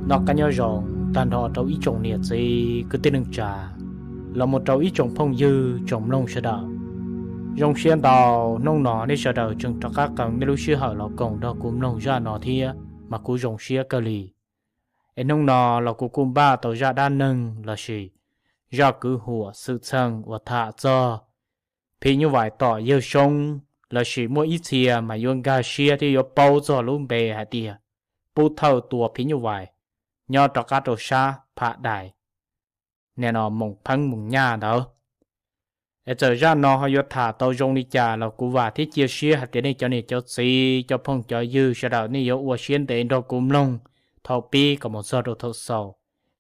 Noj qab nyob zoo tag nrho rau ib tsoom niam txiv kwv tij neej tsa, los mus rau ib tsoom phooj ywg tsoom mloog sawv daws. Zoo siab ntau, hnub no nej sawv daws tseem rov qab qee nej lub sij hawm los koom nrog kuv mloog zaj no thiab, mas kuv zoo siab kawg li. Es hnub no los kuv kuj npaj tau zaj dab neeg lossis zaj kwv huam xwm txheej uas tham txog phim nyuj vais tom yawg Soob, lossis muaj ib txhia mas yuav nkag siab thiab yuav paub txog lub npe hais tias Pub Thawj tua phim nyuj vais, nyob rov qab rau sab Pham Dais, nim no Moos Pheeb Moos Nyaj ntawd. Es txawm zaj no ho yuav tham tau zoo li cas los kuv vam thiab cia siab hais tias nej cov niam cov txiv, cov phooj cov ywg sawv daws nej yuav ua siab ntev nrog kuv mloog thaum pib kom mus txog rau thaum xaus,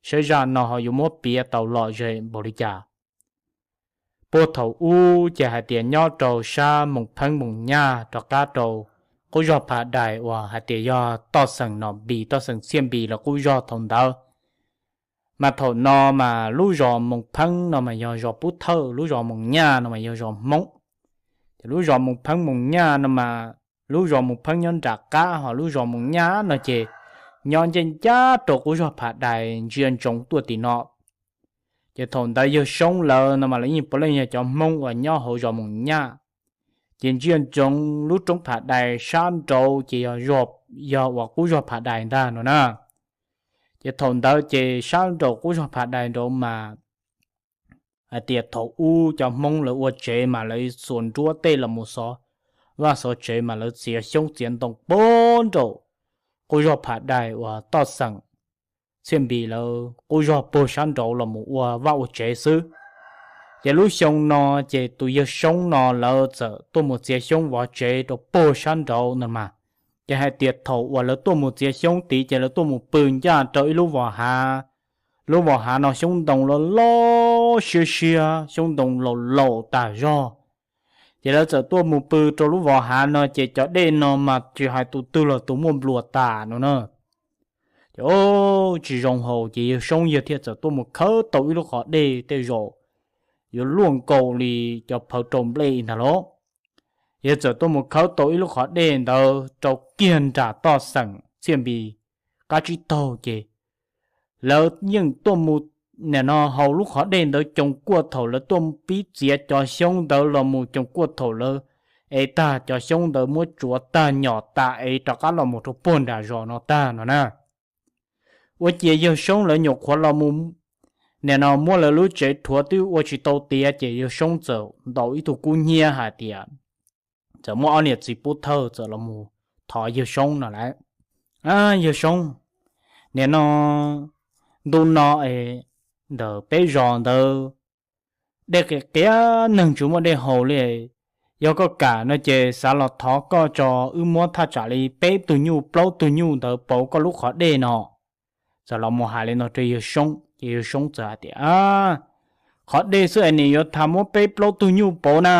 saib zaj no ho yuav muab piav tau lom zem npaum li cas. Puag thaum ub ces hais tias nyob rau sab Moos Pheeb Moos Nyaj rov qab rau qub zog Pham Dais uas hais tias yog toj xeem Nom Npis, toj xeem Txhiaj Npis lawv qub zog thaum ntawd. Mas thaum no mas lub zos Moos Pheeb no mas yog zos Pub Thawj, lub zos Moos Nyaj no mas yog zos Hmoob. Ces lub zos Moos Pheeb Moos Nyaj no mas, lub zos Moos Pheeb nyob nram qab, ho lub zos Moos Nyaj no ces nyob ncaj ncaj rau qub zog Pham Dais ntsia ntsoov tuaj tim no. Ces thaum ntawd yawg Soob lawv no mas lawv yeej puav leej yog cov Hmoob uas nyob hauv zos Moos Nyaj. Ces ntsia ntsoov lub roob Pham Dais sab nraud ces yog, yog uas qub zog Pham Dais ntag no na. Ces thaum ntawd ces sab nraum qub zog Pham Dais nraud mas hais tias thaum ub cov Hmoob lawv ua tsev mas lawv xuas nruab tej los mus xov vaj xov tsev mas lawv txiav xyoob txiav ntoo puag nraum qub zog Pham Dais uas toj xeem Txhiaj Npis lawv qub zog puag sab nraud los mus ua vaj ua tsev xwb. Ces lub xyoo no ces tus yawg Soob no lawv txawm tuaj mus txiav xyoob vov tsev rau puag sab nraud no mas. Ces hais tias thaum uas lawv tuaj mus txiav xyoob tid ces lawv tuaj mus pw ncaj rau ib lub vos hav. Lub vos hav no xyoob ntoo loj loj siab siab, xyoob ntoo laus laus tas zog. Ces lawv txawm tuaj mus pw rau lub vos hav no ces cov dej no mas tsis hais tus twg los tus muaj nplua tas no na. Ces tsis zoo haus ces yawg Soob yawg thiaj txawm tuaj mus khawb tau ib lub qhov dej tej zaum yuav luaj nkaus li cov phawv rau nplej ntag lauj. Yawg txawm tuaj mus khawb tau ib lub qhov dej ntawd rau kiag nram toj xeem Txhiaj Npis qab tsib taug ces lawv yeej tuaj mus nim no haus lub qhov dej ntawd coos kuaj thaum lawv tuaj pib txiav cov xyoob ntawd los mus coos kuaj thaum lawv ev tag cov xyoob ntawd muab tsuav tag nyom tas ev rov qab los mus rau puag nram zos no tag no na. Ua ciav yawg Soob lawv nyuam qhuav los mus nim no muab lawv lub tsev rhuav twb ua tsis tau tiav ces yawg Soob txawm ntaus ib tug kub hnyiab hais tias, txawm muaj ob niam txiv Pub Thawj txawm los mus thov yawg Soob no lawm, Yawg Soob, nim no ntu no es ntawm peb zos ntawd dej qias qias, neeg tsis muaj dej haus li. Yog koj kam no ces xav los thov koj tso, wb muab thaj tsam li peb tug nyuj plaub tug nyuj ntawd pauv koj lub qhov dej no. Txawm los mus hais li no rau yawg Soob ces yawg Soob txawm hais tias, Qhov dej xwb es nim yuav tham muab peb plaub tug nyuj pauv na,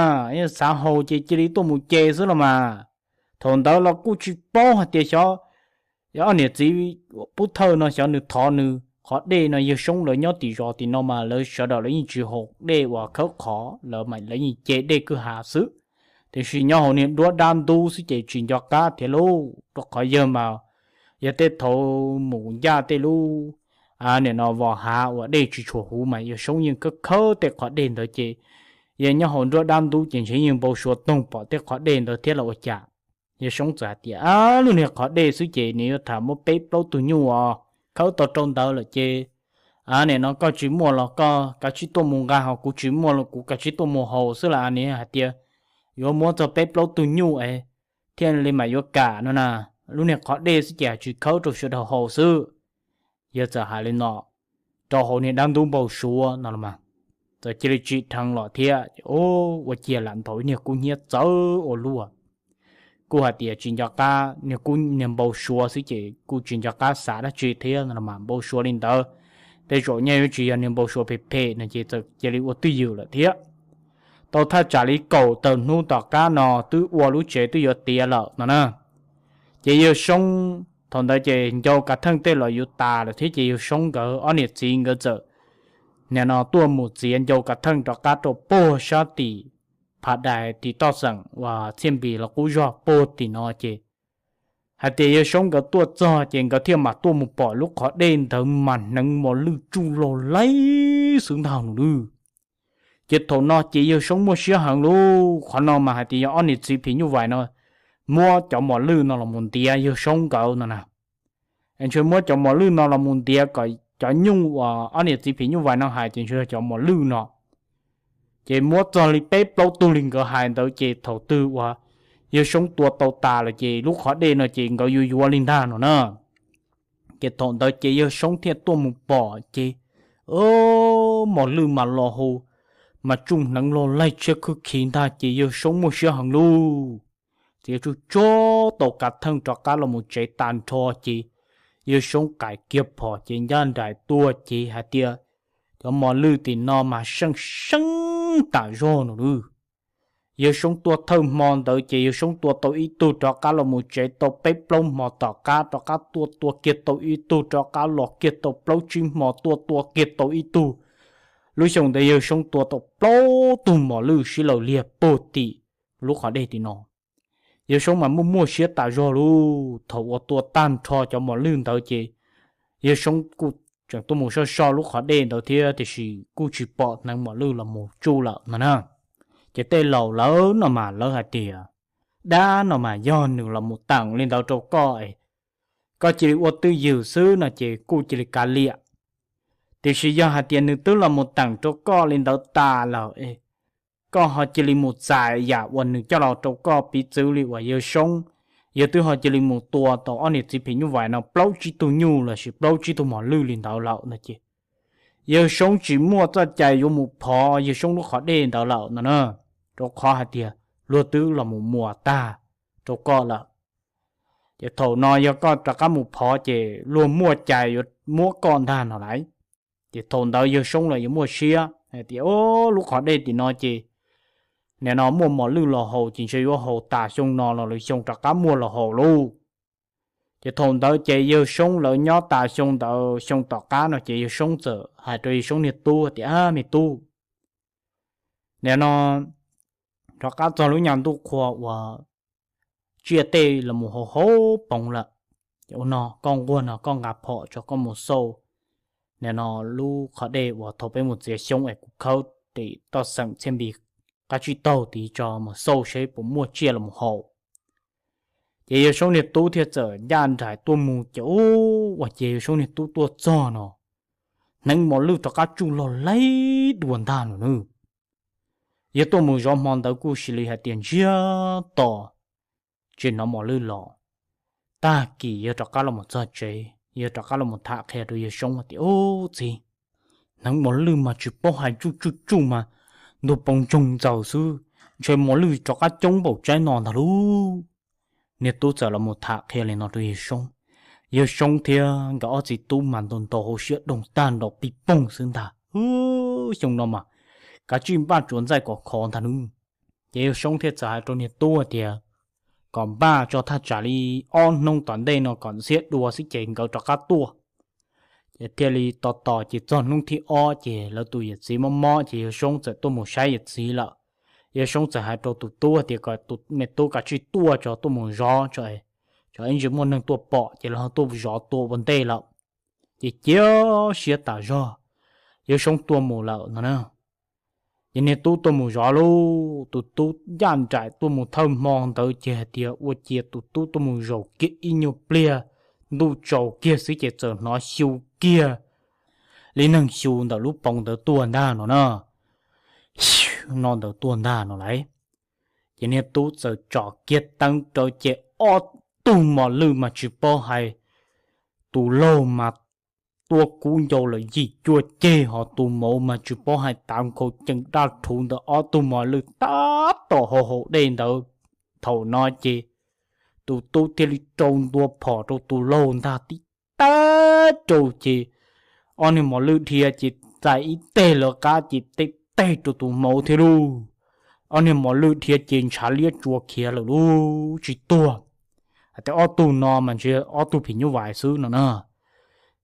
xav haus ces cia li tuaj mus ce xwb los mas. Thaum ntawd los kuj tsis paub hais tias xyov ob niam txiv Pub Thawj no xyov nws thov nws qhov dej no, yawg Soob lawv nyob tim zos tim no mas lawv sawv daws lawv yeej tsis haus dej uas khawb qhov, lawv yeej ce dej kwj ha xwb. Tiam sis nyob hauv niag duab dab ntub xwb ces tsis nco qab thiab lauj, rau qhov yawg mas yog tej thaum mus ncaj tej lub nim no vos hav uas dej tsis tshua huv mas yawg Soob yeej khawb khawb tej qhov dej ntawd ces yog nyob hauv nruab dab ntub ces ntshe yeej npau suav toog pom tej qhov dej ntawd thiab los ua cas. Yawg Soob txawm hais tias, Lub niag qhov dej xwb ces nws yuav tham muab peb plaub tug nyuj os, khawb tau rau ntawd lawm ces nim no koj tsis muaj los koj kav tsij tuaj mus nqa, ho kuv tsis muaj los kuv kav tsij tuaj mus haus xwb las. Nws hais tias yuav muab txog peb plaub tug nyuj es thiaj li mam yuav kam no na, lub niag qhov dej xwb ces tsis khawb rau sawv daws haus xwb. Yawg txawm hais li no rau hauv niag dab ntub npau suav no los mas, txawm cia li tsim dheev los thiab. Ua ciav lam ntaus ib niag kub hnyiab txawv ua luaj. Kuj hais tias tsis nco qab, niag kub niag npau suav xwb ces kuj tsis nco qab xav dab tsi thiab no los mas, npau suav li ntawd tej zaum nyaj yuav tsis yog niag npau suav phem phem no ces txawm cia li ua twj ywm lawm thiab. Tau thaj tsam li kaum tawm hnub tom qab no twb ua lub tsev twb yuav tiav lawm no na. Ces yawg Soob thaum ntawd ces ncau kav theej tej los yuav tas lawm thiab ces yawg Soob nkawd ob niam txiv nkawd txawm nim no tuaj mus txiav ncau kav theej rov qab rau puag sab tim Pham Dais tim toj xeem uas Txhiaj Npis los qub zog puag tim no ces Hais tias yawg Soob nkawd tuaj txog ces nkawd thiaj mam tuaj mus pom lub qhov dej ntawd mas hneev mos lwj tsuj log laib xwb ntag no lawm. Ces thaum no ces yawg Soob muaj siab heev lawm, qhov no mas hais tias yog ob niam txiv phim nyuj vais no muab cov mos lwj no los mus ntiav yawg Soob nkawd no na. Ntshe muab cov mos lwj no los mus ntiav kom cov nyuj uas ob niam txiv phim nyuj vais no hais ces ntshe yog cov mos lwj no. Ces muab txog li peb plaub tug li nkawd hais ntawd ces thaum twg uas yawg Soob tua tau tas lawm ces lub qhov dej no ces nkawd yuav yuav li ntag no na. Ces thaum ntawd ces yawg Soob thiaj tuaj mus pom ces mos lwj mas los hu, mas tsuj hneev log laig tshiab khwb khiv ntag ces yawg Soob muaj siab heev lawm. Txiav tsuj tsuag tau kav theej rov qab los mus tsev tag nrho ces yawg Soob qais kiag phom ces ncaj nraim tuaj ces hais tias cov mos lwj tim no mas seej seeb tas zog no lawm. Yawg Soob tuaj thawj hmo ntawd ces yawg Soob tua tau ib tug rov qab los mus tsev tau peb plaub hmo tom qab rov qab tuaj tua kiag tau ib tug rov qab los kiag tau plaub tsib hmo tuaj tua kiag tau ib tug. Lub xyoo ntawd yawg Soob tua tau plaub tug mos lwj sib law liag puag tim lub qhov dej tim no. Yawg Soob mas muaj muaj siab tas zog lawm, thaum uas tua tag nrho cov mos lwj ntawd ces yawg Soob kuj tseem tuaj mus soj soj lub qhov dej ntawd thiab tiam sis kuj tsis pom hneev mos lwj los mus tsuj lawm no na. Ces tej laus lawv no mas lawv hais tias dab no mas yog nws los mus teem li ntawd rau koj es koj cia li ua twj ywm xwb no ces kuj cia li kav liam. Tiam sis yog hais tias nws twb los mus teem rau koj li ntawd tas lawm es koj ho cia li mus txais yam uas nws coj los rau koj piv txwv li uas yawg Soob, yawg twb ho cia li mus tua tau ob niam txiv phim nyuj vais no plaub tsib tug nyuj lossis plaub tsib tug mos lwj li ntawd lawm no ces yawg Soob tsis muaj txoj cai yuav mus phov yawg Soob lub qhov dej ntawd lawm no na, rau qhov hais tias luag twb los mus muas tag rau koj lawm. Ces thaum no yog koj rov qab mus phov ces luag muaj cai yuav muab koj ntag no lauj. Ces thaum ntawd yawg Soob los yuav muaj siab hais tias lub qhov dej tim no ces nim no muaj mos lwj los haus ces ntshe yuav haus tas xyoo no los lwm xyoo rov qab muaj los haus lauj. Ces thaum ntawd ces yawg Soob lawv nyob tas xyoo ntawd xyoo tom qab no ces yawg Soob txawm hais rau yawg Soob niag tub tias, Ab me tub, nim no rov qab txog lub nyuag ntuj qhua uas tsiaj tej los mus haus haus poov lawm. Ces ua no koj nquag no koj nqa phom tso koj mus xauj nim no lub qhov dej uas thaum peb mus txiav xyoob es kuv khawb tim toj xeem Txhiaj Npis qab tsib taug tid tso mus xauj seb puas muaj tsiaj los mus haus. Ces yawg Soob niag tub thiaj txawm ncaj nraim tuaj mus ces ua cas yawg Soob niag tub tuaj txog no hneev mos lwj rov qab tsuj log laib dua ntag no nawb. Yawg tuaj mus zov hmo ntawd kuj sis li hais tias ntsiag to tsis hnov mos lwj los. Tag kis yawg rov qab los mus txog tsev, yawg rov qab los mus tham qhia rau yawg Soob tias, Ub txiv, hneev mos lwj mas tsis paub hais tsuj tsuj tsuj mas ntug poov ntsoog ntxaws xwb, ntshe mos lwj rov qab coob npaum tsaib no ntag lauj. Niag tub txawm los mus tham qhia li no rau yawg Soob. Yawg Soob thiab nkawd ob txiv tub mas ntaus ntaus hauv siab doog tag nrho pij poog xwb ntag. Xyoo no mas kav tsij npaj tsuav ntxaij kom khov ntag nawb. Ces yawg Soob thiaj txawm hais rau niag tub tias kom npaj tso thaj tsam li ob hnub tom ntej no kom ntxhiab dua xwb ces nkawd rov qab tuaj. Ces thiaj li tos tos ces txog hnub thib ob ces lawv tus yawm txiv mob mob ces yawg Soob txawm tuaj mus saib yawm txiv lawm. Yawg Soob txawm hais rau tus tub tias kom tus me tub kav tsij tuaj tso tuaj mus zov tso, tsam ib ntsis muaj neeg tuaj pom ces lawv ho tuaj zov tua ua ntej lawm. Ces cia siab tas zog, yawg Soob tuaj mus lawm no na. Ces niag tub tuaj mus zov lauj, tus tub ncaj nraim tuaj mus thawj hmo ntawd ces hais tias ua ciav tus tub tuaj mus zaum kiag ib nyuag pliag, ntuj tsaus kiag xwb ces txawm hnov xyu kiag li neeg xyu ntawm lub poov ntawd tuaj ntag no na. No ntawd tuaj ntag no lauj. Ces niag tub txawm tsom kiag teeb rawv ces ob tug mos lwj mas tsis paub hais, tus laug mas tuaj kub ncau lawm yim cuaj ceg, ho tus mauv mas tsis paub hais tav nkhaus cees daj rhuv ntawm ob tug mos lwj tab tom haus haus dej ntawd. Thaum no ces tus tub thiaj li rau ntua phom rau tus laug ntag tib tag rau ces ob niag mos lwj dhia ces txais ib teg lawv qab ces teb teg rau tus mauv thiab lauj. Ob niag mos lwj dhia ces ntshav liab tsuas khiav lawm lauj, tsis tuag. Hais tias ob tug no mas ntshe ob tug phim nyuj vais xwb no na.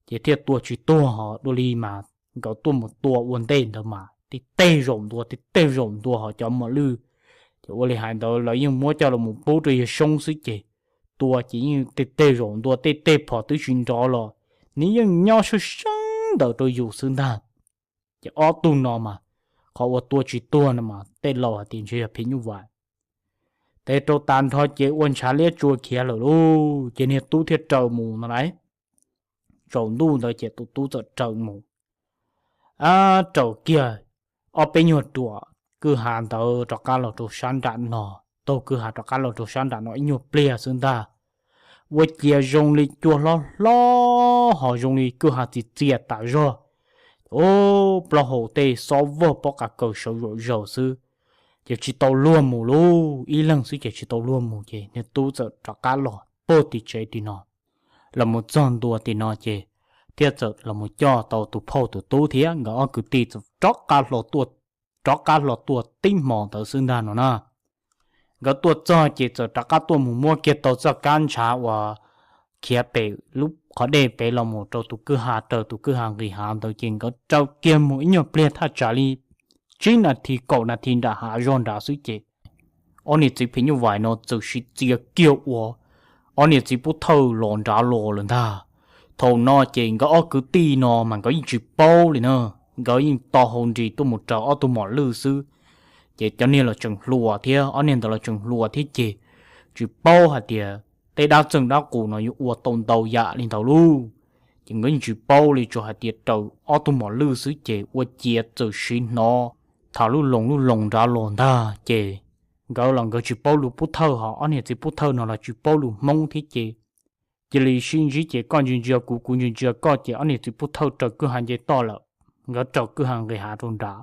Ces thiaj tua tsis tuag ho dua li mas nkawd tuaj mus tua ua ntej ntawd mas tib teg zaum ntua tib teg zaum ntua ho cov mos lwj. Ces ua li hais ntawd lawv yeej muab coj los pub rau yawg Soob xwb ces tua ces yeej tej tej zaum ntua tej tej phom twb tsis nrov los nws yeej nyob sab seeb ntawm rau yus xwb ntag. Ces ob tug no mas qhov uas tua tsis tuag no mas tej laus hais tias ntshe yog phim nyuj vais. Tes rau tas nrho ces ua ntshav liab tsua khiav lawm lauj, ces niag tub thiaj raws mus no lauj. Tsaus ntuj ntawd ces tus tub txawm raws mus, raws kiag ob peb nyuag ruam kwj ha ntawd rov qab los rau sab nram no, taug kwj ha rov qab los rau sab nram no ib nyuag pliag xwb ntag. Ua ciav zoo li cua hlob hlob ho zoo li kwj ha txias txias tas zog. Plaub hau tej xob vog pob qa kaws sawv zom zaws xwb, ces tsis tau luag mus lauj, ib leeg xwb ces tsis tau luag mus ces niag tub txawm rov qab los puag tim tsev tim no. Los mus txog ntua tim no ces thiaj txawm los mus coj tau tus phauj tus tub thiab nkawd ob kwv tij txawm rov qab hlo tuaj, rov qab hlo tuaj tib hmo ntawd xwb ntag no na. Nkawd tuaj txog ces txawm rov qab tuaj mus muab kiag tau txoj kab ntshav uas khiav pem lub qhov dej pem los mus rau tus kwj ha, raws tus kwj ha nqis hav ntawd ces nkawd raws kiag mus ib nyuag pliag thaj tsam li tsib nas this kaum nas this nram hav zog nrad xwb ces ob niam txiv phim nyuj vais no txawm sib txia kiag ua ob niam txiv pub thawj los nrad los lawm ntag. Thaum no ces nkawd ob kwv tij no mas nkawd yeej tsis paub li na, nkawd yeej to hau nris tuaj mus raws ob tug mos lwj xwb. Ces cov niag los tseem hluas thiab ob niag ntawd los tseem hluas thiab ces tsis paub hais tias tej dab txeej dab qus no yuav ua tau ntau yam li ntawd lauj. Ces nkawd yeej tsis paub li, tsuas hais tias raws ob tug mos lwj xwb ces ua ciav txawm siv hnov tham lub loos lub loos nrad los ntag ces nkawd los nkawd tsis paub lus pub thawj, ho ob niag txiv pub thawj no los tsis paub lus Hmoob thiab ces cia li sib ntsib ces koj ntsia ntsia kuv, kuv ntsia ntsia koj ces ob niag txiv pub thawj raws kwj ha nce toj lawm, nkawd raws kwj ha nqis hav rau nrad.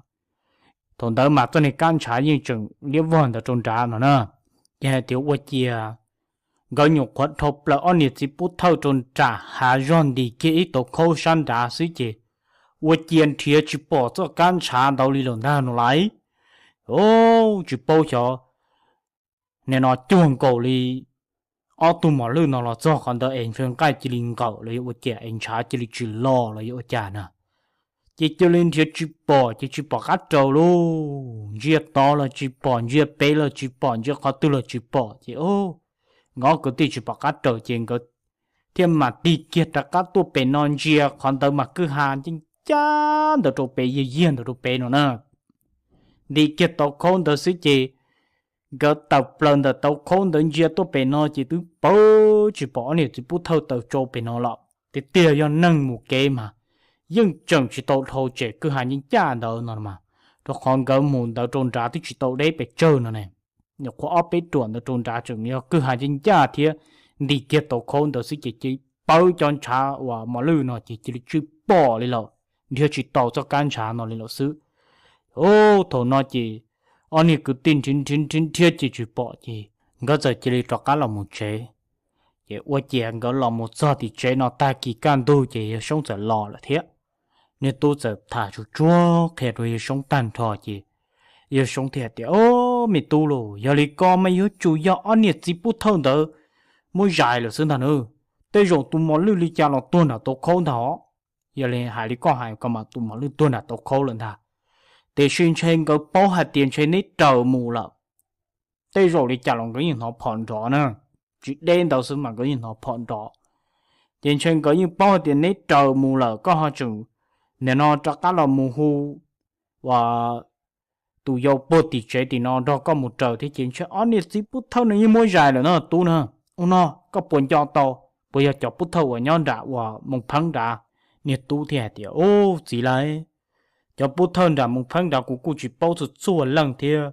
Thaum ntawd mas txoj niag kab ntshav yeej tseem liab vog ntawd rau nrad no na. Ces hais tias ua ciav nkawd nyuam qhuav dhau plaws ob niag txiv pub thawj rau nram hav zog nti kiag ib tauv khaub sab nrad xwb ces ua ciav nrhiav tsis pom txoj kab ntshav ntawd li lawm ntag no lauj. Tsis paub xyov nim no cuag nkaus li ob tug mos lwj no los txog qhov ntawd es ntshe nqaij cia li nqawm los yog ua cas es ntshav cia li tsis los los yog ua cas na. Ces cia li nrhiav tsis pom ces tsis pom qab raws lauj, ntsia tod los tsis pom, ntsia pem los tsis pom, ntsia qhov twg los tsis pom ces nkawd ob kwv tij tsis pom qab raws ces nkawd thiaj mam tig kiag rov qab tuaj pem no ntsia qhov ntawd mas kwj ha ncaj ncaj ntawd rau pem, yag yag ntawd rau pem no na. Nti kiag tauv khaub ntawd xwb ces nkawd tawm plaws ntawm tauv khaub ntawd ntsia tuaj pem no ces twb pawv tsis pom ob niam txiv pub thawj tawm tsau pem no lawm. Tiag tiag yog neeg mus kev mas yeej tseem tsis tau dhau tsem kwj ha ncaj ncaj ntawd no mas, rau qhov nkawd mus ntawd rau nrad twb tsis tau deb pes tsawg no ne. Nyuam qhuav ob peb ruam ntawd rau nrad tseem yog kwj ha ncaj ncaj thiab, nti kiag tauv khaub ntawd xwb ces cia li pawv cov ntshav uas mos lwj no ces cia li tsis pom li lawm, nrhiav tsis tau txoj kab ntshav no li lawm xwb. Thaum no ces ob niag kwv tij nrhiav nrhiav nrhiav nrhiav ces tsis pom ces nkawd txawm cia li rov qab los mus tsev. Ces ua ciav nkawd los mus txog tim tsev no tag kis kaj ntug ces yawg Soob txawm los lawm thiab. Niag tub txawm tham tsuag tsuag qhia rau yawg Soob tag nrho ces yawg Soob thiaj tias, Au, me tub lauj, yog li koj mas yuav tsum yog ob niag txiv pub thawj ntawd muab zais lawm xwb ntag na. Tej zaum tus mos lwj li cas los tuag nram tauv khaub ntag os. Yog li hais li koj hais ko mas tus mos lwj tuag nram tauv khaub lawm ntag. Tiam sis ntshe nkawd paub hais tias ntshe neb raws mus lawm. Tej zaum li cas los nkawd yeej hnov phom nrov na, tsis deb ntawd xwb mas nkawd yeej hnov phom nrov. Ces ntshe nkawd yeej paub hais tias neb raws mus lawm, koj ho tseem nim no rov qab los mus hu ua tus yau puag tim tsev tim no nrog koj mus raws thiab ces ntshe ob niag txiv pub thawj no yeej muab zais lawm no tub na. Ua no koj puas nco tau, puas yog cov pub thawj uas nyob nram uas Moos Pheeb nrad? Niag tub thiaj hais tias, Au, txiv lauj, cov pub thawj nram Moos Pheeb nrad kuv kuj tsis paub txhua txhua leej thiab,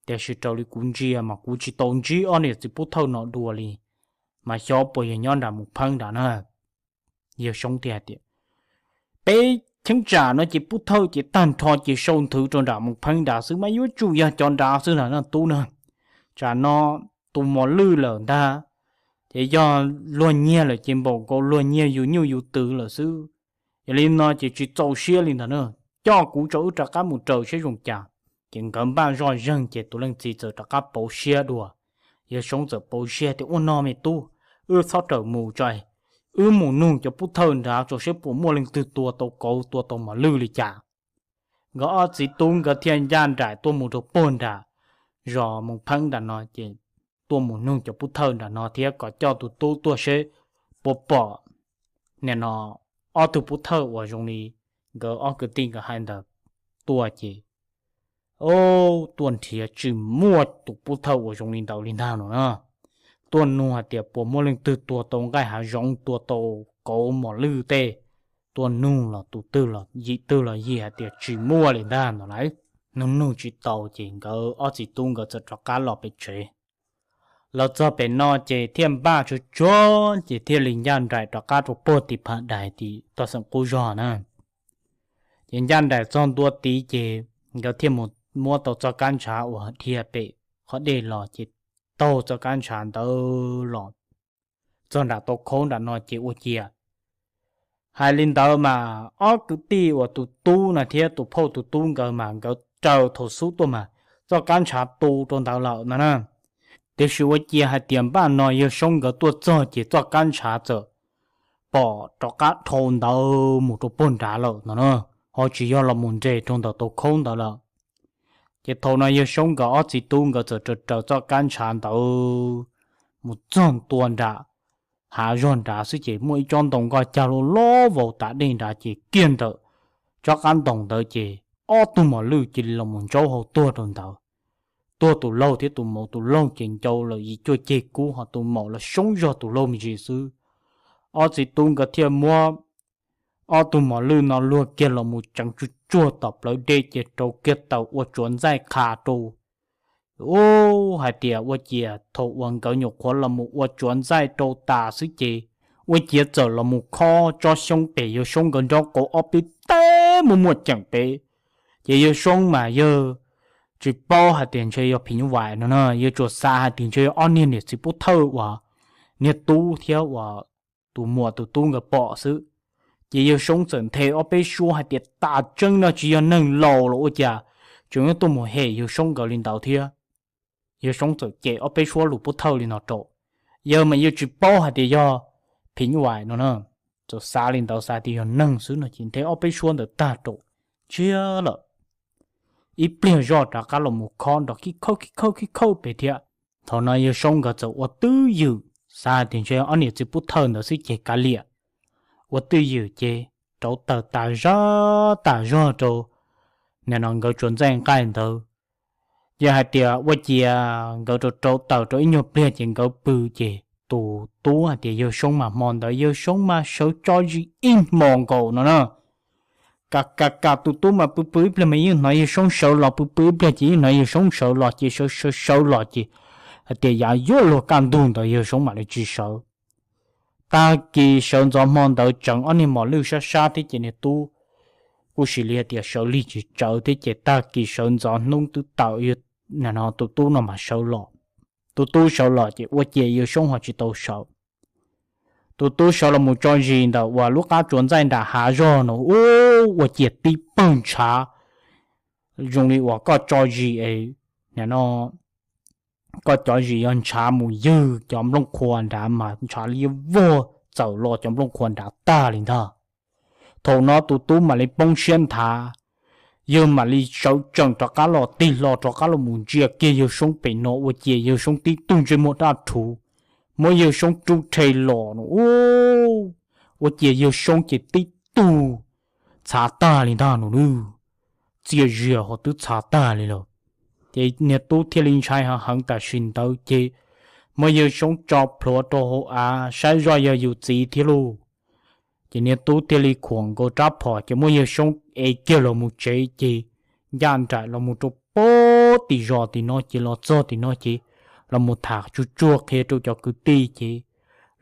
tiam sis raws li kuv ntsia mas kuv tsis tau ntsib ob niag txiv pub thawj no dua li, mas xyov puas yog nyob nram Moos Pheeb nrad na. Yawg Soob thiaj hais tias, Peb cheeb tsam no ces pub thawj ces tag nrho ces sau nthwv rau nram Moos Pheeb nrad xwb mas yuav tsum yog cov nrad xwb na tub na. Tsam no tus mos lwj lawm ntag, ces yog luag nyiag lawm ces npaum nkaus luag nyiag yus nyuj yus twm lawm xwb. Yog li no ces tsis txaus siab li ntag na, coj kuv tso wb rov qab mus raws seb zoo cas. Ces nkawd npaj zoj zeeg ces tus leej txiv txawm rov qab pauv siab dua. Yawg Soob txawm pauv siab tias, Ua no me tub, wb txhob raws mus tso, wb mus nug cov pub thawj nrad tso seb puas muaj leej twg tua tau kauv tua tau mos lwj li cas. Nkawd ob txiv tub nkawd thiaj ncaj nraim tuaj mus rau puag nram zos Moos Pheeb nram no ces tuaj mus nug cov pub thawj nram no thiab kom coj tus tub tuaj seb puas pom nim no ob tug pub thawj uas zoo li nkawd ob kwv tij nkawd hais ntawd tuaj ces, o, tuaj nrhiav tsis muaj tus pub thawj uas zoo li ntawd li ntag no na. Tuaj nug hais tias puas muaj leej twg tua tau nqaij hav zoov, tua tau kauv mos lwj tej, tuaj nug los tus twg los yim twg los yim hais tias tsis muaj li ntag no lawm. Nug nug tsis tau ces nkawd ob txiv tub nkawd txawm rov qab los pem tsev. Los txog pem no ces thiaj npaj tsuag tsuag ces thiaj li ncaj nraim rov qab rau puag tim Phaj Dais tim toj xeem qub zog na. Ces ncaj nraim txog ntua tid ces nkawd thiaj mus muab tau txoj kab ntshav uas dhia pem qhov dej los ces taug txoj kab ntshav ntawd los txog nram tau khaub nram no ces ua ciav hais li ntawd mas ob kwv tij uas tus tub no thiab tus phauj tus tub nkawd mas nkawd raws thaum xub tuaj mas txoj kab ntshav tu rau ntawd lawm no na. Tiam sis ua ciav hais tias npaj no yawg Soob nkawd tuaj txog ces txoj kab ntshav txawm pom rov qab dhau ntawd mus rau puag nrad lawm no na, ho tsis yog los mus nres rau ntawm tau khaub ntawd lawm. Ces thaum no yawg Soob nkawd ob txiv tub nkawd txawm raws raws txoj kab ntshav ntawd mus txog ntua nram hav zog nrad xwb ces muaj ib tsob ntoo nkoj cag loj loj vau tas dej nrad ces kiag ntawm tsob qab ntoo ntawd ces ob tug mos lwj cia li los mus ntsaub hau tuag rau ntawd. Tuag tus laug thiab tus maum, tus laug ces ncau lawm yim cuaj ceg kub, ho tus maum los soob zog tus laug me ntsis xwb. Ob txiv tub nkawd thiaj muab ob tug mos lwj no luag kiag los mus tseev tsuag tsuag tom plawv dej ces rau kiag taws ua tsuav ntxaij qha rau. Ub, hais tias ua ciav thaum uas nkawd nyuam qhuav los mus ua tsuav ntxaij rau tas xwb ces ua ciav txawm los mus khob tsob xyoob pem yawg Soob nkawd nraub qaum ob peb teg muaj muaj ceem pem. Ces yawg Soob mas yawg tsis paub hais tias ntshe yog phim nyuj vais no na, yawg tsuas xav hais tias ntshe yog ob niag niam txiv pub thawj uas niag tub thiab uas tus muam tus tub nkawd pom xwb. Ces yawg Soob txawm nthe ob peb suab hais tias tas tseeb no tsis yog neeg laus los ua cas tseem yuav tuaj mus hem yawg Soob nkawd li ntawd thiab. Yawg Soob txawm cem ob peb suab lus pub thawj li no rau. Yawg mas yawg tsis paub hais tias yog phim nyuj vais no na, txawm xav li ntawd xav tias yog neeg xwb no ces nthe ob peb suab ntawd tag rau, ntsiag lawm. Ib pliag zoj rov qab los mus khob nrov khib khauj khib khauj khib khauj pem thiab. Thaum no yawg Soob nkawd txawm ua twj ywm, xav hais tias ntshe ob niam txiv pub thawj ntawd xwb ces kav liam. Ua twj ywm ces rauv taws tas zog tas zog rau nim no nkawd tsuav ntxaij nqaij ntawd. Yog hais tias ua ciav nkawd rau rauv taws rau ib nyuag pliag ces nkawd pw ces tus tub hais tias yawg Soob mas hmo ntawd yawg Soob mas sawv tso zis ib hmo nkaus no na. Kam kam kam tus tub mas pw pw ib pliag mas yeej hnov yawg Soob sawv los, pw pw ib pliag ces yeej hnov yawg Soob sawv los ces sawv sawv sawv los ces hais tias yav yuav luag kaj ntug ntawd yawg Soob mam li tsis sawv. Tag kis sawv ntxov hmo ntawd tseev ob niag mos lwj sab sab thiab ces niag tub kuj sim li hais tias sawv lig tsis tsawv thiab ces tag kis sawv ntxov hnub twb tawm, tus tub no mas sawv los. Tus tub sawv los ces ua ciav yawg Soob ho tsis tau sawv. Tus tub sawv los mus tso zis ntawm uas lub qab tsuav ntxaij nram hav zog no, ub, ua ciav tib pawg ntshav zoo li uas koj tso zis es nim no koj cov zis yog ntshav mus ywg cov nplooj qhuav nrad mas ntshav liab vog txawm los cov nplooj qhuav nrad tag li ntag. Thaum no tus tub mam li poob siab nthav, yawg mam li sawv tsees rov qab los tig hlo rov qab los mus ntsia kiag yawg Soob pem no ua ciav yawg Soob tib tug ntsej muag daj rhuv, muab yawg Soob rub rhe los no, ub, ua ciav yawg Soob ces tib tug txhav tag li ntag no lawm. Txiaj ziag ho twb txhav tag li lawm. Ces niag tub thiaj li ntshai heev heev tam sim ntawd ces muab yawg Soob tso plhuav rau hauv av saib zoj yog yus txiv thiab lauj. Ces niag tub thiaj li khuam nkaus rab phom ces muab yawg Soob ev kiag los mus tsev ces ncaj nraim los mus rau pem tim zos tim no ces los txog tim no ces los mus tham tsuag tsuag qhia rau cov kwv tij ces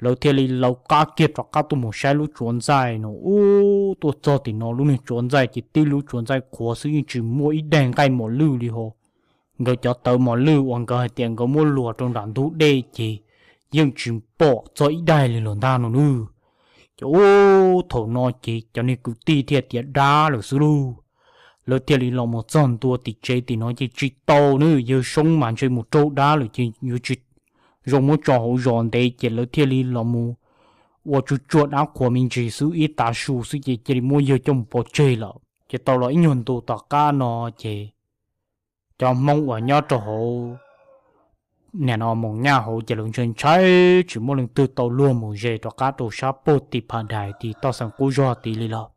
lawv thiaj li laus qab kiag rov qab tuaj mus saib lub tsuav ntxaij no. Ub, tuaj txog tim no lub niag tsuav ntxaij ces tib lub tsuav ntxaij qhuav xwb yeej tsis muaj ib daig nqaij mos lwj li ho. Nkawd cov tawv mos lwj uas nkawd hais tias nkawd muab luas rau nram ntug dej ces yeej tsis pom txog ib daig li los ntag no lawm. Ces ub, thaum no ces cov niag kwv tij thiaj tias dab lawm xwb lauj. Lawv thiaj li los mus txog ntua tim tsev tim no ces tsis tau na, yawg Soob mas ntshe mus raug dab lawm ces yuav tsis zoo muab tso hauv zos ntev ces lawv thiaj li los mus ua tsuag tsuag dab qhuas me ntsis xwb ib tav su xwb ces cia li muab yawg coj mus pov tseg lawm. Ces tau los ib nyuag ntu tom qab no ces cov Hmoob uas nyob rau hauv nim no moos nyaj hauv ces lawv ntshai ntshai tsis muaj leej twg tau luag mus ze rov qab rau sab puag tim Phas Dais tid toj xeem qub zog tid li los.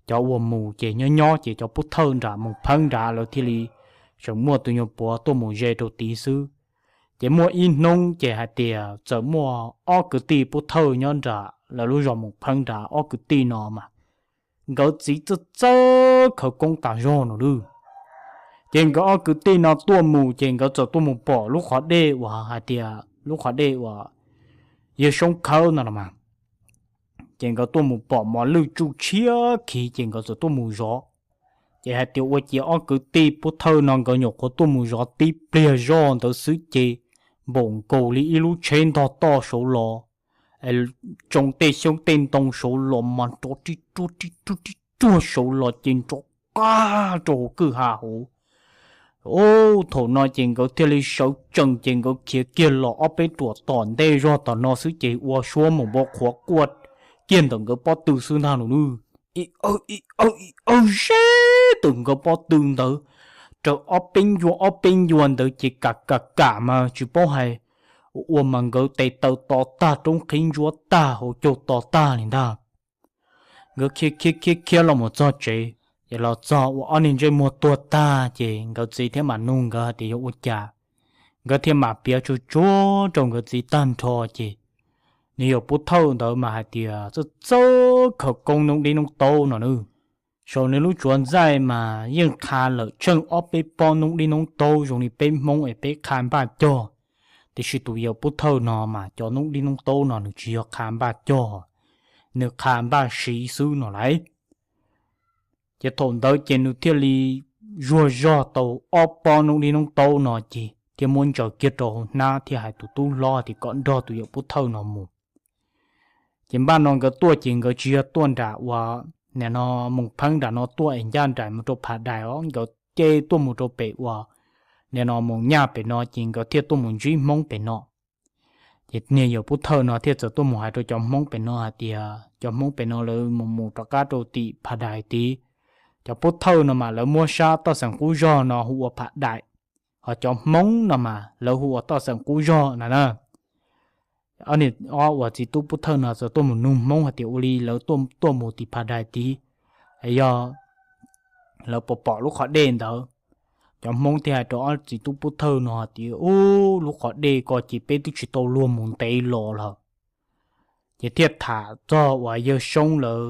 Cov uas mus ces nyob nyob ces cov pub thawj nram moos pheeb nrad lawv thiaj li tseem muaj tus nyuag puav tuaj mus ze rau tid xwb. Ces muaj ib hnub ces hais tias txawm muaj ob kwv tij pub thawj nyob nram lawv lub zos moos pheeb nrad, ob kwv tij no mas nkawd txiv txawj txawj khawv koob tas zog no lawm. Ces nkawd ob kwv tij no tuaj mus ces nkawd txawm tuaj mus pom lub qhov dej uas hais tias lub qhov dej uas yawg Soob khawb no los mas. Ces nkawd tuaj mus pom mos lwj tsuj tshiab khiv ces nkawd txawm tuaj mus zov. Ces hais tias ua ciav ob kwv tij pub thawj no nkawd nyuam qhuav tuaj mus zov tib pliag zoj ntawd xwb ces npaum nkaus li ib lub tsheb ntog toj saud los, tsoo tej xyoob tej ntoo saud los mas nrov rib ruag rib ruag rib ruag saud los ces nrov qab rau hauv kwj ha hauv. Thaum no ces nkawd thiaj li sawv tsees ces nkawd khiav kiag los ob peb ruam tom ntej zog tom no xwb ces ua suab mus npau qhuav quaj kiag ntawm nkawd pob tw xwb ntag no nawb. Ib awg ib awg ib awg ze ntawm nkawd pob tw ntawd, raws ob peb ncua ob peb ncua ntawd ces kam kam kam mas tsis paub hais ua mas nkawd tes taw to tag, roob qhib ntsuab tag, hauv caug to tag li ntag. Nkawd khiav khiav khiav khiav los mus txog tsev, ces los txog ua ob niag ntsej muag tuag tag ces nkawd txiv thiab mam nug nkawd hais tias yog ua cas. Nkawd thiaj mam piav tsuag tsuag rau nkawd txiv tag nrho ces nws yawm pub thawj ntawd mas hais tias txawj txawj khawv koob noob dib noob taub no nawb. Saum nws lub tsuav ntxaij mas yeej qha lawm tsheej ob peb pob noob dib noob taub zoo li peb Hmoob es peb qha npaj cog, tiam sis tus yawm pub thawj no mas cov noob dib noob taub no nws tsis yog qha npaj cog, nws qha npaj siv xwb no lauj. Ces thaum ntawd ces nws thiaj li zuag zog tau ob pob noob dib noob taub no ces thiaj muab ntsaws kiag rau hauv hnab thiaj hais tus tub hlob tias kom nrog tus yawm pub thawj no mus. Ces npaj no nkawd tuaj ces nkawd tsis yog tuaj nram uas nim no moos pheeb nram no tuaj es ncaj nraim mus rau Phas Dais os, nkawd cia tuaj mus rau pem uas nim no moos nyaj pem no ces nkawd thiaj tuaj mus ntsib Hmoob pem no. Ces niag yawm pub thawj no thiaj txawm tuaj mus hais rau cov Hmoob pem no hais tias cov Hmoob pem no lawv mus mus rov qab rau tim Phas Dais tid. Cov pub thawj no mas lawv muab sab toj xeem qub zog no hu ua Phas Dais, ho cov Hmoob no mas lawv hu ua toj xeem qub zog no na. Ob niag ob uas txiv tub pub thawj no txawm tuaj mus nug Hmoob hais tias ua li lawv tuaj mus tim Phas Dais tid, yog lawv pom pom lub qhov dej ntawd. Cov Hmoob thiaj hais rau ob txiv tub pub thawj no hais tias ub, lub qhov dej ko ces peb twb tsis tau luag mus ntev los lawm. Ces thiaj tham txog uas yawg Soob lawv,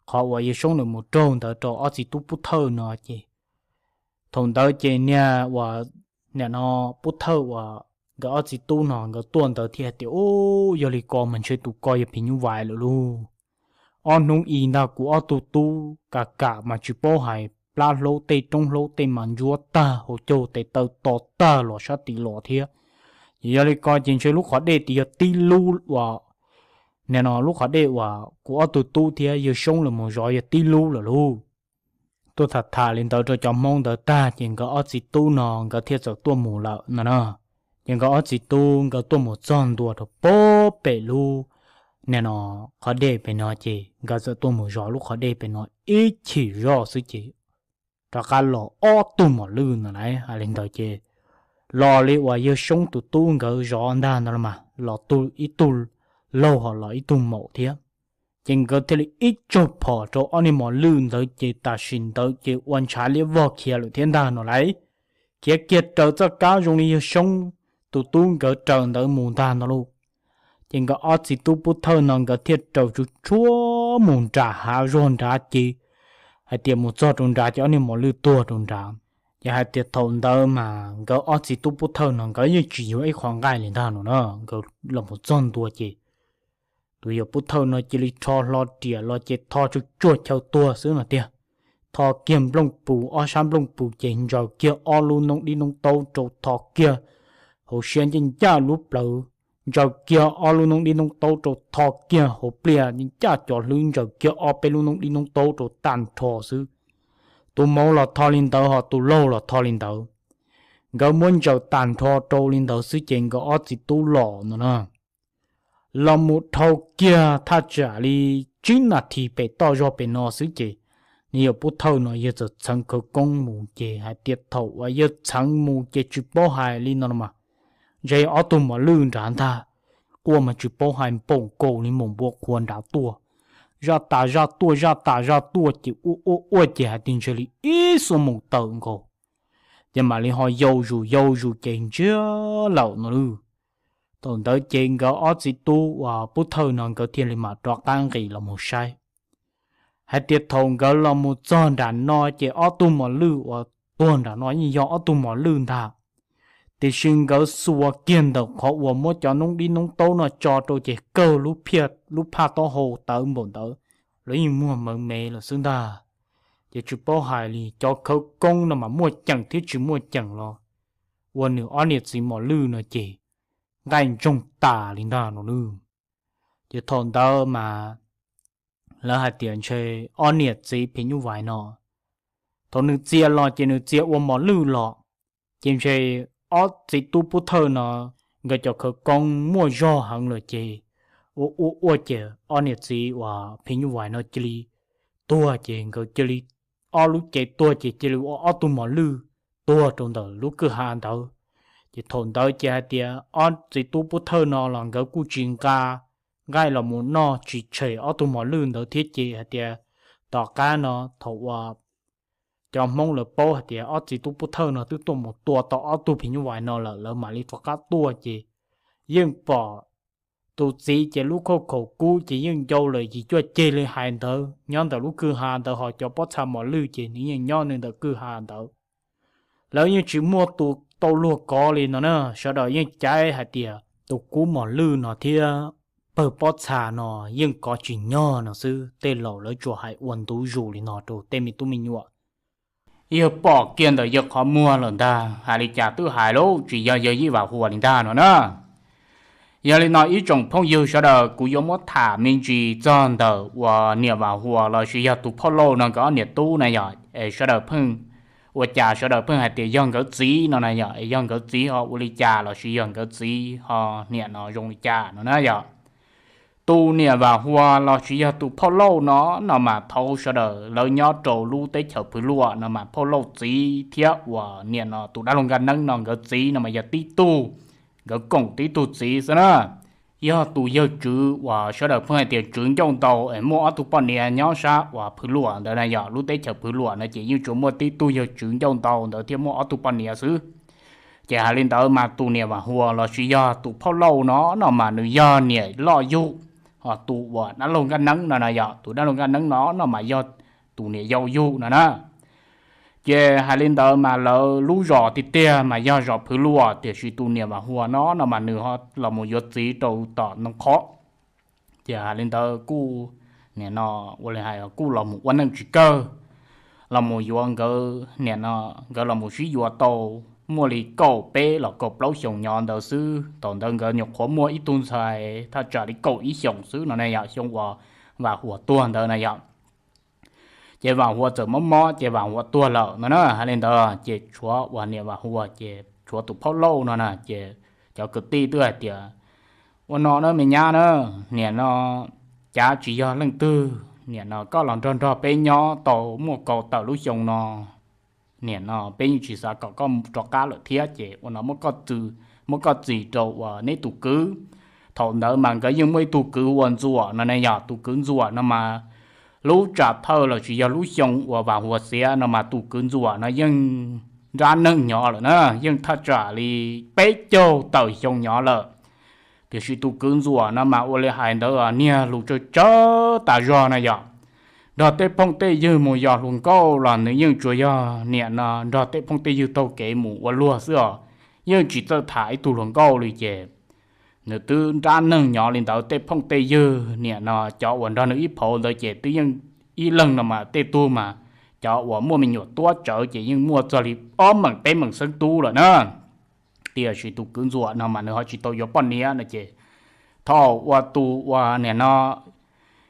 qhov uas yawg Soob lawv mus raug ntawd rau ob txiv tub pub thawj no ces thaum ntawd ces niag uas nim no pub thawj uas nkawd ob txiv tub no nkawd tuaj ntawd thiaj tias ub, yog li ko mas ntshe tus ko yog phim nyuj vais lawm lauj. Ob hnub i ntag kuv ob tug tub kam kam mas tsis paub hais plab hlaub tej roob hlaub tej mas ntsuab tag, hauv caug tes taw to tag los sab tid los thiab. Ces yog li ko ces ntshe lub qhov dej tid yog tib lub uas nim no lub qhov dej uas kuv ob tug tub thiab yawg Soob lawv mus zov yog tib lub lawm lauj. Tuaj tham tham li ntawd rau cov Hmoob ntawd tag ces nkawd ob txiv tub no nkawd thiaj txawm tuaj mus lawm no na. Ces nkawd ob txiv tub nkawd tuaj mus txog ntua rau pem lub nim no qhov dej pem no ces nkawd txawm tuaj mus zov lub qhov dej pem no ib chim zoj xwb ces rov qab los ob tug mos lwj no lauj. Hais li ntawd ces los li uas yawg Soob tus tub nkawd zov ntag no los mas los ib tug laug ho los ib tug maum thiab. Ces nkawd thiaj li ib tsaug phom rau ob niag mos lwj ntawd ces tam sim ntawd ces ua ntshav liab vog khiav lawm thiab ntag no lauj. Khiav kiag raws txoj kab zoo li yawg Soob tus tub nkawd raws ntawd mus ntag no lauj. Ces nkawd ob txiv tub pub thawj no nkawd thiaj raws tsuj tsuag mus nram hav zog nrad ces hais tias mus txog rau nrad ces ob niag mos lwj tuag rau nrad. Ces hais tias thaum ntawd mas nkawd ob txiv tub pub thawj no nkawd yeej tsis yuav ib qho nqaij li ntag no na, nkawd los mus txog ntua ces tus yawm pub thawj no cia li rho hlo riam los ces tho tsuj tsuag chaw tuag xwb no tiag. Tho kiag nplooj pus, ob sab nplooj pus ces ntsaws kiag ob lub noob dib noob taub rau, tho kiag hauv siab ncaj ncaj lub plawv, ntsaws kiag ob lub noob dib noob taub rau, tho kiag hauv pliaj ncaj cov hlwb ntsaws kiag ob peb lub noob dib noob taub rau tag nrho xwb. Tus maum los tho li ntawd ho tus laug los tho li ntawd. Nkawd muab ntsaws tag nrho rau li ntawd xwb ces nkawd ob txiv tub los no na los mus dhau kiag thaj tsam li tsib nas this pem toj zog pem no xwb ces nws yawm pub thawj no yawg txawm txheev khawv koob mus ces hais tias thaum uas yawg txheev mus ces tsis paub hais li no los mas ntshe ob tug mos lwj nrad ntag. Quaj mas tsis paub hais, npaum nkaus li npaum npua qhuav nrad tuaj, zaj tas zaj tuaj, zaj tas zaj tuaj ces ua ua ua ces hais tias ntshe li ib xuab moos tawm nkaus, ces mam li ho yau zus yau zus ces ntsiag lawm no lawm. Thaum ntawd ces nkawd ob txiv tub uas pub thawj no nkawd thiaj li mam rov qab nqis los mus saib hais tias thaum nkawd los mus txog nram no ces ob tug mos lwj uas tuag nram no yeej yog ob tug mos lwj ntag. Tiam sis nkawd xuas kiag ntawm qhov uas muab cov noob dib noob taub no tso rau ces kawg lub phaj taub hau tawv npaum ntawd, lawv yeej muag mawv mev lawm xwb ntag. Ces tsis paub hais li cov khawv koob no mas muaj ceem thiab tsis muaj ceem los ua nws ob niam txiv mos lwj no ces nqaij ntsoog tas li ntag no lawm. Ces thaum ntawd mas lawv hais tias ntshe ob niam txiv phim nyuj vais no, thaum nws txia los ces nws txia ua mos lwj los, ces ntshe ob txiv tub pub thawj no nkawd cov khawv koob muaj zog heev lawm ces ua ua ua ces ob niam txiv uas phim nyuj vais no cia li tuag ces nkawd cia li ob lub cev tuag ces cia li ua ob tug mos lwj tuag rau ntawm lub kwj ha ntawd. Ces thaum ntawd ces hais tias ob txiv tub pub thawj no los nkawd kuj tsis nqa nqaij los mus noj tsis tshem ob tug mos lwj ntawd thiab ces hais tias tom qab no thaum uas cov Hmoob lawv paub hais tias ob txiv tub pub thawj no twb tuaj mus tua tau ob tug phim nyuj vais no lawm lawv mam li rov qab tuaj ces yeej pom tus txiv ces lub khauj khaum kub ces yeej ncau lawm yim cuaj ceg li hais ntawd nyob ntawm lub kwj ha ntawd ho cov pob txha mos lwj ces nws yeej nyob nws ntawm kwj ha ntawd. Lawv yeej tsis muaj tus tau luag kov li no na, sawv daws yeej cav hais tias tus kub mos lwj no thiab pawg pob txha no yeej kov tsis nyog no xwb. Tej laus lawv tsuas hais ua ntu zus li no rau tej me tub me nyuam. Yawg pom kiag ntawm yawg qhov muag lawm ntag, hais li cas twb hais lauj, tsis yog yawg Yij Vam Huas li ntag no na. Yog li no ib tsoom phooj ywg sawv daws kuv yuav muab tham me ntsis txog ntawm uas niam Vam Huas los sis yog tus phauj Lauj no nkawd ob niam tub na yom, es sawv daws pheej ua cas sawv daws pheej hais tias yog nkawd txiv no na yom, es yog nkawd txiv ho ua li cas los sis yog nkawd txiv ho niam no zoo li cas no na yom. Tus niam Vam Huas los sis yog tus phauj Lauj no, no mas thaum sawv daws lawv nyob rau lub teb chaws Phwv Luam no mas phauj Lauj txiv thiab uas niam no tus dab laug Nkaj Neeb no nkawd txiv no mas yog tib tug, nkawd koom tib tug txiv xwb na. Yog tus yawg Tswv uas sawv daws pheej hais tias Tswv Ncauj Ntau es muaj ob tug poj niam nyob sab uas Phwv Luam ntawd na yom, lub teb chaws Phwv Luam no ces yeej tsuas muaj tib tug yawg Tswv Ncauj Ntau ntawd thiaj muaj ob tug poj niam xwb. Ces hais li ntawd mas tus niam Vam Huas los sis yog tus phauj Lauj no, no mas nws yog niam loj yug, ho tus uas dab laug Nkaj Neeb no na yom, tus dab laug Nkaj Neeb no, no mas yog tus niam yau yug no na. Ces hais li ntawd mas lawv lub zos tiag tiag mas yog zos Phwv Luam, tiam sis tus niam Vam Huas no, no mas nws los mus yuav txiv rau tom Ntoo Qhov. Ces hais li ntawd kuj, niam no, ua li hais kuj los mus ua neej tsis kawg, los mus yuav nkawd, niam no, nkawd los mus sib yuav tau muaj li kaum peb los kaum plaub xyoos nyob ntawd xwb. Thaum ntawd nkawd nyuam qhuav muaj ib tug ntxhais thaj tsam li kaum ib xyoos xwb no ne yom, xyoo uas Vam Huas tuag ntawd na yom. Ces Vam Huas txawm mob mob ces Vam Huas tuag lawm no na. Hais li ntawd ces tshuav uas niam Vam Huas ces tshuav tus phauj Lauj no na, ces cov kwv tij twb hais tias, ua no na me nyab na, niam no cav tsis yog leej twg, niam no koj los nrog nrog peb nyob tau muaj kaum tawm lub xyoo no, niam no peb yeej tsis xav kom koj rov qab lawm thiab, ces ua no muab koj txis rau uas neb tus kwv. Thaum ntawd mas nkawd yeej muaj ib tug kwv hu ua Ntxuam no ne yom, tus kwv Ntxuam no mas lub tsam thawj los sis yog lub xyoo uas Vam Huas xiav no mas tus kwv Ntxuam no yeej nrab neeg nyob lawm na, yeej thaj tsam li peb caug tawm xyoo nyob lawm. Tiam sis tus kwv Ntxuam no mas ua li hais ntawd niag lus tsawg tsawg tas zog na yom, nrog tej phooj tej ywg mus yos hluas nkauj los nws yeej tsuas yog niam no nrog tej phooj tej ywg taug kev mus ua luag xwb os, yeej tsis txawj tham ib tug hluas nkauj li ces nws twb nrab neeg nyob li ntawd, tej phooj tej ywg niam no cov uas nrog nws ib phaum ntawd ces twb yeej ib leeg no mas tej tug mas cov uas muaj me nyuam tuab tsawv ces yeej muaj txog li ob meem peb meem xeeb tub lawm na. Tiam sis tus kwv Ntxuam no mas nws ho tsis tau yuav poj niam no ces thaum uas tus uas niam no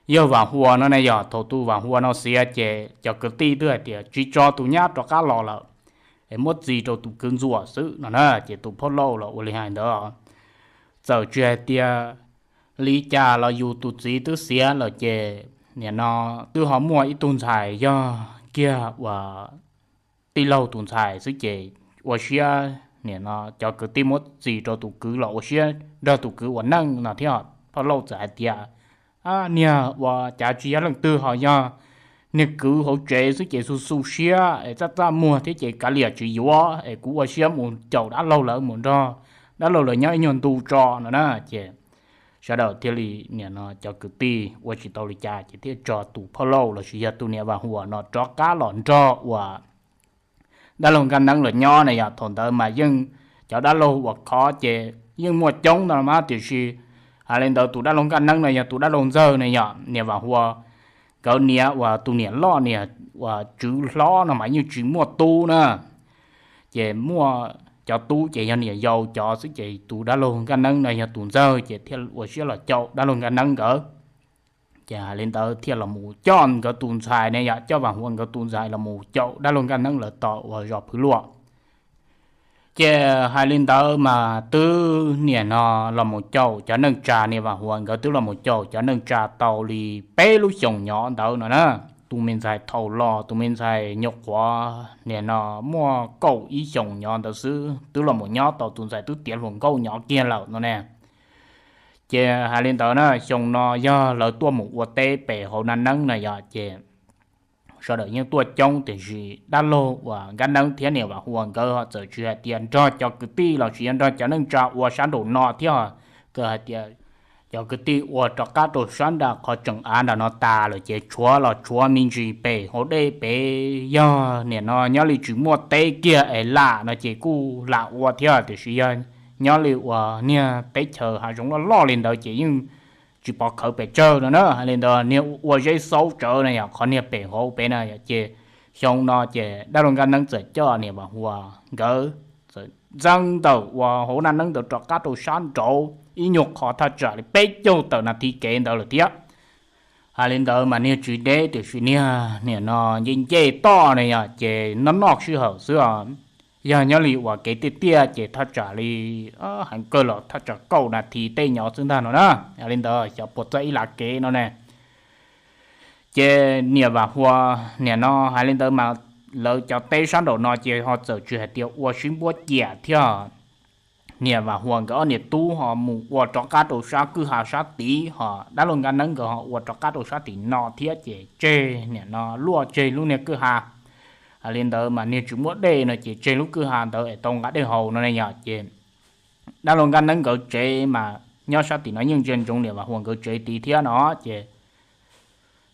yog Vam Huas no ne yog, thaum tus Vam Huas no xiav ces cov kwv tij twb hais tias tsis tso tus nyab rov qab los lawm, es muab txis rau tus kwv Ntxuam xwb no na. Ces tus phauj Lauj los ua li hais ntawd, txawm tsis hais tias li cas los yus tus txiv twb xiav lawm ces niam no twb ho muaj ib tug ntxhais yog kiag uas tij laug tus ntxhais xwb ces ua siab nim no cov kwv tij muab txis rau tus kwv los ua siab nrog tus kwv ua neej no thiab. Phauj Lauj txawm hais tias, niag ua cas tsis yog leej twg ho yog niag kwv hauv tsev xwb ces xu xu siab es txaj txaj muag thiab ces kav liam tsis yuav es kuv ua siab mus caum dab laug lawv mus nrog dab laug lawv nyob ib nyuag ntu tso no na. Ces sawv daws thiaj li nim no cov kwv tij ua tsis tau li cas ces thiaj tso tus Phauj Lauj lossis yog tus niam Vam Huas no rov qab los nrog uas dab laug Nkaj Neeb los nyob na yom. Thaum ntawd mas yeej cov dab laug uas khov ces yeej muaj coob ntau mas tiam sis hais li ntawd tus dab laug Nkaj Neeb no yog tus dab laug ntxawg na yom, niam Vam Huas nkawd niam uas tus niam loj niam uas tswv hlob no mas yeej tsis muaj tub na. Ces muaj cov tub ces yog niam yau cov xwb ces tus dab laug Nkaj Neeb no yog tus ntxawg ces thiaj ua siab los caum dab laug Nkaj Neeb nkawd. Ces hais li ntawd thiaj los mus coj nkawd tus ntxhais ne yom, coj Vam Huas nkawd tus ntxhais los mus caum dab laug Nkaj Neeb lawv tom uas zos Phwv Luam. Ces hais li ntawd mas twb nim no los mus caum cov neej tsa, niam Vam Huas nkawd twb los mus caum cov neej tsa tau li peb lub xyoos nyob ntawd no na. Tus me ntxhais thaum los tus me ntxhais nyuam qhuav nim no muaj kaum ib xyoos nyob ntawd xwb twb los mus nyob tau, tus ntxhais twb tiav hluas nkauj nyob kiag lawm no ne. Ces hais li ntawd na, xyoo no yog lawv tuaj mus ua teb pem hauv Naj Neeb na yom, ces sawv daws yeej tuaj coob tiam sis dab laug uas Nkaj Neeb thiab niam Vam Huas nkawd ho txawm tsis hais tias nrog cov kwv tij los sis yog nrog cov neej tsa ua sab nraum no thiab, kawg hais tias cov kwv tij ua rov qab rau sab nram qhov tseem av nram no tas lawm ces tshuav los tshuav me ntsis pem hauv dej pem, yog nim no nyob li tsis muaj teb kiag es lam no ces kuj lam ua thiab tiam sis yog nyob li uas niag teb chaws hav zoov loj loj li ntawd ces yeej tsis pov khawv pes tsawg no na. Hais li ntawd niag ua zeb xaub tsawv na yom, qhov niag pem hauv pem na yom, ces xyoo no ces dab laug Nkaj Neeb txawm coj niam Vam Huas nkawd txawm ntxeev ntawm uas hauv Naj Neeb ntawd rov qab rau sab nraud ib nyuag qhov thaj tsam li peb caug tawm nas this kev ntawd lawm thiab. Hais li ntawd mas niag tsis deb tiam sis niag nim no nce nce toj ne yom, ces noj noj sij hawm xwb os. Yog nyob li uas kev tiaj tiaj ces thaj tsam li heev kawg los thaj tsam kaum nas this tej nyob xwb ntag no na. Hais li ntawd xyov puas txog ib lam kev no ne. Ces niam Vam Huas nim no hais li ntawd mas lawv cov teb sab nraum no ces ho txawm tsis hais tias ua sib npuab ciam thiab. Niam Vam Huas nkawd ob niam tub ho mus ua rov qab rau sab kwj ha sab tid, ho dab laug Nkaj Neeb nkawd ho ua rov qab rau sab tim no thiab ces tseg nim no luaj tseg lub niag kwj ha. Hais li ntawd mas niag tsis muaj dej no ces tseg lub kwj ha ntawd es tau nqa dej haus no ne yom. Ces dab laug Nkaj Neeb nkawd tsev mas nyob sab tim no yeej ntsia ntsoov niam Vam Huas nkawd tsev tid thiab no ces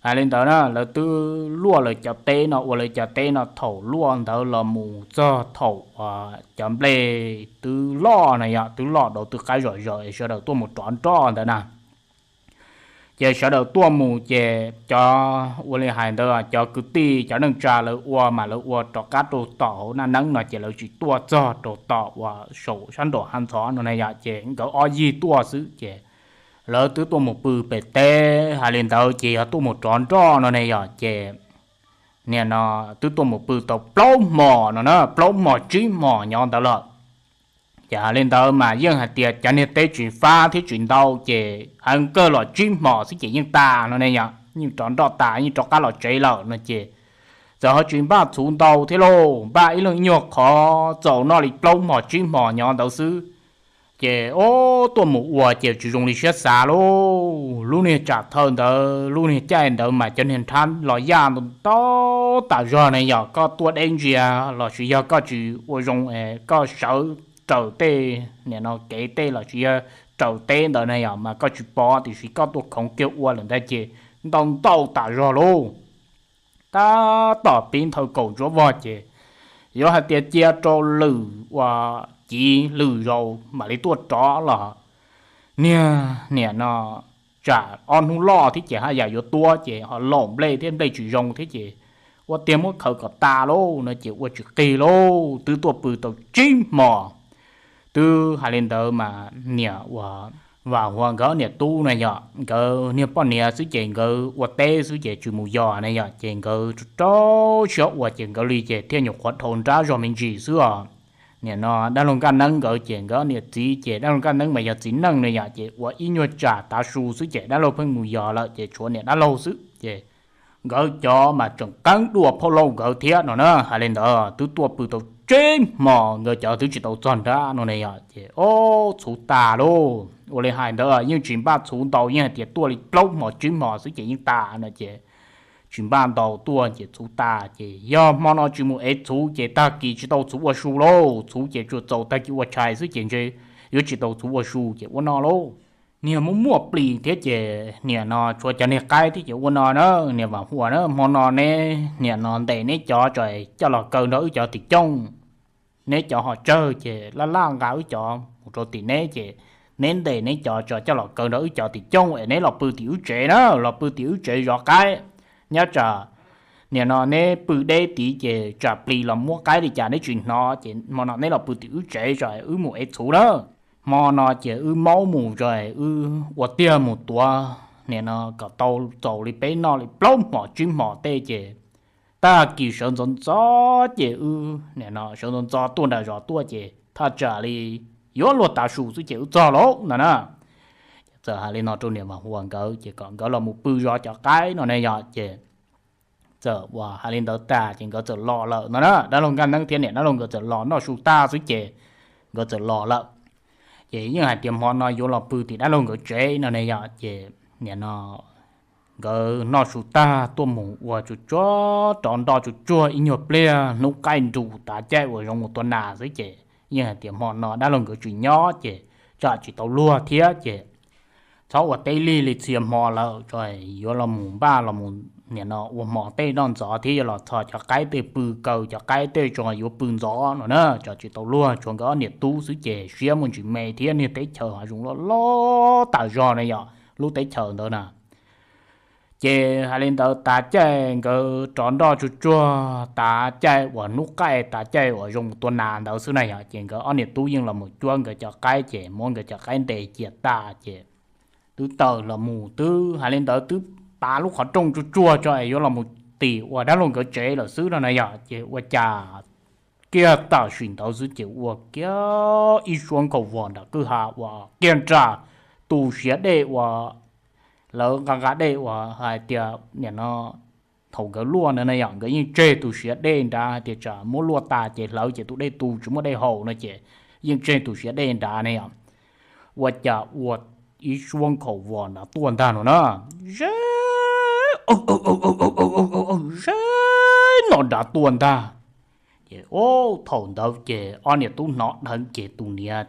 hais li ntawd na, lawv twb luaj lawv cov teb no, ua lawv cov teb no thaum luaj ntawd los mus txog thaum cov nplej twb loj na yom, twb loj dau twb qaib zom zaws es sawv daws tuaj mus rov nroj ntawd na. Ces sawv daws tuaj mus ces cov ua li hais ntawd cov kwv tij cov neej tsa lawv ua mas lawv ua rov qab rau tom hauv Naj Neeb no ces lawv tsis tuaj txog rau tom uas saum sab nraum hav ntxhov no na yom, ces nkawd ob yig tuaj xwb ces lawv twb tuaj mus pw pem teb. Hais li ntawd ces yog tuaj mus rov nroj no ne yom, ces nim no twb tuaj mus pw tau plaub hmos no na, plaub hmos tsib hmos nyob ntawd lawm. Ces hais li ntawd mas yeej hais tias cov niag teb tsis fab thiab tsis ntau ces heev kawg los tsib hmos xwb ces yeej tas no ne yom, yeej rov nroj tas yeej rov qab los tsev lawm no ces txawm ho tsis npaj txhuv ntau thiab lauj, npaj ib leeg ib nyuag qhov txaus noj li plaub hmos tsib hmos nyob ntawd xwb. Ces o, tuaj mus ua ces tsis zoo li siab xav lauj. Lub niag tsam thawj ntawd lub niag caij ntawd mas cov niag nrhab los yaj ntau ntau tas zog ne yom, koj tuaj deb ntsia los sis yog koj tsis ua zoo es koj sawv raws tej nim no kev tej los sis yog raws teb ntawd na yom mas koj tsis pom tiam sis koj tuaj khoov kiag ua lawm ntawd ces ntau ntau tas zog lauj. Tab tom pib nthawv kaum ntsuav vog ces yuav hais tias cia rau lwm uas civ lwm zaus mam li tuaj rov los niag nim no tsam ob hnub loj thiab ces haj yam yuav tuab ces ho laum nplej thiab nplej tsis zoo thiab ces ua tiag muab khaws kom tas lauj no ces ua tsis qig lauj, twb tuaj pw tau tsib hmos. Twb hais li ntawd mas niam uas Vam Huas nkawd niam tub na yom, nkawd niag poj niam xwb ces nkawd ua teb xwb ces tsis mus yos na yom, ces nkawd rau siab ua ces nkawd li ces thiaj nyuam qhuav dhau nrab zog me ntsis xwb os. Nim no dab laug Nkaj Neeb nkawd ces nkawd niam txiv ces dab laug Nkaj Neeb mas yog txiv neej na yom, ces ua ib nyuag tsam tav su xwb ces dab laug pheej mus yos lawm ces tshuav niam dab laug xwb ces nkawd cov mas tseem qeeb dua phauj laug nkawd thiab no na. Hais li ntawd twb tuaj pw tau tsib hmos nkawd cov twb tsis tau txog nrab no ne yom, ces o, txhuv tas lauj. Ua li hais ntawd yeej tsis npaj txhuv ntau, yeej hais tias tuaj li plaub hmos tsib hmos xwb ces yeej tas no ces tsis npaj ntau tuaj ces txhuv tas ces yog hmo no tsis mus ev txhuv ces tag kis tsis tau txhuv ua su lauj. Txhuv ces tsuas txaus tag kis ua tshais xwb ces ntshe yuav tsis tau txhuv ua su ces ua no lauj. Niag muaj muaj plis thiab ces niam no tshuav cov niag qaib thiab ces ua no na, niam Vam Huas na, hmo no neb niam no ntes neb cov tso coj los kaw nrog wb cov tim cooj. Neb cov ho tsawg ces laj laj nqa wb cov mus rau tim neb ces neb ntes neb cov tso coj los kaw nrog wb cov tim cooj es neb los pw tim wb tsev na, los pw tim wb tsev zov qaib. Nyob tsam niam no neb pw deb tid ces tsam plis los muab qaib li cas neb tsis hnov ces hmo no neb los pw tim wb tsev tso wb mus ev txhuv na. Hmo no ces wb maub mus tso, wb ua tiag mus tuav niam no kom tau txaus li peb noj li plaub hmos tsib hmos tej ces tag kis sawv ntxov ntxov ces wb niam no sawv ntxov ntxov tuaj nram zos tuaj ces thaj tsam li yuav luag tav su xwb ces wb txog lauj no na. Txawm hais li no rau niam Vam Huas nkawd ces kom nkawd los mus pw zov cov qaib no ne yom ces txawm uas hais li ntawd tas ces nkawd txawm los lawm no na. Dab laug Nkaj Neeb thiab niam dab laug nkawd txawm los noj su tag xwb ces nkawd txawm los lawm. Ces yeej hais tias hmo no yuav los pw tim dab laug nkawd tsev no ne yom ces niam no nkawd noj su tag tuaj mus ua tsuag tsuag rov nroj tsuag tsuag ib nyuag pliag hnub qaij nrus tav caij uas zoo mus tua nas xwb ces yeej hais tias hmo no dab laug nkawd tsis nyob ces tsam tsis tau luag thiab ces txhob ua teb lig li txhia hmo lawm tso, yuav los mus npaj los mus niam no ua hmo tej noj ntxov thiab yuav los txhos cov qaib tej pw kaw cov qaib tej tso yuav pw ntxov no na, tsam tsis tau luag. Tshuav nkawd ob niam tub xwb ces siab muaj ntsis me thiab niag teb chaws hav zoov loj loj tas zog ne yom, lub teb chaws ntawd na. Ces hais li ntawd tav caij nkawd rov nroj tsuag tsuag tav caij uas hnub qaij tav caij uas zoo tua nas ntawd xwb na yom, ces nkawd ob niam tub yeej los mus cuab nkawd cov qaib ces muab nkawd cov qaib ntes cia tas ces twb tawm los mus twb hais li ntawd twb pav lub qhov rooj tsuag tsuag tso es yuav los mus tim uas dab laug nkawd tsev lawm xwb no na yom, ces ua cas kiag tam sim ntawd xwb ces ua kiag ib suab nkhaus vos nram kwj ha uas kiag nram tus siav dej uas lawv nqa nqa dej uas hais tias niam no thaum nkawd luaj ntawd na yom, nkawd yeej tseg tus siav dej nrad hais tias tsam muab luaj tas ces hlawv ces tus dej tu tsis muaj dej haus no ces yeej tseg tus siav dej nrad ne yom. Ua cas ua ib suab nkhaus vos nrad tuaj ntag no na, ze ze no nrad tuaj ntag. Ces thaum ntawd ces ob niam tub hnov dheev ces tus niam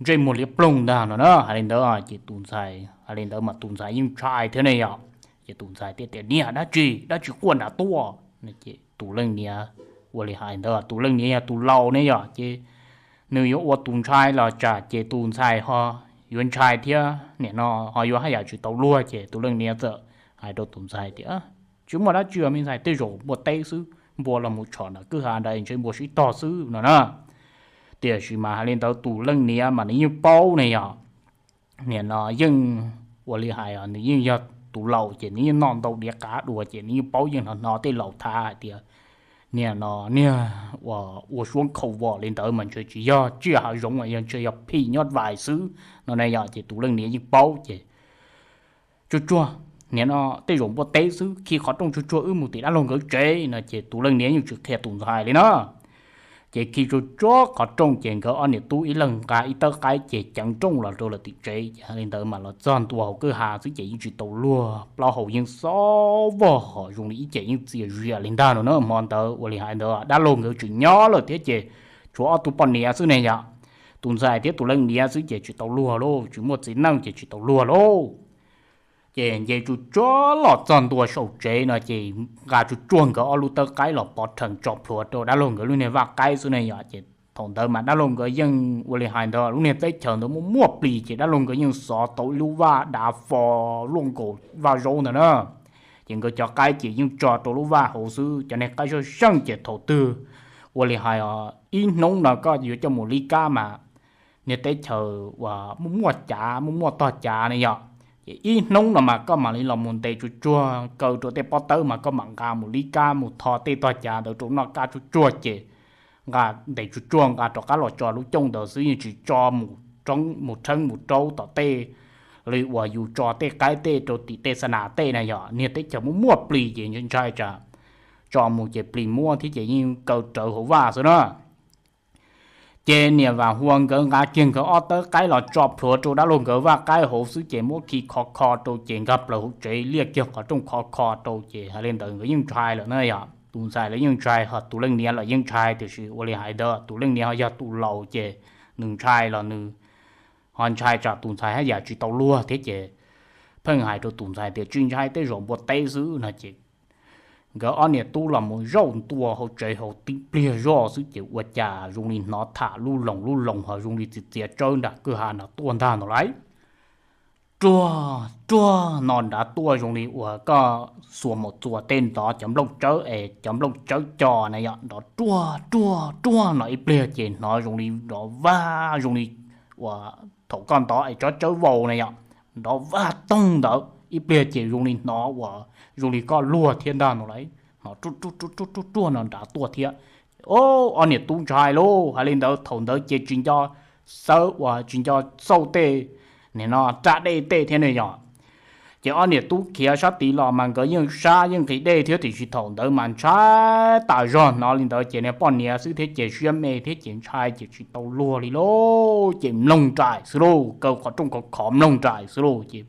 ntsej muag liab ploog ntag no na. Hais li ntawd ces tus ntxhais hais li ntawd mas tus ntxhais yeej ntshai thiab ne yom. Ces tus ntxhais thiaj tias niam dab tsi dab tsi quaj nrad tuaj no ces tus leej niam ua li hais ntawd tus leej niam yog tus laus ne yom ces nws yuav ua tus ntshai los tsam ces tus ntxhais ho yuav ntshai thiab niam no ho yuav haj yam tsis tau luag ces tus leej niam txawm hais rau tus ntxhais tias tsis muaj dab tsi os me ntxhais, tej zaum npua teb xwb, npua los mus tshom nram kwj ha nrad ntshe npua sib tog xwb no na. Tiam sis mas hais li ntawd tus leej niam mas nws yeej paub ne yom. Niam no yeej ua li hais nws yeej yog tus laus ces nws yeej noj ntau diav qav dua ces nws yeej paub yeej hnov hnov tej laus tham hais tias niam no niag ua ua suab nkhaus vos li ntawd mas ntshe tsis yog tsiaj hav zoov yog ntshe yog phim nyuj vais xwb no na yom. Ces tus leej niam yeej paub ces tsuag tsuag niam no tej zaum npua teb xwb, khi qhov rooj tsuag tsuag wb mus tim dab laug nkawd tsev no ces tus leej niam yeej tsis qhia tus ntxhais li na. Ces khi tsuag tsuag qhov rooj ces nkawd ob niam tub ib leeg nqa ib tawb qaib ces ceev nrooj los rau lawm tim tsev ces hais li ntawd mas los txog ntua hauv kwj ha xwb ces yeej tsis tau luag, plaub hau yeej xob vog hos zoo li ib ce yeej txias zias li ntag no na. Hmo ntawd ua li hais ntawd dab laug nkawd tsis nyob lawm thiab ces tshuav ob tug poj niam xwb ne yom. Tus ntxhais thiab tus leej niam xwb ces tsis tau luag lauj, tsis muaj txiv neej ces tsis tau luag lauj. Ces nce tsuag tsuag los txog ntua saum tsev no ces nqa tsuag tsuag nkawd ob lub tawb qaib los pov rhees tso plhuav rau dab laug nkawd lub niag vaj qaib xwb ne yom. Ces thaum ntawd mas dab laug nkawd yeej ua li hais ntawd lub niag teb chaws ntawd muaj muaj plis ces dab laug nkawd yeej xov tau ib lub vaj dav fo luaj nkaus vaj zaub ntawd na. Ces nkawd cov qaib ces yeej tso rau lub vaj hauv xwb, cov niag qaib sab seej ces thaum twg ua li hais ib hnub no koj yuav coj mus lib kab mas niag teb chaws uas muaj muaj cav muaj muaj tog cav ne yom. Ces ib hnub no mas koj mam li los mus ntes tsuag tsuag kaw rau tej pob tawb mas koj mam nqa mus lib kab mus tho tej tog cav ntawd rau noj kab tsuag tsuag ces nqa ntes tsuag tsuag nqa rov qab los tso lub cooj ntawd xwb, yeej tsis tso mus rheeb mus rau tom tej li uas yus tso tej qaib tej rau tim tej xa nas tej na yom. Niag teb chaws muaj muaj plis ces ntshai tsam tso mus ces plis muab thiab ces yeej kaw rawv hauv vaj xwb na. Ces niam Vam Huas nkawd nqa kiag nkawd ob tawb qaib los tso plhuav rau dab laug nkawd vaj qaib hauv xwb ces muab khi khov kho rau ces nkag plaws hauv tsev liaj kiag qhov rooj khov kho rau ces hais li ntawd nkawd yeej ntshai lawm na yom. Tus ntxhais los yeej ntshai ho tus leej niam los yeej ntshai, tiam sis ua li hais ntawd tus leej niam ho yog tus laus ces nws ntshai los nws ho ntshai tsam tus ntxhais haj yam tsis tau luag thiab ces pheej hais rau tus ntxhais tias tsis ntshai, tej zaum npua teb xwb no ces nkawd ob niam tub los mus zaum ntua hauv tsev hauv tib pliag zoj xwb ces ua cas zoo li hnov tham lub loos lub loos ho zoo li txiav txiav tsawb nram kwj ha nrad tuaj ntag no lauj. Ruag ruag no nrad tuaj zoo li uas koj xuas mus txuas tej ntov cov nplooj tsawb es cov nplooj tsawb co na yom, nrov ruag ruag ruag no ib pliag ces hnov zoo li nrov vag zoo li uas thaum koj ntov es tsob tsawb vau na yom, nrov vag toog ntawd ib pliag ces zoo li hnov uas zoo li koj luag thiab ntag no lauj. Hnov ruag ruag ruag ruag ruag no nrad tuaj thiab. Ob niam tub ntshai lauj, hais li ntawd thaum ntawd ces tsis nco xawb uas tsis nco xauj tej nim no raj dej tej thiab ne yom. Ces ob niam tub khiav sab tid los mas nkawd yeej sab yeej nqhis dej thiab, tiam sis thaum ntawd mas ntshai tas zog, hnov li ntawd ces niag poj niam xwb thiab ces siab me thiab ces ntshai ces tsis tau luag li lauj, ces mloog nraim xwb lauj, kaw qhov rooj khov khov mloog nraim xwb lauj. Ces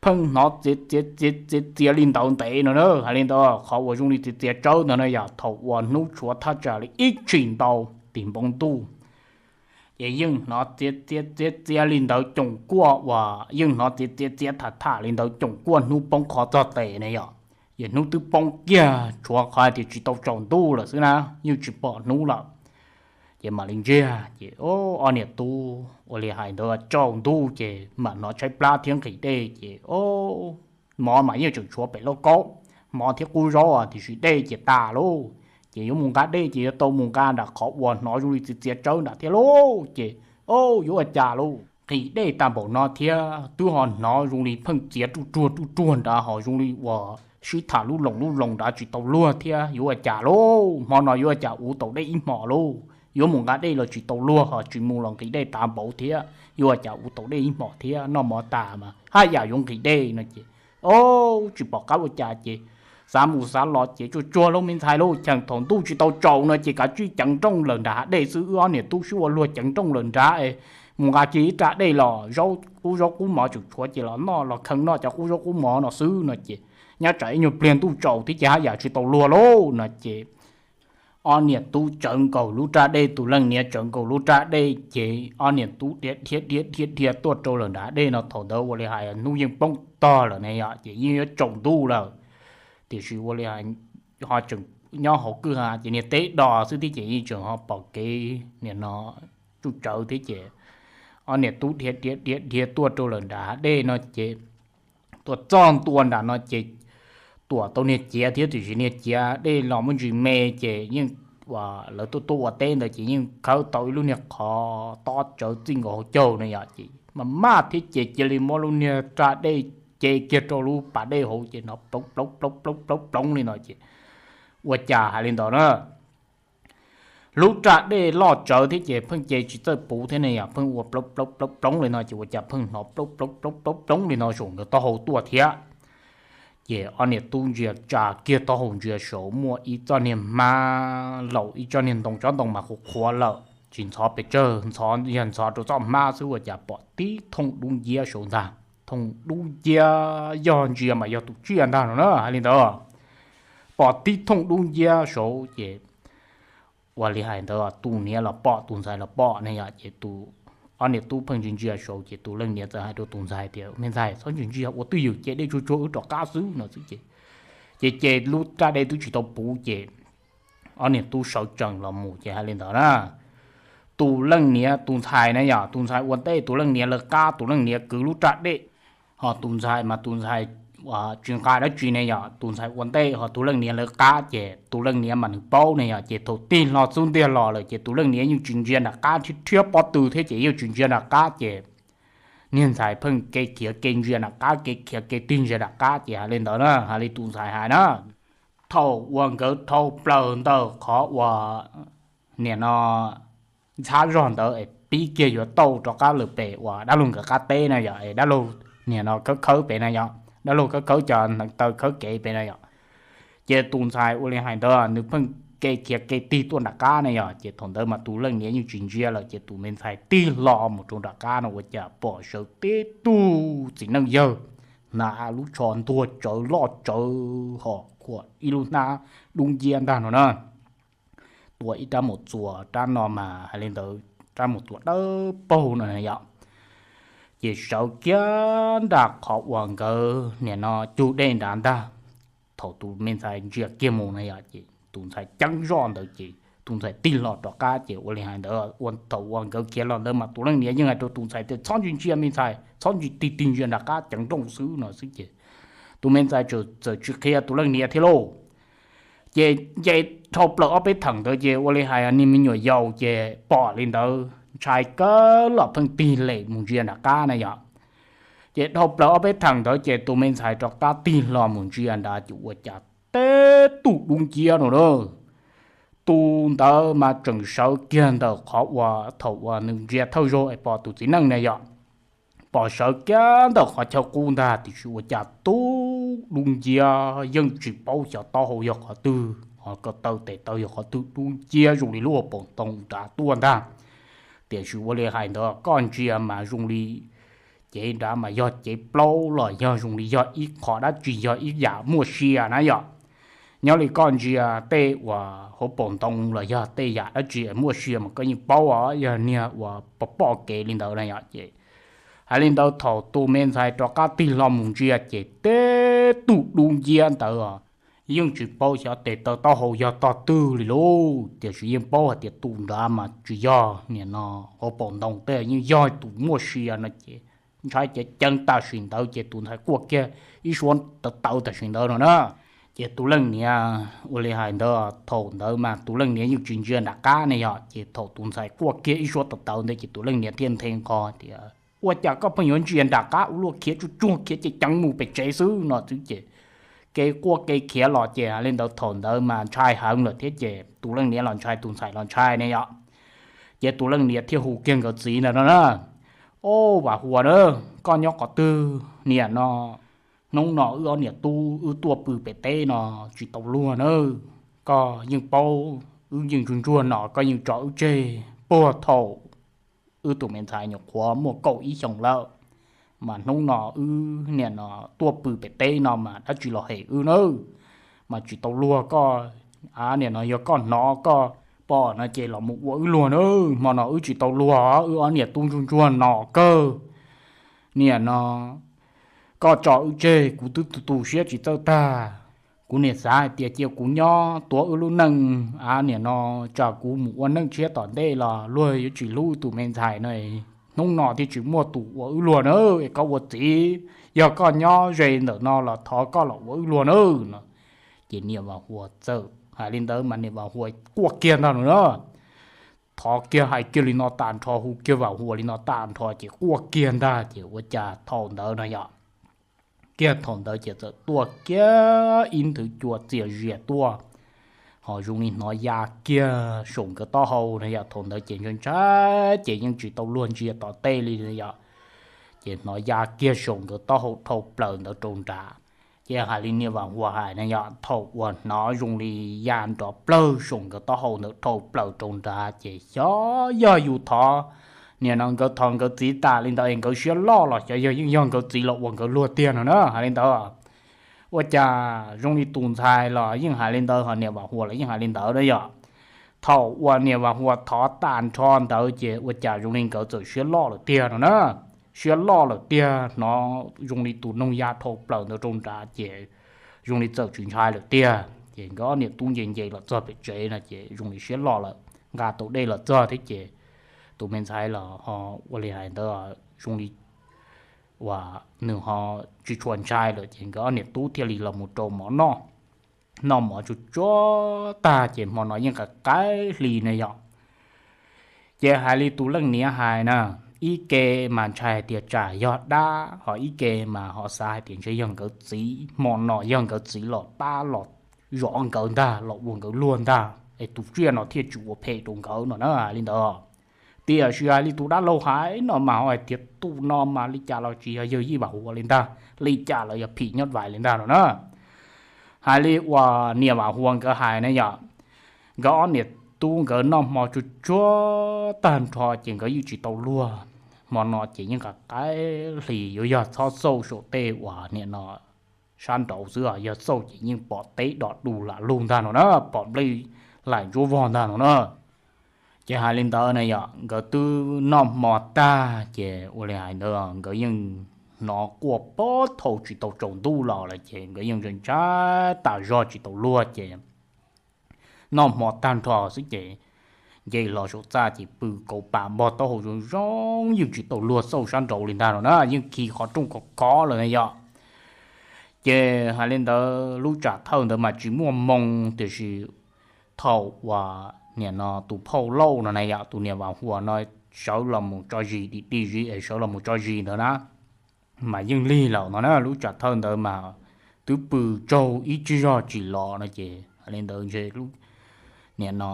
pheej hnov txiav txiav txiav txiav li ntawd ntev no na, hais li ntawd qhov uas zoo li txiav txiav tsawb ntawd na yom, thaum uas hnub tshuav thaj tsam li ib tshim ntau tim npoo ntuj. Ces yeej hnov txiav txiav txiav txiav li ntawd coom kuaj uas yeej hnov txiav txiav txiav tham tham li ntawd coom kuaj hnub poob qhov txog tes na yom. Ces hnub twb poob kiag tshuav qhov hais tias tsis tau tsaus ntuj lawm xwb na, yeej tsis pom hnub lawm. Ces mam li ntsiag ces ob niam tub ua li hais ntawd tsaus ntuj ces mam hnov tshaib plab thiab nqhis dej ces mov mas yeej tseem tshuav pem lauj kaub, mov thiab qub zaub tiam sis dej ces tas lauj. Ces yuav mus nqa dej ces yuav tau mus nqa nram qhov uas hnov zoo li txiav txiav tsawb nrad thiab lauj. Ces yuav ua cas lauj, nqhis dej tag npaum no thiab twb ho hnov zoo li pheej txiav ruaj ruag ruaj ruag nrad ho zoo li uas sib tham lub loos lub loos nrad tsis tau luag thiab, yuav ua cas lauj, hmo no yuav ua cas uv taus dej ib hmos lauj. Yuav mus nqa dej los tsis tau luag ho tsis mus los nqhis dej tag npaum thiab, yuav ua cas uv taus dej ib hmos thiab, noj mov tas mas haj yam yuav nqhis dej no ces tsis pom qab ua cas ces xav mus xav los ces tsuag tsuag lauj me ntxhais lauj, cheem thaum ntuj tsis tau tsaus no ces kav tsij ceev nrooj lawm nram hav dej xwb, wb ob niam tub sib ua luag ceev nrooj lawm nrad es mus nqa kiag ib raj dej los zaub qub zaub qub mov tseem tshuav ces los noj los kheej noj cov qub zaub qub mov no xwb no ces nyob tsam ib nyuag pliag ntuj tsaus thiab ces haj yam tsis tau luag lauj no ces ob niam tub tsawv nkaus lub raj dej, tus leej niam tsawv nkaus lub raj dej ces ob niam tub dhia dhia dhia dhia dhia tuaj rau lawm nram dej no, thaum ntawd ua li hais hnub yeej poob tog lawm ne yom, ces yeej yuav tsaus ntuj lawm. Tiam sis ua li hais ho tseem nyob hauv kwj ha ces niag teb do xwb thiab ces yeej tseem ho pom kev nim no tsuj tsawv thiab ces ob niam tub dhia dhia dhia dhia tuaj rau lawm nram hav dej no ces tuaj txog ntua nram no ces tuam tau niag ciav thiab tiam sis niag ciav dej los muaj ntsis me ces yeej lawv tuaj tuaj ua teb ntawd ces yeej khawb tau ib lub niag qhov tob tsawv txij nkaus hauv caug no yom, ces maj maj thiab ces cia li muab lub niag raj dej ce kiag rau lub pas dej hauv ces hnov ploov ploov ploov ploov ploov ploov li no ces ua cas hais li ntawd na. Lub raj dej loj tsawv thiab ces pheej ce tsis txawj puv thiab ne yom, pheej ua ploov ploov ploov ploov li no ces ua cas pheej hnov ploov ploov ploov ploov ploov li no saum nkawd taub hau tuaj thiab. Ces ob niam tub ntsia tsa kiag taub hau ntsia saud muaj ib txoj niag hmab laus, ib txoj niag ntoo, tsob ntoo mas qhuav qhuav lawm tsis ntxhov pes tsawg, ntxhov yog ntxhov rau txoj hmab xwb, ua cas pom tib thooj dub nciab saud ntag. Thooj dub nciab yog ntsia mas yog tus tsiaj ntag no na, hais li ntawd. Pom tib thooj dub nciab saud ces ua li hais ntawd tus niam los pom tus ntxhais los pom ne yom, ces tus ob niam tub pheej ntsia ntsia saud ces tus leej niam txawm hais rau tus ntxhais tias me ntxhais, txhob ntsia ntsia, ua twj ywm, ce dej tsuag tsuag wb rov qab xwb no xwb ces ces ce lub raj dej twb tsis tau puv ces ob niam tub sawv tsees los mus ces hais li ntawd na. Tus leej niam tus ntxhais na yom, tus ntxhais ua ntej, tus leej niam lawv qab, tus leej niam kwv lub raj dej. Ho tus ntxhais mas tus ntxhais tsis nqa dab tsi ne yom, tus ntxhais ua ntej ho tus leej niam lawv qab ces tus leej niam mas nws paub ne yom, ces thaum tig hlo xub ntiag los lawm ces tus leej niam yeej tsis ntsia nram qab, rhiab pob tw thiab ces yeej tsis ntsia nram qab ces niag ntxhais pheej ke khiav ke ntsia nram qab, ke khiav ke tig ntsia nram qab ces hais li ntawd na, hais li tus ntxhais hais na. Thaum uas nkawd dhau plaws ntawm qhov uas nim no ntxhab zog ntawd es pib kiag yuav tauj rov qab lawm pem uas dab laug nkawd qab teb na yom, es dab laug nim no khawb khawb pem na yom, dab laug khawb khawb cov neev taw khawb kev pem na yom. Ces tus ntxhais ua li hais ntawd nws pheej kev khiav kev tig tuaj nram qab na yom. Ces thaum ntawd mas tus leej niam yeej tsis ntsia lawm ces tus me ntxhais tig hlo mus rau nram qab no ua cas pom sawv tib tug txiv neej yawg hnav lub tsho ntuag tsawv loj tsawv ho khuam ib lub hnab dub nciab ntag no na. Tua ib rab mus txuas rab no mas hais li ntawd rab mus txuas dawb paug no yom. Ces sawv kiag nram qhov uas nkawd nim no cug dej nrad ntag. Thaum tus me ntxhais ntsia kiag mus na yom ces tus ntxhais ceeb zoj ntawd ces tus ntxhais tig hlo rov qab ces ua li hais ntawd ua thaum uas nkawd khiav los ntawd mas tus leej niam yeej hais rau tus ntxhais tias txhob ntsia ntsia me ntxhais, txhob ntsia tig tig ntsia nram qab ceev nrooj xwb no xwb ces tus me ntxhais txawm tsis qhia tus leej niam thiab lauj. Ces nce dhau plaws ob peb theem ntawd ces ua li hais niag me nyuam yaus ces pom li ntawd ntshai kawg los pheej tig lem mus ntsia nram qab na yom. Ces dhau plaws ob peb theem ntawd ces tus me ntxhais rov qab tig hlo mus ntsia nrad ces ua cas tib tug dub nciab no na. Tus ntawd mas tseem sawv kiag ntawm qhov uas thaum uas nws ntsia thawj zaug es pom tus txiv neej na yom. Pom sawv kiag ntawm qhov chaw qub ntag tiam sis ua cas tib tug dub nciab yeej tsis paub xyov taub hau yog qhov twg ho ko taw tes taw yog qhov twg dub nciab zoo li lub hauv paus ntoo nrad tuaj ntag. Tiam sis ua li hais ntawd koj ntsia mas zoo li cev nrad mas yog cev plaub los yog zoo li yog ib qho dab tsi yog ib yam muaj sia na yom. Nyob li koj ntsia tej uas hauv paus ntoo los yog tej yam dab tsi muaj sia mas koj yeej paub os, yog niag uas pom pom kev li ntawd na yom. Ces hais li ntawd thaum tus me ntxhais rov qab tig hlo mus ntsia ces tib tug dub nciab ntawd yeej tsis paub xyov tes taw taub hau yog tog twg li lauj, tiam sis yeej paub hais tias tus nrad mas tsis yog nim no hauv paus ntoo tej, yeej yog tus muaj sia no ces ntshai ceev ceev tam sim ntawd ces tus ntxhais quaj kiag ib suab tawv tawv tam sim ntawd no na. Ces tus leej niam ua li hais ntawd thaum ntawd mas tus leej niam yeej tsis ntsia nram qab ne yom, ces thaum tus ntxhais quaj kiag ib suab tawv tawv ntawd ces tus leej niam thiaj nthe nqho tias ua cas koj pheej yuav ntsia nram qab ua luaj, khiav tsuj tsuag khiav ceev ceev mus pem tsev xwb no xwb ces kev quaj kev khiav los ces hais li ntawd thaum ntawd mas ntshai heev lawm thiab ces tus leej niam los ntshai tus ntxhais los ntshai ne yom. Ces tus leej niam thiaj hu kiag nkawd txiv ntawd no na. Au Vam Huas na, koj nyob qhov twg niam no? Hnub no wb ob niam tub wb tuaj pw pem teb no tsis tau luag nawb. Koj yeej paub wb yeej ntsuag ntsuag no koj yeej tso wb tseg puag thaum wb tus me ntxhais nyuam qhuav muaj kaum ib xyoos lawm, mas hnub no wb niam no tuaj pw pem teb no mas dab tsi los hem wb nawb, mas tsis tau luag koj. A niam no yog koj hnov koj pom no ces los mus ua wb luag nawb, hmo no wb tsis tau luag wb ob niam tub ntsuag ntsuag no kawg. Niam no koj tso wb tseg kuv twb tu tu siab tsis txawj tag. Kuv niam xav hais tias cia kuv nyob tuav wb lub neej, a niam no tsam kuv mus ua neej tshiab tom ntej los luag yuav tsis hlub tus me ntxhais no, hnub no thiaj tsis muaj tus ua wb luag na. Es koj ua txiv, yog koj nyob ze ntawm no los thov koj los ua wb luag na no. Ces niam Vam Huas txawm hais li ntawd mas niam Vam Huas quaj kiag ntag no na. Thov kiag hais kiag li no tas nrho hu kiag Vam Huas li no tas nrho ces quaj kiag ntag ces ua cas thaum ntawd no yom, kiag thaum ntawd ces txawm tuaj kiag ib nthwv cua txias zias tuaj, ho zoo li hnov ya kiag saum nkawd taub hau no yom. Thaum ntawd ces ntshai ntshai ces yeej tsis tau luag ntsia tom tej li no yom. Ces hnov ya kiag saum nkawd taub hau dhau plaws ntawd rau nrad. Ces hais li niam Vam Huas hais na yom, thaum uas hnov zoo li ya nrov plawg saum nkawd taub hau ntawd dhau plaws rau nrad ces xyov yog yus thov, niam no nkawd thov nkawd txiv tas li ntawd es nkawd siab loj los xyov yog yeej yog nkawd txiv los ua nkawd luag tiag no na. Hais li ntawd ua cas zoo li tus ntxhais los yeej hais li ntawd ho niam Vam Huas los yeej hais li ntawd na yom. Thaum uas niam Vam Huas thov tas nrho ntawd ces ua cas zoo li nkawd txawm siab loj lawm tiag no na. Siab loj lawm tiag, hnov zoo li tus noog ya dhau plaws ntawd rau nrad ces zoo li txawm tsis ntshai lawm tiag. Ces nkawd ob niam tub nce nce los txog pem tsev no ces zoo li siab loj lawm, nqa tau dej los txog thiab ces tus me ntxhais los ho ua li hais ntawd zoo li uas nws ho tsis tshua ntshai lawm ces nkawd ob niam tub thiaj li los mus rau mov noj. Noj mov tsuag tsuag tag ces hmo no yeej qaim qaim hli na yom. Ces hais li tus leej niam hais na, ib ke mas ntshai hais tias tsam yog dab, ho ib ke mas ho xav hais tias ntshe yog nkawd txiv, hmo no yog nkawd txiv los pab los zov nkawd ntag, los ua nkawd luag ntag es tus tsiaj no thiaj tsis ua phem rau nkawd no na, hais li ntawd. Tiam sis hais li tus dab laug hais no mas ho hais tias tus no mas li cas los tsis yog yawg Yij Vam Huas li ntag, li cas los yog phim nyuj vais li ntag no na. Hais li uas niam Vam Huas nkawd hais na yom, nkawd ob niam tub nkawd noj hmo tsuag tsuag tag nrho ces nkawd yeej tsis tau luag. Hmo no ces yeej qab qaib hli yuav yog txhob xauj saum tej uas nim no sab nraud xwb, yog xauj ces yeej pom teb dom du lam lug ntag no na, pom nplej laim ntsuab vog ntag no na. Ces hais li ntawd na yom, nkawd twb noj hmo tag ces ua li hais ntawd nkawd yeej hnov quaj pab thaum tsis tau tsaus ntuj los lawm ces nkawd yeej ntshai tas zog tsis tau luag ces noj hmo tag nrho xwb ces nce los saum txaj ces pw kauv pam npog taub hau zoo zoo yeej tsis tau luag xauj sab nraud li ntag no na, yeej khi qhov rooj khov khov lawm na yom. Ces hais li ntawd lub tsam thawj ntawd mas tsis muaj moo, tiam sis thaum uas nim no tus phauj Lauj no na yom, tus niam Vam Huas no sawv los mus tso zis, dim dim zis es sawv los mus tso zis ntawd na, mas yeej lig lawm no na, lub tsam thawj ntawd mas twb pw tsaug ib tsig zog tsis los no ces hais li ntawd ntshe nim no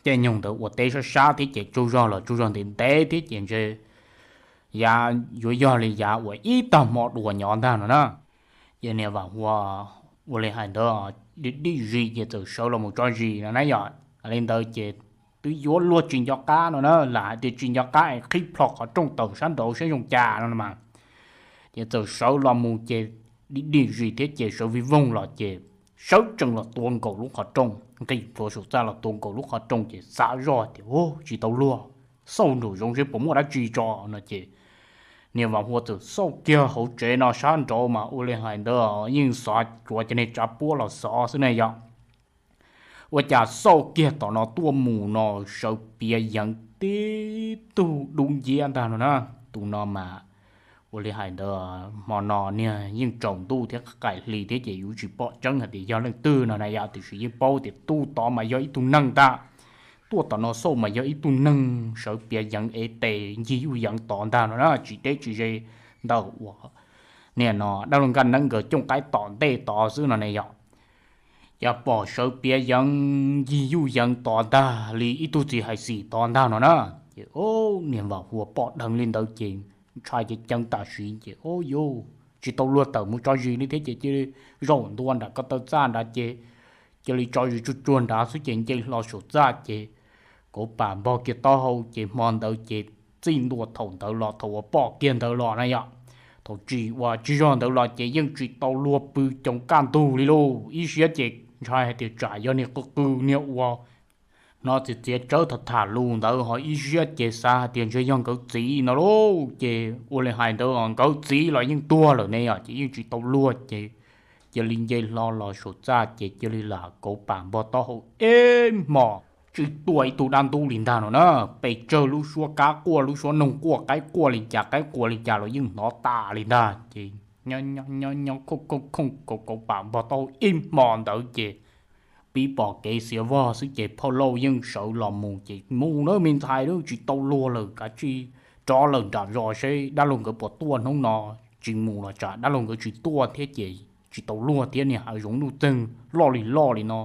caij nyoog ntawd ua teb sab sab thiab ces tsaug zog los tsaug zog ntev ntev thiab ces ntshe yav yuav yog li yav uas ib tag hmo dua nyob ntag no na. Ces niam Vam Huas ua li hais ntawd dim dim zis ces txawm sawv los mus tso zis no na yom. Li ntawd ces twb yuav luag tsis nco qab no na, lam hais tias tsis nco qab es qhib plho qhov rooj tawm sab nraud saib zoo cas no mas. Ces txawm sawv los mus ces dim dim zis thiab ces sawv vij voog los ces sawv tsees los tua nkaus lub qhov rooj, nqis plhuav saum txaj los tua nkaus lub qhov rooj ces xav zoj tias, Ub, tsis tau luag, xauj nraum zoov seb puas muaj dab tsi tso no ces niam Vam Huas txawm xauj kiag hauv tsev no sab nraud mas ua li hais ntawd yeej xov tsuav cov niag tsav puab los xov xwb ne yom. Ua cas xauj kiag tom no tuaj mus no sawv piav yeev tib tug dub nciab ntag no na. Tus no mas ua li hais ntawd hmo no niag yeej tsaus ntuj thiab qaim hli thiab ces yuav tsis pom tseeb hais tias yog leej twg no na yom, tiam sis yeej paub tias tuaj tod mas yog ib tug neeg ntag. Tuaj tom no xauj mas yog ib tug neeg sawv piav yeev ev tes ncig yuj yeev tod ntag no na, tsis deb tsis ze ntawm uas niag no dab laug Nkaj Neeb nkawd cooj qaib tom ntej tod xwb no ne yom. Yog pom sawv piav yeev ncig yuj yeev tod ntag li ib tug txiv hais xim tod ntag no na. Ces niag Vam Huas pom dheev li ntawd ces ntshai ceev ceev tam sim ces, Ub yuj, tsis tau luag tawm mus tso zis li thiab ces cia li zaum ntua nram ko taw txaj nrad ces cia li tso zis tsuag tsuag nrad xwb ces nce hlo saum txaj ces kauv pam npog kiag taub hau ces hmo ntawd ces txij ntua thaum ntawd los thaum uas pom kiag ntawd los na yom, thaum tsis ua tsis zog ntawd los ces yeej tsis tau luag pw coov kaj ntug li lauj. Ib siab ces ntshai hais tias tsam yog niag qw qw niag ua hnov txiv txiav tsawb tham tham lus ntawd, ho ib siab ces xav hais tias ntshe yog nkawd txiv no lauj. Ces ua li hais ntawd nkawd txiv los yeej tuag lawm ne yom, ces yeej tsis tau luag ces cia li nce hlo los saum txaj ces cia li lam kauv pam npog taub hau ib hmos tsis tuaj ib tug dab ntub li ntag no na. Pes tsawg lub suab kab quaj, lub suab noog quaj, qaib quaj li cas qaib quaj li cas los yeej hnov tas li ntag ces nyob nyob khooj khooj khooj kauv pam npog taub hau ib hmos ntawd ces pib pom kev xiav vog xwb ces phauj Lauj yeej sawv los mus ces mus na me ntxhais, tsis tau luag lawm, kav tsij rov lawm nram zos seb dab laug nkawd puas tuaj hnub no. Tsis mus los tsam dab laug nkawd tsis tuaj thiab ces tsis tau luag thiab, niag hav zoov nuj txeeg loj li loj li no,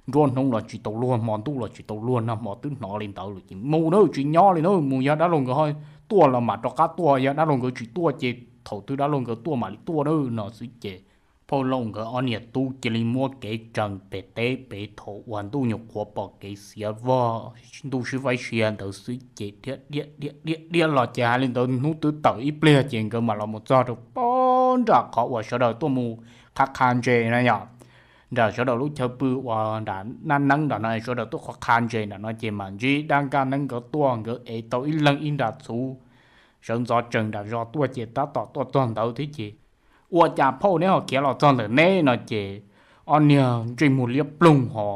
nruab hnub los tsis tau luag, hmo ntuj los tsis tau luag, nag hmo twb hnov li ntawd lawm ces mus na, tsis nyob li na, mus yog dab laug nkawd ho tuaj los mam rov qab tuaj, yog dab laug nkawd tsis tuaj ces thaum twg dab laug nkawd tuaj mam li tuaj na no xwb ces phauj Lauj nkawd ob niam tub cia li muab kev tsees pem teb pem thaum uas ntuj nyuam qhuav pom kev xiav vog, ntuj sib faib sia ntawd xwb ces dhia dhia dhia dhia los ces hais li ntawd hnub twb tawm ib pliag ces nkawd mam los mus txog rau pem nram qhov uas sawv daws tuaj mus qhav qha ntses na yom. Nram sawv daws lub chaw pw uas nram naj neeb nram no sawv daws tuaj qhav qha ntses nram no ces mam ntsib dab Nkaj Neeb nkawd tuaj, nkawd ev tau ib leeg ib nra txhuv sawv ntxov tsees nram zos tuaj ces tab tom tuaj txog ntawd thiab ces, Ua cas phauj neb ho khiav los txog ntawm neb no ces ob niag ntsej muag liab ploog ho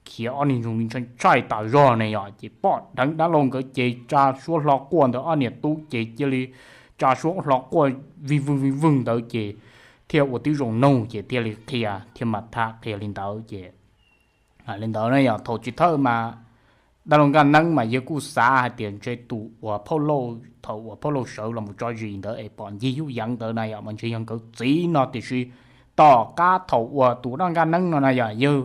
khiav ob niag ntsoog li ntshai ntshai tas zog ne yom, ces pom dheev dab laug nkawd ces tsa suab hlo quaj ntawd, ob niam tub ces cia li tsa suab hlo quaj vij vwg vij vwg ntawd ces thiaj ua tib zoo noog ces thiaj li qhia thiaj mam tham qhia li ntawd ces hais li ntawd na yom. Thaum chiv thawj mas dab laug Nkaj Neeb mas yawg kuj xav hais tias ntshe tus uas phauj Lauj thaum uas phauj Lauj sawv los mus tso zis ntawd es pom ncig yuj yeev ntawd na yom mas ntshe yog nkawd txiv no, tiam sis tom qab thaum uas tus dab Nkaj Neeb no na yom yawg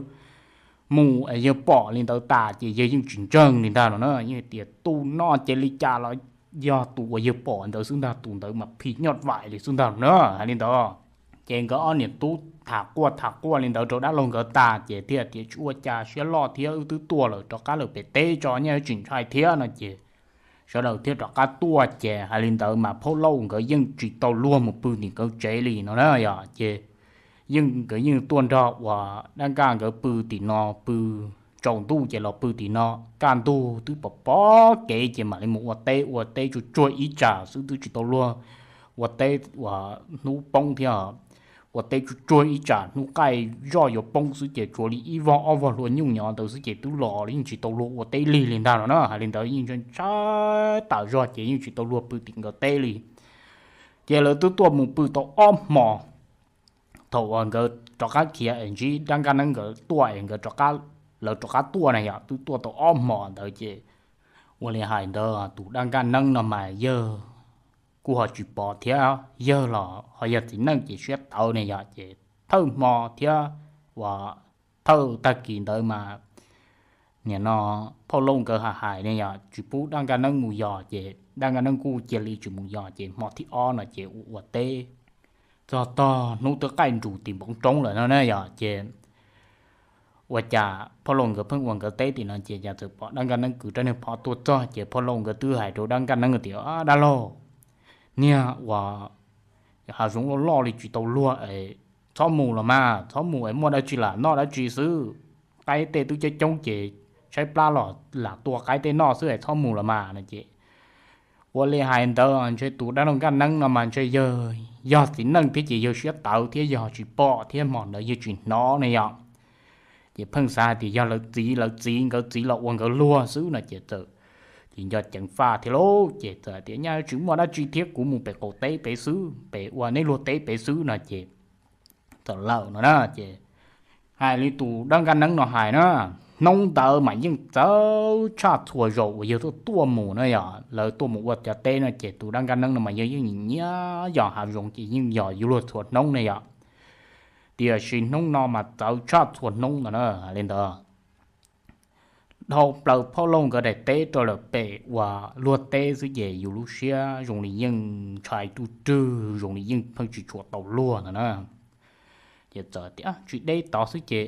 mus yawg pom li ntawd tas ces yawg yeej tsis ntseeg li ntag no na, yeej tias tus no ces li cas los yog tus uas yawg pom ntawd xwb ntag, tus ntawd mas phim nyuj vais li xwb ntag no na, hais li ntawd. Ces nkawd ob niam tub tham quaj tham quaj li ntawd rau dab laug nkawd tas ces thiaj tias, tsis ua cas, siab loj thiab, wb twb tuaj lawm, rov qab lawm pem teb tso, nyob tsis ntshai thiab no ces sawv daws thiaj rov qab tuaj. Ces hais li ntawd mas phauj Lauj nkawd yeej tsis tau luag mus pw tim nkawd tsev li no na yog ces yeej nkawd yeej tuaj nrog uas dab nkaj nkawd pw tim no, pw tsaus ntuj ces los pw tim no. Kaj ntug twb pom pom kev ces mam li mus ua teb, ua teb tsuag tsuag ib tsam xwb, twb tsis tau luag ua teb uas hnub poob thiab. Ua teb tsuag tsuag ib tsam hnub qaij zoj yuav poob xwb ces tshuav li ib vog ob vog hlua nyuj nyob ntawd xwb ces twb los li, yeej tsis tau luag ua teb lig li ntag no na. Hais li ntawd yeej ntshai tas zog ces yeej tsis tau luag pw tim nkawd teb li. Ces lawv twb tuaj mus pw tau ob hmo, thaum uas nkawd rov qab khiav es ntsib dab nkaj neeb nkawd tuaj es nkawd, lawv rov qab tuaj na yog twb tuaj tau ob hmo ntawd ces ua li hais ntawd tus dab nkaj neeb no mas yawg kuj ho tsis pom thiab, yawg los ho yog txiv neej ces siab tawv ne yog ces thawj hmo thiab uas thawj tag kis ntawd mas nim no phauj Lauj nkawd hais hais ne yog tsis pub dab nkaj neeb mus yos ces dab nkaj neeb kuj cia li tsis mus yos ces hmo thib ob no ces ua ua teb txog tog hnub twb qaij nrus tim npoo roob lawm no na yog ces ua cas phauj Lauj nkawd pheej ua nkawd teb tim no ces cas txawm pom dab nkaj neeb kwv rab niag phom tuaj txog ces phauj Lauj nkawd twb hais rau dab nkaj neeb tias, dab laug, niag uas hav zoov loj loj li tsis tau luag es txhob mus los mas, txhob mus es muaj dab tsi lam noj dab tsi xwb. Qaib tej twb coob coob ces tshaib plab los lam tua qaib tej noj xwb es txhob mus los mas no ces ua li hais ntawd ntshe tus dab laug nkaj neeb no mas ntshe yawg yog txiv neej thiab ces yawg siab tawv thiab yawg tsis pom thiab hmo ntawd yawg tsis hnov ne yom. Ces pheej xav hais tias yog lawv txiv, lawv txiv nkawd txiv los ua nkawd luag xwb no ces txawm ces nco ceev faj thiab lauj ces txawm tias, nyaj tsis muaj dab tsi thiab, kuv mus pem qaum teb pem xwb, pem ua neb luag teb pem xwb no ces txawm lawm no na. Ces hais li tus dab nkaj neeb no hais na, hnub ntawd mas yeej txawv tshaj txhua zaus uas yawg tuaj tuaj mus na yog lawv tuaj mus ua cov teb no ces tus dab nkaj neeb no mas yawg yeej nyiam yos hav zoov ces yeej yos yuav luag txhua hnub ne yom. Tiam sis hnub no mas txawv tshaj txhua hnub no na. Hais li ntawd dhau plaws phauj Lauj nkawd daim teb rau lawm pem uas luag teb xwb ces yus lub siab zoo li yeej ntshai ruj rwg, zoo li yeej pheej tsis tshua tau luag ntawd na. Ces txawm tias tsis deb tod xwb ces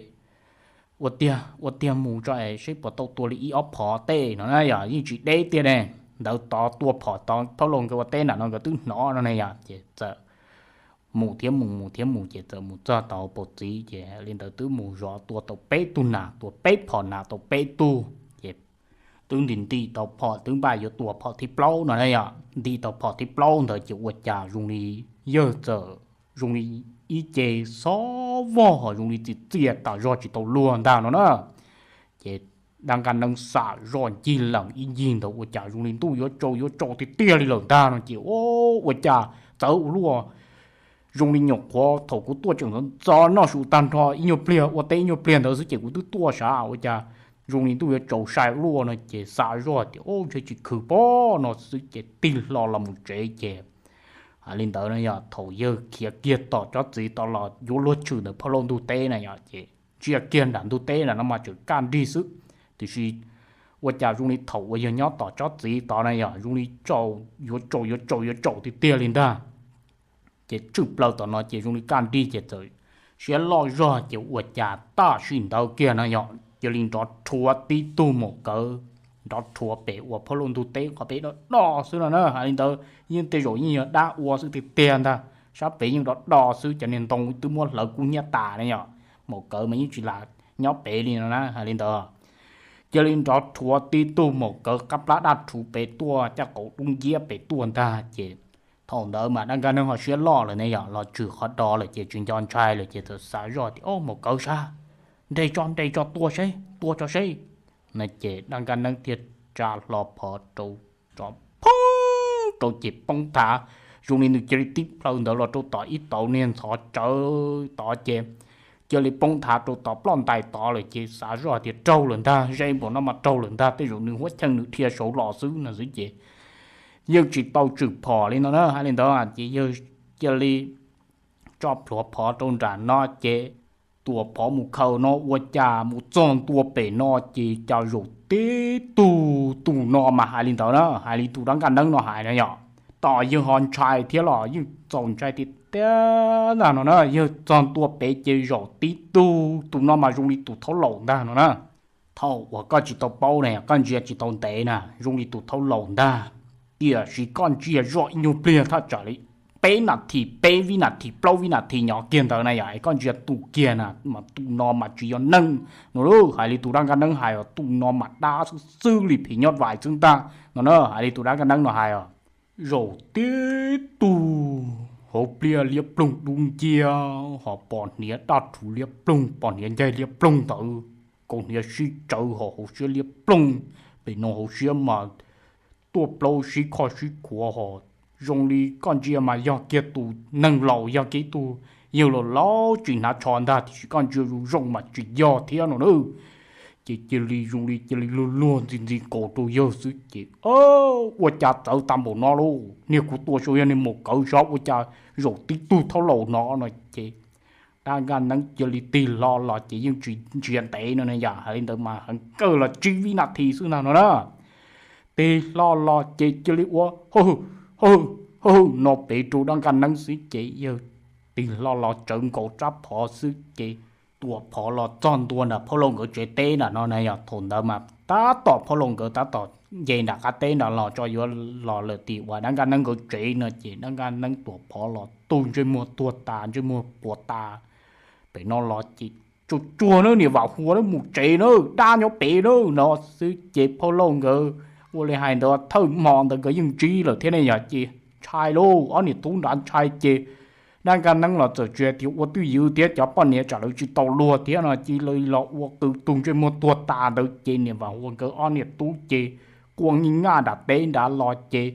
ua tiag ua tiag mus tso es seb puas tau tua li ib ob phom tej no na yom, yeej tsis deb tiag ne. Ntawd tod tua phom tod phauj Lauj nkawd ua teb nram no nkawd twb hnov no ne yom, ces txawm mus thiab mus, mus thiab mus ces txawm mus txog tau paus txiv ces li ntawd twb mus zov tua tau peb tug nas, tua peb phom nas tau peb tug ces twb nti nti tau phom, twb npaj yuav tua phom thib plaub no na yom, nti tau phom thib plaub ntawd ces ua cas zoo li yawg txawm zoo li ib ce xob vog ho zoo li txias txias tas zog tsis tau luag ntag no na. Ces dab nkaj neeb xam zoj ncig lees ib ncig ntawd ua cas zoo li ntuj yuav tsaus yuav tsaus tiag tiag li lawm ntag no ces ua cas txawv ua luaj, zoo li nyuam qhuav thaum kuv tuaj tseem ntxov ntxov noj su tag nrho ib nyuag pliag ua teb ib nyuag pliag ntawd xwb ces kuv twb tuaj sav, ua cas zoo li ntuj yuav tsaus sai ua luaj no ces xam zoj tias, o, ntshe tsis khwv pob no xwb ces tig hlo los mus tsev ces hais li ntawd no yog thaum yawg khiav kiag tom tsob txiv tod los yuav luag tshwm ntawm phauj Lauj ntug teb na yom, ces ntsia kiag nram ntug teb na no mas tseem kaj nrig xwb, tiam sis ua cas zoo li thaum uas yawg nyob tom tsob txiv tod na yog zoo li tsaus, yuav tsaus yuav tsaus yuav tsaus tiag tiag li ntag. Ces tswj plaws tom no ces zoo li kaj nrig ces txawm siab loj zog ces ua cas tam sim ntawd kiag no yog cia li nrov rhuav tib tug maum kawv, nrov rhuav pem uas phauj Lauj ntug teb qhov pem do do xwb no na. Hais li ntawd yeej tej zaum yeej yog dab ua xwb tiag tiag ntag, sab pem yeej do do xwb, cov niag ntoo twb muab hlawv kub hnyiab tas ne yom, maum kawv mas yeej tsis lam nyob pem li no na. Hais li ntawd cia li nrov rhuav tib tug maum kawv qab plab daj rhuv pem tuaj, caj qaum dub nciab pem tuaj ntag ces thaum ntawd mas dab nkaj neeb ho siab loj lawm ne yom, los tshwm qhov do lawm ces tsis nco ntshai lawm ces txawm xav zoj tias, o, maum kawv sab, nres tso nres tso tua seb, tua tso seb no ces dab nkaj neeb thiaj tsa hlo phov rau, tso phooj rau ces poob thav, zoo li nws cia li tib plhaw ntawd los rau tom ib tauv niag ntxhov tsawv tod ces cia li poob thav rau tom ploj ntais tod lawm ces xav zoj tias raug lawm ntag, ze npaum no mas raug lawm ntag, tej zaum nws huab cheej nws dhia saud los xwb no xwb ces yeej tsis tau tshwm phom li no na. Hais li ntawd ces yawg cia li tso plhuav phov rau nram no ces tua phov mus khaws no ua cas mus txog ntua pem no ces cas zaum tib tug, tus no mas hais li ntawd na, hais li tus dab nkaj neeb no hais na yom, tos yawg ho ntshai thiab los yeej txaus ntshai tiag tiag ntag no na. Yawg txog ntua pem ces zaum tib tug, tus no mas zoo li tus thaub laus ntag no na. Thaum uas koj tsis tau paub na, koj ntsia tsis tau ntev na, zoo li tus thaub laus ntag. Tiam sis koj ntsia zoj ib nyuag pliag thaj tsam li peb nas this, peb vib nas this, plaub vib nas this nyob kiag ntawd na yom, es koj ntsia tus kiag na mas tus no mas tsis yog neeg no lauj. Hais li tus dab nkaj neeb hais os, tus no mas dab xwb xwb li phim nyuj vais xwb ntag no na. Hais li tus dab nkaj neeb no hais os, zaum tib tug hauv pliaj liab ploog dub nciab, ho pom hniav daj rhuv liab ploog, pom hniav ncaig liab ploog ntawd, kaus hniav sib tsawv ho hauv siab liab ploog. Pem no hauv siab mas tuaj plaub sib khoj sib khuav ho zoo li koj ntsia mas yog kiag tus neeg laus, yog kiag ib tug yawg laus laus tsis hnav tsho ntag, tiam sis koj ntsia zoo zoo mas tsis yog thiab no na. Ces cia li zoo li cia li luag luag ntxi ntxi nkaus rau yawg xwb ces, ua cas txawv tag npaum no lauj, niag kuv tua saum yog niag maum kawv sov, ua cas zaum tib tug thaub laus no no ces dab nkaj neeb cia li tig hlo los ces yeej tsis ntsia ntev no na yom, hais li ntawd mas heev kawg los tsib vib nas this xwb ntag no na. Tig hlo los ces cia li ua hawj hawj hawj no pem rau dab nkaj neeb xwb ces yawg tig hlo los tsawv nkaus rab phom xwb ces tuam phom los txog ntua nram phauj laus nkawd tsev teb nram no na yom. Thaum ntawd mas tab tom phauj laus nkawd tab tom nce nram qab teb nram los tso yuav los lawm tim uas dab nkaj neeb nkawd tsev no ces dab nkaj neeb tuam phom los tu ntsej muag tuag tas, ntsej muag quas tas. Pem no los ces tsuag tsuag na, niam Vam Huas na mus tsev na, dab nyob pem na no xwb ces phauj laus nkawd ua li hais ntawd thawj hmo ntawd nkawd yeej ntsib lawm thiab ne yom. Ces ntshai lauj, ob niam tub nrad ntshai ces dab nkaj neeb los txawm tsis hais tias ua twj ywm thiab, cov poj niam tsam lawv tsis tau luag thiab no ces lawv los ua qw tu ntsej muag tuag tas ntawd ces niam Vam Huas nkawd ob niam tub ces quaj nyij nyaj nram teb nrad los ces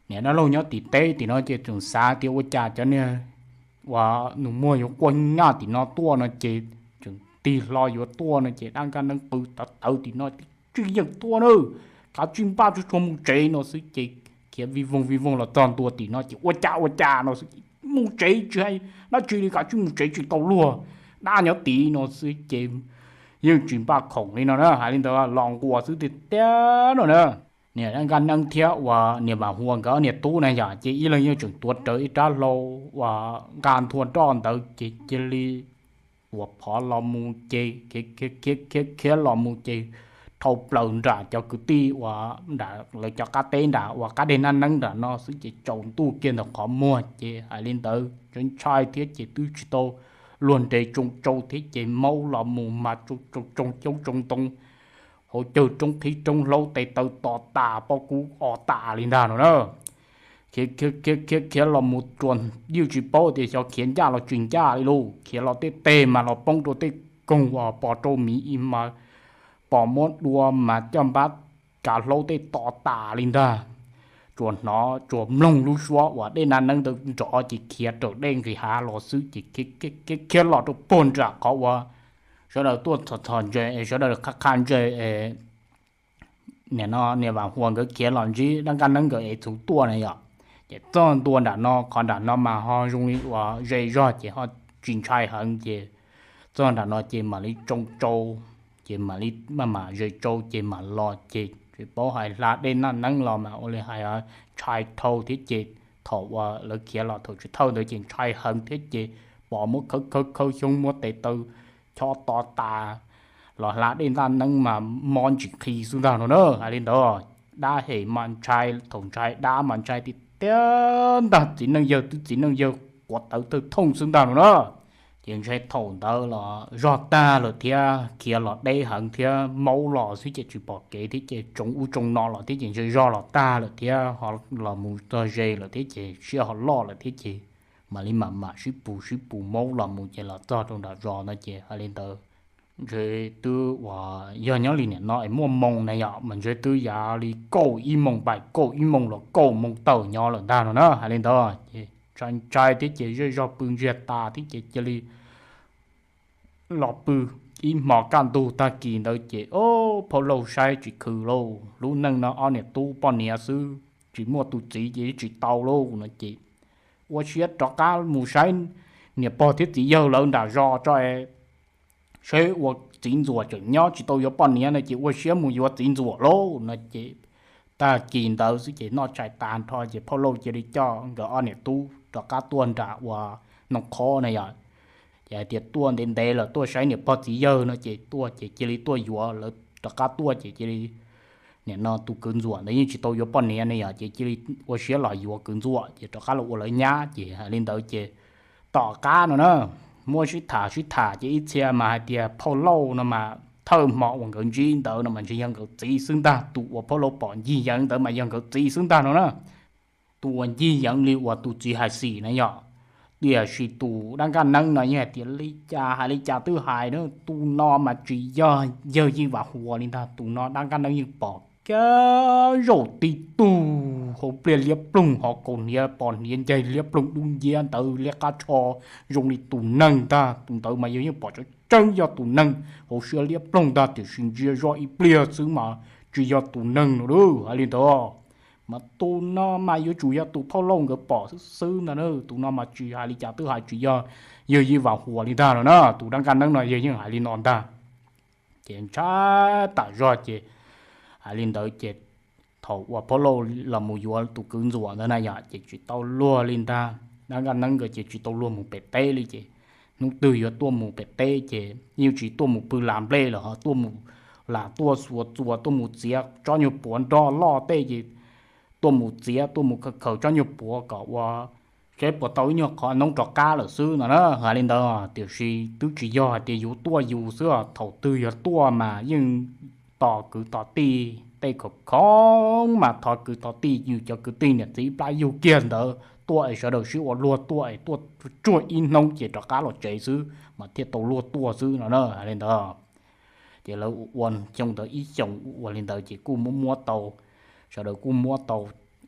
niam dab laug nyob tim teb tim no ces tseem xav tias ua cas cov niag uas nus muag yuav quaj nyij nyaj tim no tuaj no ces tseem tig hlo yuav tuaj no ces dab nkaj neeb qw tawv tawv tim no, Tsij yeej tuaj na, kav tsij npaj tsuag tsuag mus tsev no xwb ces khiav vij voog vij voog los txog ntua tim no ces ua cas ua cas no xwb ces mus tsev tsis hais dab tsi li, kav tsij mus tsev tsis tau luag, dab nyob tid no xwb ces yeej tsis npaj khoom li no na. Hais li ntawd los nquas xwb tiag tiag no na. Niam dab nkaj neeb thiab uas niam Vam Huas nkawd niam tub na yom ces ib leeg yeej tseem tuav rawv ib rab hlau uas nqa nthua roj ntawd ces cia li tuam phov los mus ces khiav khiav khiav los mus ces dhau plaws nram cov kwv tij uas nram lawv cov qab teb nram uas qab dej naj neeb nram no xwb ces tsaus ntuj kiag ntawm qhov muag ces hais li ntawd ntshai ntshai thiab ces twb tsis tau luag nres tsoo tsau thiab ces maub los mus mas tsoo tsoo coob tsoo ntoo, hauv caug roob qhib roob hlaub tes taw to tas pob kub o tas li ntag no na. Khiav khiav khiav khiav los mus tsuas yeej tsis paub tias xyov khiav ncaj los tsis ncaj li lauj, khiav los tej teg mas los poob rau tej koog uas pos rau miv ib mas pos muab dua mas caj npab kav hlaub tej to tas li ntag. Tsuas hnov tsuas mloog lub suab uas dej naj neeb ntawd nrov ces khiav raws dej nqis hav los xwb ces khiav khiav los rau puag nram qhov uas sawv daws tuaj txhos txhos ntses es sawv daws qha qha ntses es nim no niam Vam Huas nkawd khiav los ntsib dab nkaj neeb nkawd ev txhuv tuaj na yom. Ces txog ntua nram no, qhov nram no mas ho zoo li uas ze zog ces ho tsis ntshai heev ces txog nram no ces mam li tsoo tsau, ces mam li maj mam ze tsau ces mam los ces tsis paub hais hla dej naj neeb los mas ua li hais ntshai dhau thiab ces thaum uas lawv khiav los thaum tsis thawj ntawd ces ntshai heev thiab ces pom muab khawb khawb khawb xyoob muab tes taw chob to tas los hla dej naj neeb mas mob ntsis qhi xwb ntag no na. Hais li ntawd dab hem mas ntshai, thaum ntshai dab mas ntshai tiag tiag ntag, txiv neej yawg twb txiv neej yawg quav tawv thawj thooj xwb ntag no na. Ces ntshai thaum ntawd los zog tag lawm thiab khiav los deb heev thiab maub los xwb ces tsis pom kev thiab ces tsoo ub tsoo no los thiab ces ntshai zog los tag lawm thiab ho los mus txog ze lawm thiab ces siab ho loj lawm thiab ces mam li mam mam sib pus sib pus maub los mus ces los txog rau nram zos no ces hais li ntawd ntshe twb uas yog nyob li nim no es muaj moo na yom mas ntshe twb yav li kaum ib moos pais kaum ib moos los kaum moos tawm nyob lawm ntag no na. Hais li ntawd ces ntshai ntshai thiab ces zej zog pw ntsiag tas thiab ces cia li los pw. Ib hmo kaj ntug tag kis ntawd ces o, phauj laug saib tsis khw lauj, lub neej no ob niam tub poj niam xwb tsis muaj tus txiv ces tsis tau lauj no ces ua siab rov qab mus saib niam pog thiab txiv yawg lawv nram zos tso es saib ua txiv ntxuam tseem nyob tsis tau yuav poj niam no ces ua siab mus yuav txiv ntxuam lauj no ces tag kis ntawd xwb ces noj tshais tas nrho ces phauj laug cia li coj nkawd ob niam tub rov qab tuaj nram ua Nooj Khob na yom. Ces hais tias tuaj ntev ntev lawm tuaj saib niam pog txiv yawg no ces tuaj ces cia li tuaj yuav lawv rov qab tuaj ces cia li nim no tus kwv ntxuam ntawd yeej tsis tau yuav poj niam ne yom, ces cia li ua siab los yuav kwv ntxuam ces rov qab los ua lawv nyab ces hais li ntawd ces tom qab no na, muab sib tham sib tham ces ib txhia mas hais tias Phauj Lauj no mas thawj hmo uas nkawd ntsib ntawd no mas ntshe yog nkawd txiv xwb ntag, tus uas Phauj Lauj pom ncig yeev ntawd mas yog nkawd txiv xwb ntag no na. Tus uas ncig yeev li uas tus txiv hais xim na yom. Tiam sis tus dab nkaj neeb no yeej hais tias li cas hais li cas twb hais na, tus no mas tsis yog yawg Yij Vam Huas li ntag, tus no dab nkaj neeb yeej pom kiag zaum tib tug hauv pliaj liab ploog, ho kaus hniav pos hniav ncaig liab ploog dub nciab ntawd liab qab tsho zoo li tus neeg ntag, tus ntawd mas yawg yeej pom tseeb tseeb yog tus neeg hauv siab liab ploog ntag, tiam sis ntsia zoj ib pliag xwb mas tsis yog tus neeg no hais li ntawd. Mas tus no mas yuav tsum yog tus Phauj Lauj nkawd pom xwb xwb ntag na, tus no mas tsis hais li cas twb hais tsis yog yawg Yij Vam Huas li ntag no na, tus dab nkaj neeb no yawg yeej hais li no ntag. Ces ntshai tas zog ces hais li ntawd ces thaum uas Phauj Lauj los mus yuav tus kwv ntxuam ntawd na yom, ces tsis tau luag li ntag, dab nkaj neeb nkawd ces tsis tau luag mus pem teb li ces hnub twg yuav tuaj mus pem teb ces yeej tsis tuaj mus pw las nplej los ho tuaj mus las tuaj xuas txuas tuaj mus txiav tsob nyuag puav nroj loj tej ces tuaj mus txiav tuaj mus khaws khaws tsob nyuag puav kom ua seb puas tau ib nyuag qhov noob rov qab lawm xwb no na, hais li ntawd. Tiam sis twb tsis yog hais tias yuav tuaj yus xwb, thaum twg yog tuaj mas yeej tos kwv tos tij tej khoom khoom mas thov kwv thov tij yus cov kwv tij niam txiv ib plab yug kiag ntawd tuaj es sawv daws sib ua luag tuaj es tuaj tsuag ib hnub ces rov qab los tsev xwb mas thiaj tau luag tuaj xwb no na, hais li ntawd. Ces lawv ua xyoo ntawd ib xyoos ua li ntawd ces kuj muab muab tau, sawv daws kuj muab tau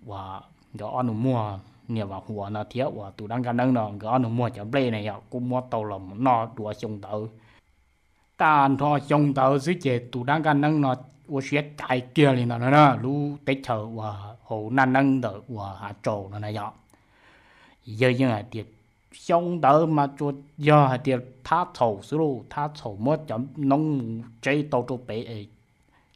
uas nkawd ob nus muag niam Vam Huas no thiab uas tus dab nkaj neeb no nkawd ob nus muag cov nplej na yom, kuj muab tau los mus noj dua xyoo ntawd. Tag nrho xyoo ntawd xwb ces tus dab nkaj neeb no ua siab caiv kiag li ntawd no na, lub teb chaws uas hauv naj neeb ntawm uas hav tsaus no na yom. Yawg yeej hais tias xyoo ntawd mas tsuas yog hais tias thab txhaum xwb lauj, thab txhaum muab cov noob mus tseb tau rau pem es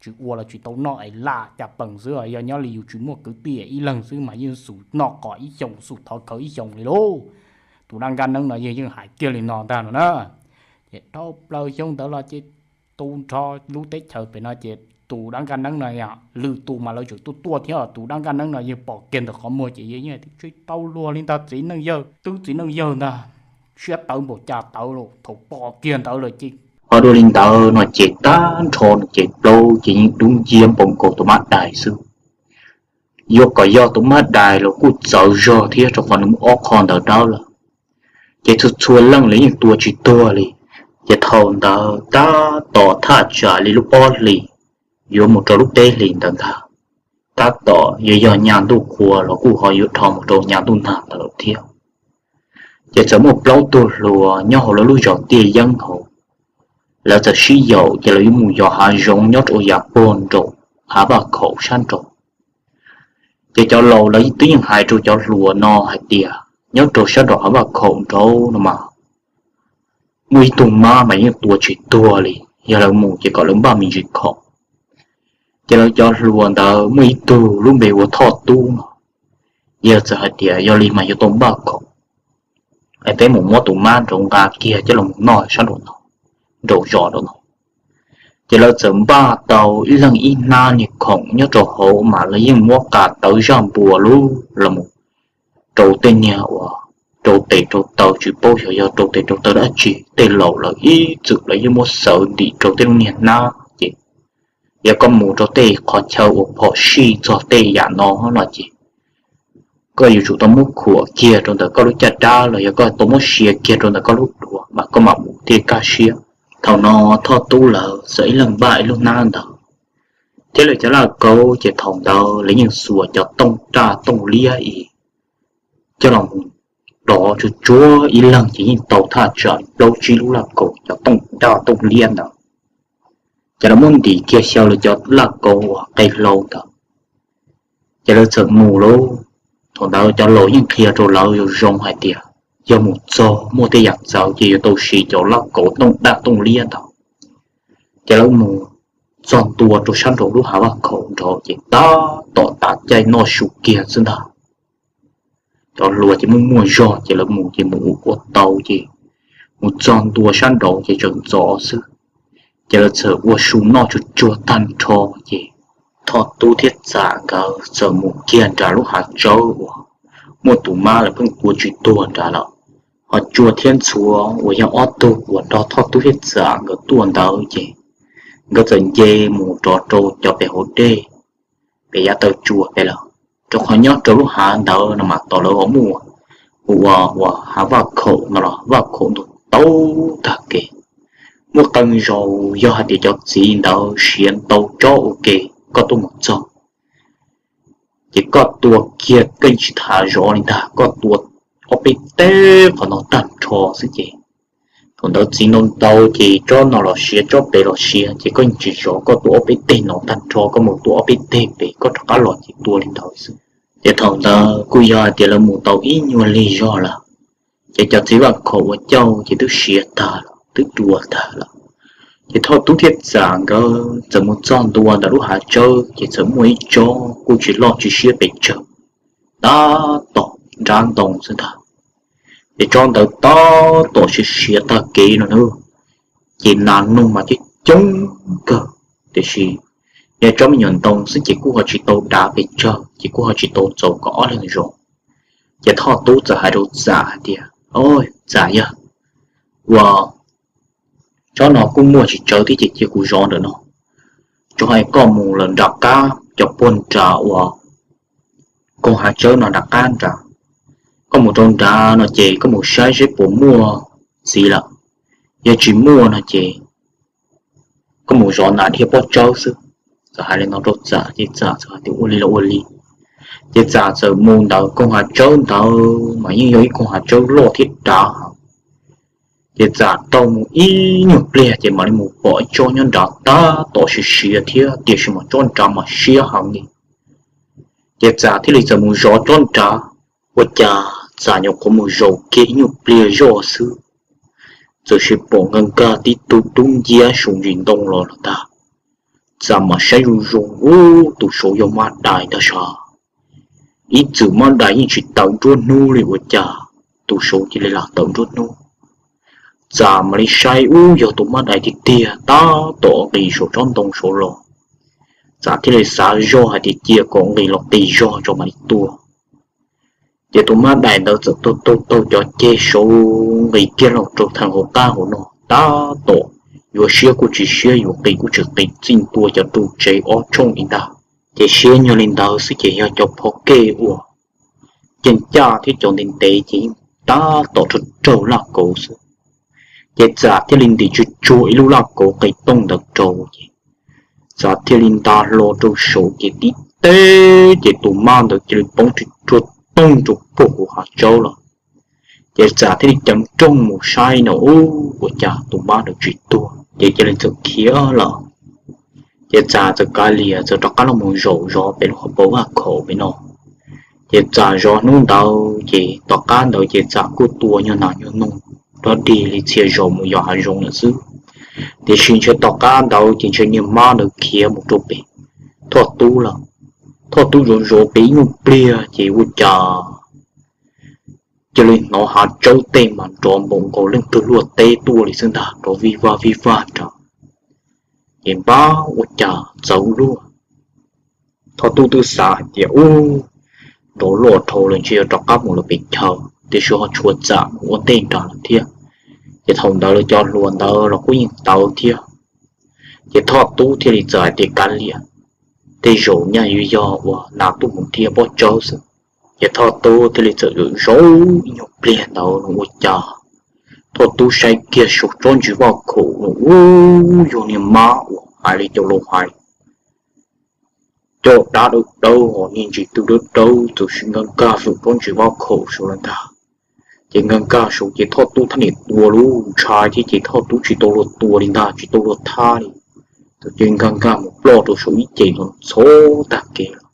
tsis ua los tsis tau noj es lam cas pees xwb, yog nyob li yus tsis muaj kwv tij ib leeg xwb mas yeej xum noj qos ib xyoos xum thov khawv ib xyoos li lauj. Tus dab nkaj neeb no yawg yeej hais kiag li no ntag no na. Ces dhau plaws xyoo ntawd los ces tu nrho lub teb chaws pem no ces tus dab nkaj neeb no yog lwm tus mas lawv tseem tuaj tuaj thiab, tus dab nkaj neeb no yawg pom kiag ntawm qhov muag ces yawg yeej tsis tau luag li ntag, txiv neej yawg twb txiv neej yawg ntag, siab tawv npaum cas tawv los thaum pom kiag ntawd lawm ces. Ho dua li ntawd no ces tag nrho no ces plaub ces yeej dub nciab npoo nkaus tus mab dais xwb. Yuav kom yog tus mab dais los kuj txawv zog thiab rau qhov nws muaj ob qho ntawd dawb lawm. Ces txhua txhua leej los yeej tua tsis tuag li. Ces thaum ntawd tab tom thaj tsam li lub ob hlis yuav mus rau lub peb hlis ntawd ntag, tab tom yuav yog nyas ntuj qhua los kuj ho yuav dhau mus rau nyas ntuj nag ntawd lawm thiab. Ces txawm muaj plaub tug hluas nyob hauv lawv lub zos Tiaj Yeeb hauv, lawv txawm sib yaum ces lawv yuav mus yos hav zoov nyob rau yav puag nraum hav vaj khaum sab nraud. Ces cov laus lawv twb yeej hais rau cov hluas no hais tias nyob rau sab nraum hav vaj khaum nraud no mas muaj ib tug mab mas yeej tua tsis tuag li, yog lawv mus ces kom lawv npaj me ntsis khoom. Ces lawv cov hluas ntawd muaj ib tug lub npe ua Thoj Tub no, yawg txawm hais tias yog li mas yuav tau npaj khoom es peb mus muab tus mab nraud nqa kiag coj los noj sab nraum no, nraum zos nraum no. Ces lawv txawm npaj tau ib leeg ib hnab niag khoom nyob rau hauv mas lawv yeej muab qa tawv zaj npua lub los mus rau tej niag uas rau tes rau taw, tsis paub xyov yog rau tes rau taw dab tsi, tej laus lawv ib txwm lawv yeej muab xawv ntim rau tej lub niag hnab ces yog koj mus rau tej qhov chaw uas phom sij txog tej yam no no ces koj yuav tsum tau muab khuam kiag rau ntawm koj lub caj dab los yog koj tau muab sia kiag rau ntawm koj lub duav mas koj mam mus thiaj kaj siab. Thaum no Thoj Tub lawv txawm ib leeg npaj ib lub hnab ntawd, thiab lawv cov laj kaub ces thaum ntawd lawv yeej xuas cov tooj raj tooj liab es coj los mus dov tsuag tsuag ib leeg ces yeej tau thaj tsam plaub tsib lub laj kaub cov tooj raj tooj liab ntawd. Ces lawv muab ntim kiag xyaw lawv cov laj kaub uas qe hlau ntawd, ces lawv txawm mus lauj. Thaum ntawd cov laus yeej qhia rau lawv zoo zoo hais tias yog mus txog muaj tej yam txawv ces yuav tau siv cov laj kaub tooj raj tooj liab ntawd. Ces lawv mus txog ntua rau sab nraum lub hav vaj khaum nraud ces tab tom tav caij noj su kiag xwb ntag. Cov hluas ces muaj muaj zog ces lawv mus ces mus ua ua tau ces mus txog ntua sab nraud ces tseem ntxov xwb, ces lawv txawm ua su noj tsuag tsuag tag nrho ces Thoj Tub thiab Txam nkawd txawm mus kiag nram lub hav tsawb uas muaj tus mab lawv pheej tua tsis tuag nrad lawm. Ho Tsua thiab Ntxhua uas yog ob tug uas nrog Thoj Tub thiab Txam nkawd tuaj ntawd ces nkawd txawm nce mus rov rau cov pem hauv dej, pem yav taw tsua pem lawm, rau qhov nyob rau lub hav ntawd no mas tom lawv ho muaj ua ua hav Vaj Khaum no los Vaj Khaum ntug tau tag kev. Muaj qee zaus yog hais tias cov txiv ntawd siav ntau tsob ua ke koj tuaj mus txog ces koj tua kiag koj yeej tsis tham zov li ntag, koj tua ob peb teg qhov no tag nrho xwb ces thaum ntawd txiv ntau ntau ces tsob no los siav tsob pem los siav ces koj yeej tsis zov, koj tua ob peb teg no tag nrho koj mus tua ob peb teg pem koj rov qab los ces tua li ntawd xwb. Ces thaum ntawd kuj yog hais tias lawv mus tau ib nyuag lig zog lawm, ces cov txiv Vaj Khaum ua cauj ces twb siav tag lawm twb dua tag lawm. Ces Thoj Tub thiab Txam nkawd txawm mus txog ntua ntawm lub hav tsawb ces txawm muaj ib tsob kuj tsis loj tsis siab pes tsawg, tab tom nrab ntoo xwb ntag. Ces tsob ntawd tab tom siav siav tag kev no na, ces nas noog mas coob coob kawg, tiam sis yog tsob me nyuam ntoo xwb ces kuj ho tsis tau dav pes tsawg ces kuj ho tsis tau txaus kom ob leeg zov. Ces Thoj Tub txawm hais rau Txam hais tias, Txam yog, ua tsob no kuj muaj tsis tsawg thiab ces cia kuv zov ntawm no, tsuas hais koj mus lawm nram qab cov puag nram uas koog hav tsawb no nram qab nrad, koj mus rau nrad no ces koj mus saib seb puas muaj txiv lawm, yog tsis muaj no ces koj mus zov nas dhia pob tsawb xwb. Txawm hais li no rau Txam ces Txam txawm hais tias ua li los ua li. Ces Txam txawm mus ntawm koog hav tsawb ntawd mas yeej yog ib koog hav tsawb loj thiab dav heev. Ces Txam taug mus ib nyuag pliag ces mam li mus pom ib tsob nyob nrad tab tom siav siav thiab tiam sis mas tsob nrad mas siab heev li. Ces Txam thiaj li txawm mus zov tsob nrad. Ua cas Txam nyuam qhuav mus zaum kiag ib nyuag pliag zoj xwb, txawm sis pom nkag nkag tib tug dub nciab saum ntsis ntoo los los ntag. Txam mam saib zoo zoo, ub, tus saud yog mab dais ntag sav. Ib txwm mab dais yeej tsis tawm nruab hnub li, ua cas tus saud cia li lam tawm nruab hnub. Txam mam li saib, ub, yog tus mab dais tiag tiag tab tom nqis saum tsob ntoo saud los. Txam thiaj li xav zoj hais tias cia kom nqis los qis zog tso mam li tua. Ces tus mab dais ntawd txawm taug taug taug cov ceg saud nqis kiag los rau theem hauv qab hauv no tab tom yuav siab kuj tsis siab yuav qis kuj tsis qis, txij ntua cov ru tsev ob tshooj li ntag. Ces siab nyog li ntawd xwb ces yog cov phov kej uas ceej caj thiab cov ntev ntev ces yeej tab tom raug raug laj kauv xwb. Ces Txam thiaj li ntim tsuag tsuag ib lub laj kauv qis tooj ntawd rau ces Txam thiaj li nta hlo rau saud ces tib teg ces tus mab ntawd cia li poob tsuag tsuag tooj rau puag hauv hav tsawb lawm. Ces Txam thiaj li ceev rooj mus saib no, ub, ua cas tus mab ntawd tsis tuag ces cia li txawm khiav lawm. Ces Txam txawm kav liam txawm rov qab los mus zaum zov pem lub hauv paus Vaj Khaum pem no. Ces Txam zov hnub ntawd ces tom qab ntawd ces Txam kuj tua nyuag nas nyuag noog rov dig li txhia zaus mus yos hav zoov lawm xwb. Tiam sis ntshe tom qab ntawd ces ntshe niag mab ntawd khiav mus rau pem Thoj Tub lawm. Thoj Tub zov zov pem ib nyuag pliag ces ua cas cia li hnov hav tsawb tej mas nrov npaum nkaus leej twg luaj teb tuaj li xwb ntag, nrov vij vaj vij vaj nrad. Ces npab ua cas txawv luaj. Thoj Tub twb xav hais tias ub, nrov loj dhau lawm ntshe yuav rov qab mus lawm pem chaw, tiam sis ho tshuav Txam mus ua ntej nrad lawm thiab. Ces thaum ntawd lawv cov hluas ntawd los kuj yeej tawv thiab. Ces Thoj Tub thiaj li txawm hais tias kav liam, tej zaum nyaj yuav yog uas nas tuaj mus dhia pob tsawb xwb. Ces Thoj Tub thiaj li txawm zov ib nyuag pliag ntawd no ua cas Thoj Tub saib kiag saum tsob ntsis Vaj Khaum no ub, yog niag mab uas hais li cov laus hais, caj dab dawb dawb, niag ntsis twg dawb dawb txawm sis nkag nkag saum tsob ntsis Vaj Khaum saud lawm ntag. Ces nkag nkag saud ces Thoj Tub thab niam tua lub ntshai thiab ces Thoj Tub tsis tau luag tua li ntag, tsis tau luag thab li. Txawm cia nkag nkag mus ploj rau saum ib ceg ntxhov tag kev lawm.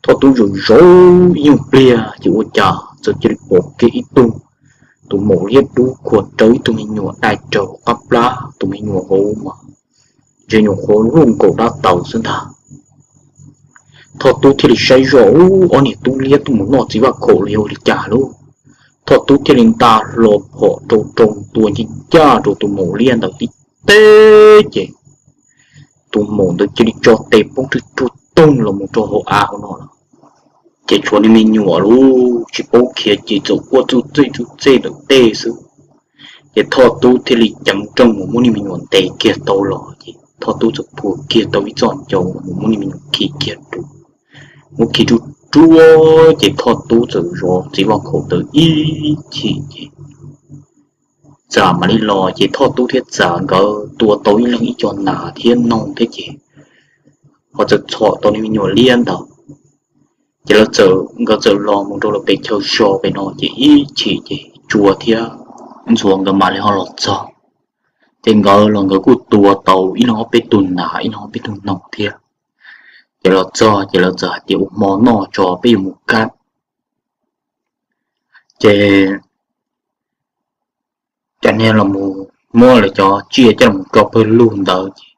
Thoj Tub zov zov ib nyuag pliag ces ua cas txawm cia li pom kiag ib tug, tus maum liab dub khuam rawv ib tug me nyuam dai raug qab plab, tus me nyuam hauv mas ntshe nyuam qhuav luj nkaus dab taus xwb ntag. Thoj Tub thiaj li saib zoj, ub, ob niag tub liab tuaj mus noj txiv vaj khaum los yog ua li cas lauj. Thoj Tub thiaj li nta hlo phom rau roo tua ncaj ncaj rau tus maum liab ntawd tib teg ces tus maum ntawd cia li tso tes poob rwg rug toog los mus rau hauv av hauv no lawm. Ces tshuav niag me nyuam lub tsis paub khiav ces txawm quaj txuj txej txuj txej ntawm tej xwb. Ces Thoj Tub thiaj li ceev nrooj mus muab niag me nyuam ntes kiag tau los ces Thoj Tub txawm phua kiag tau ib txoj ncau los mus muab niag me nyuam khi kiag rau, muab khi rub ruab ces Thoj Tub txawm zov txiv vaj khaum ntawd ib chim ces Txam mam li los ces Thoj Tub thiab Txam nkawd tua tau ib leeg ib co nas thiab noog thiab ces ho txawm txhom tau niag me nyuam liab ntawd. Ces lawv txawm, nkawd txawm los mus rau lawv pem chaw zos pem no ces ib chim ces Tsua thiab Ntxhuav nkawd mam li ho los txog. Ces nkawd los nkawd kuj tua tau ib leeg ob peb tug nas ib leeg ob peb tug noog thiab. Ces los txog ces lawv txawm hais tias ua hmo noj tso peb yuav mus kab. Ces cov niag los mus muab lawv cov tsiaj coj los rau pawg lug ntawd ces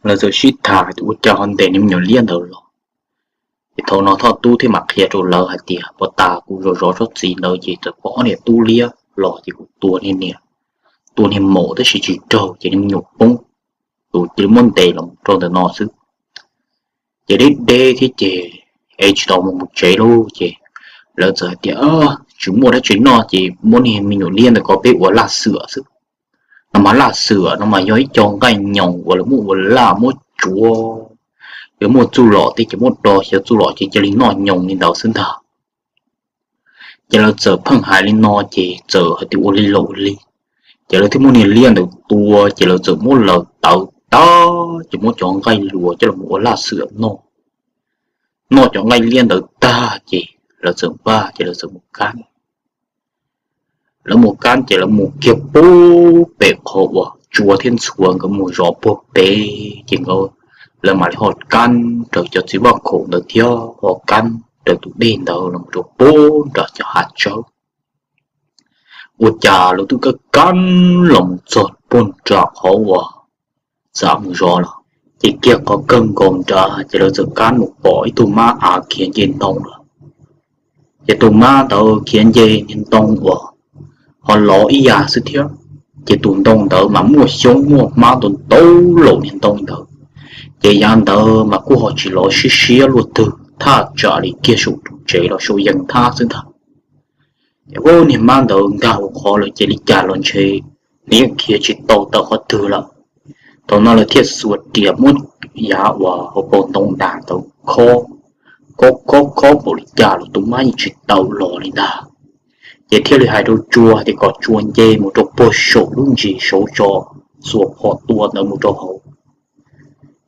lawv txawm sib tham hais tias ua cas ho ntes niag me nyuam liab ntawd los. Ces thaum no Thoj Tub thiaj mam qhia rau lawv hais tias puas tas kuv zov zov tsob txiv ntawd ces txawm pom ob niag tub liab los ces kuv tua niag niag, tua niag maum tab sis tsis raug ces niag me nyuam poob, kuv cia li muab ntes los rau ntawm no xwb. Ces deb deb thiab ces es tsis tau mus mus tsev lauj ces lawv txawm hais tias tsis muaj dab tsi noj ces muab niag me nyuam liab ntawd kom peb ua laj xwm xwb. No mas laj xwm no mas yog ib co nqaij nyoos uas lawv muab ua laj muab tsuav, yog muaj txuj lom tej ces muab do xyaw txuj lom ces cia li noj nyoos li ntawd xwb ntag. Ces lawv txawm pheej hais li no ces txawm hais tias ua li los ua li. Ces lawv thiaj muab niag liab ntawd tua ces lawv txawm muab lawv tawv tag ces muab cov nqaij luas coj los ua laj xwm noj. Noj cov nqaij liab ntawd tag ces lawv txawm npaj ces lawv txawm mus kab. Lawv mus kab ces lawv mus kiag pub pem qhov uas Tsua thiab Ntxhuav nkawd mus zov puag pem ces nkawd, lawv mam li ho kab raws cov txiv vaj khaum ntawd thiab ho kab raws tus dej ntawd los rau pub nram cov hav tsawb. Ua cas lawv twb kab kab los mus txog pub nram qhov uas Txam mus zov los, ces kiag qhov kawg nkaus nrad ces lawv txawm kab mus pom ib tug mab av khiav nce ntoo lawm. Ces tus mab ntawd khiav nce niag ntoo uas ho lov ib yam xwb thiab. Ces tus ntoo ntawd mas muaj xyoob muaj hmab ntau ntau laum niag ntoo ntawd. Ces yav ntawd mas kuj ho tsis lov siab siab luaj twg, thaj tsam li kiag saum ru tsev los saum yees thab xwb ntag. Ces ub, niag mab ntawd nkag hauv qhov lawm ces li cas los ntshe nws yeej khiav tsis tau tawm qhov twg lawm. Thaum no lawv thiaj xuas riam muab yav uas hauv paus ntoo dam ntawd khob, khob khob khob npaum li cas los tus mab yeej tsis tawm los li ntag. Ces thiaj li hais rau Tsua tias kom Tsua nce mus rau puag saum lub ntsis saud tso, xuas phom tua ntawd mus rau hauv.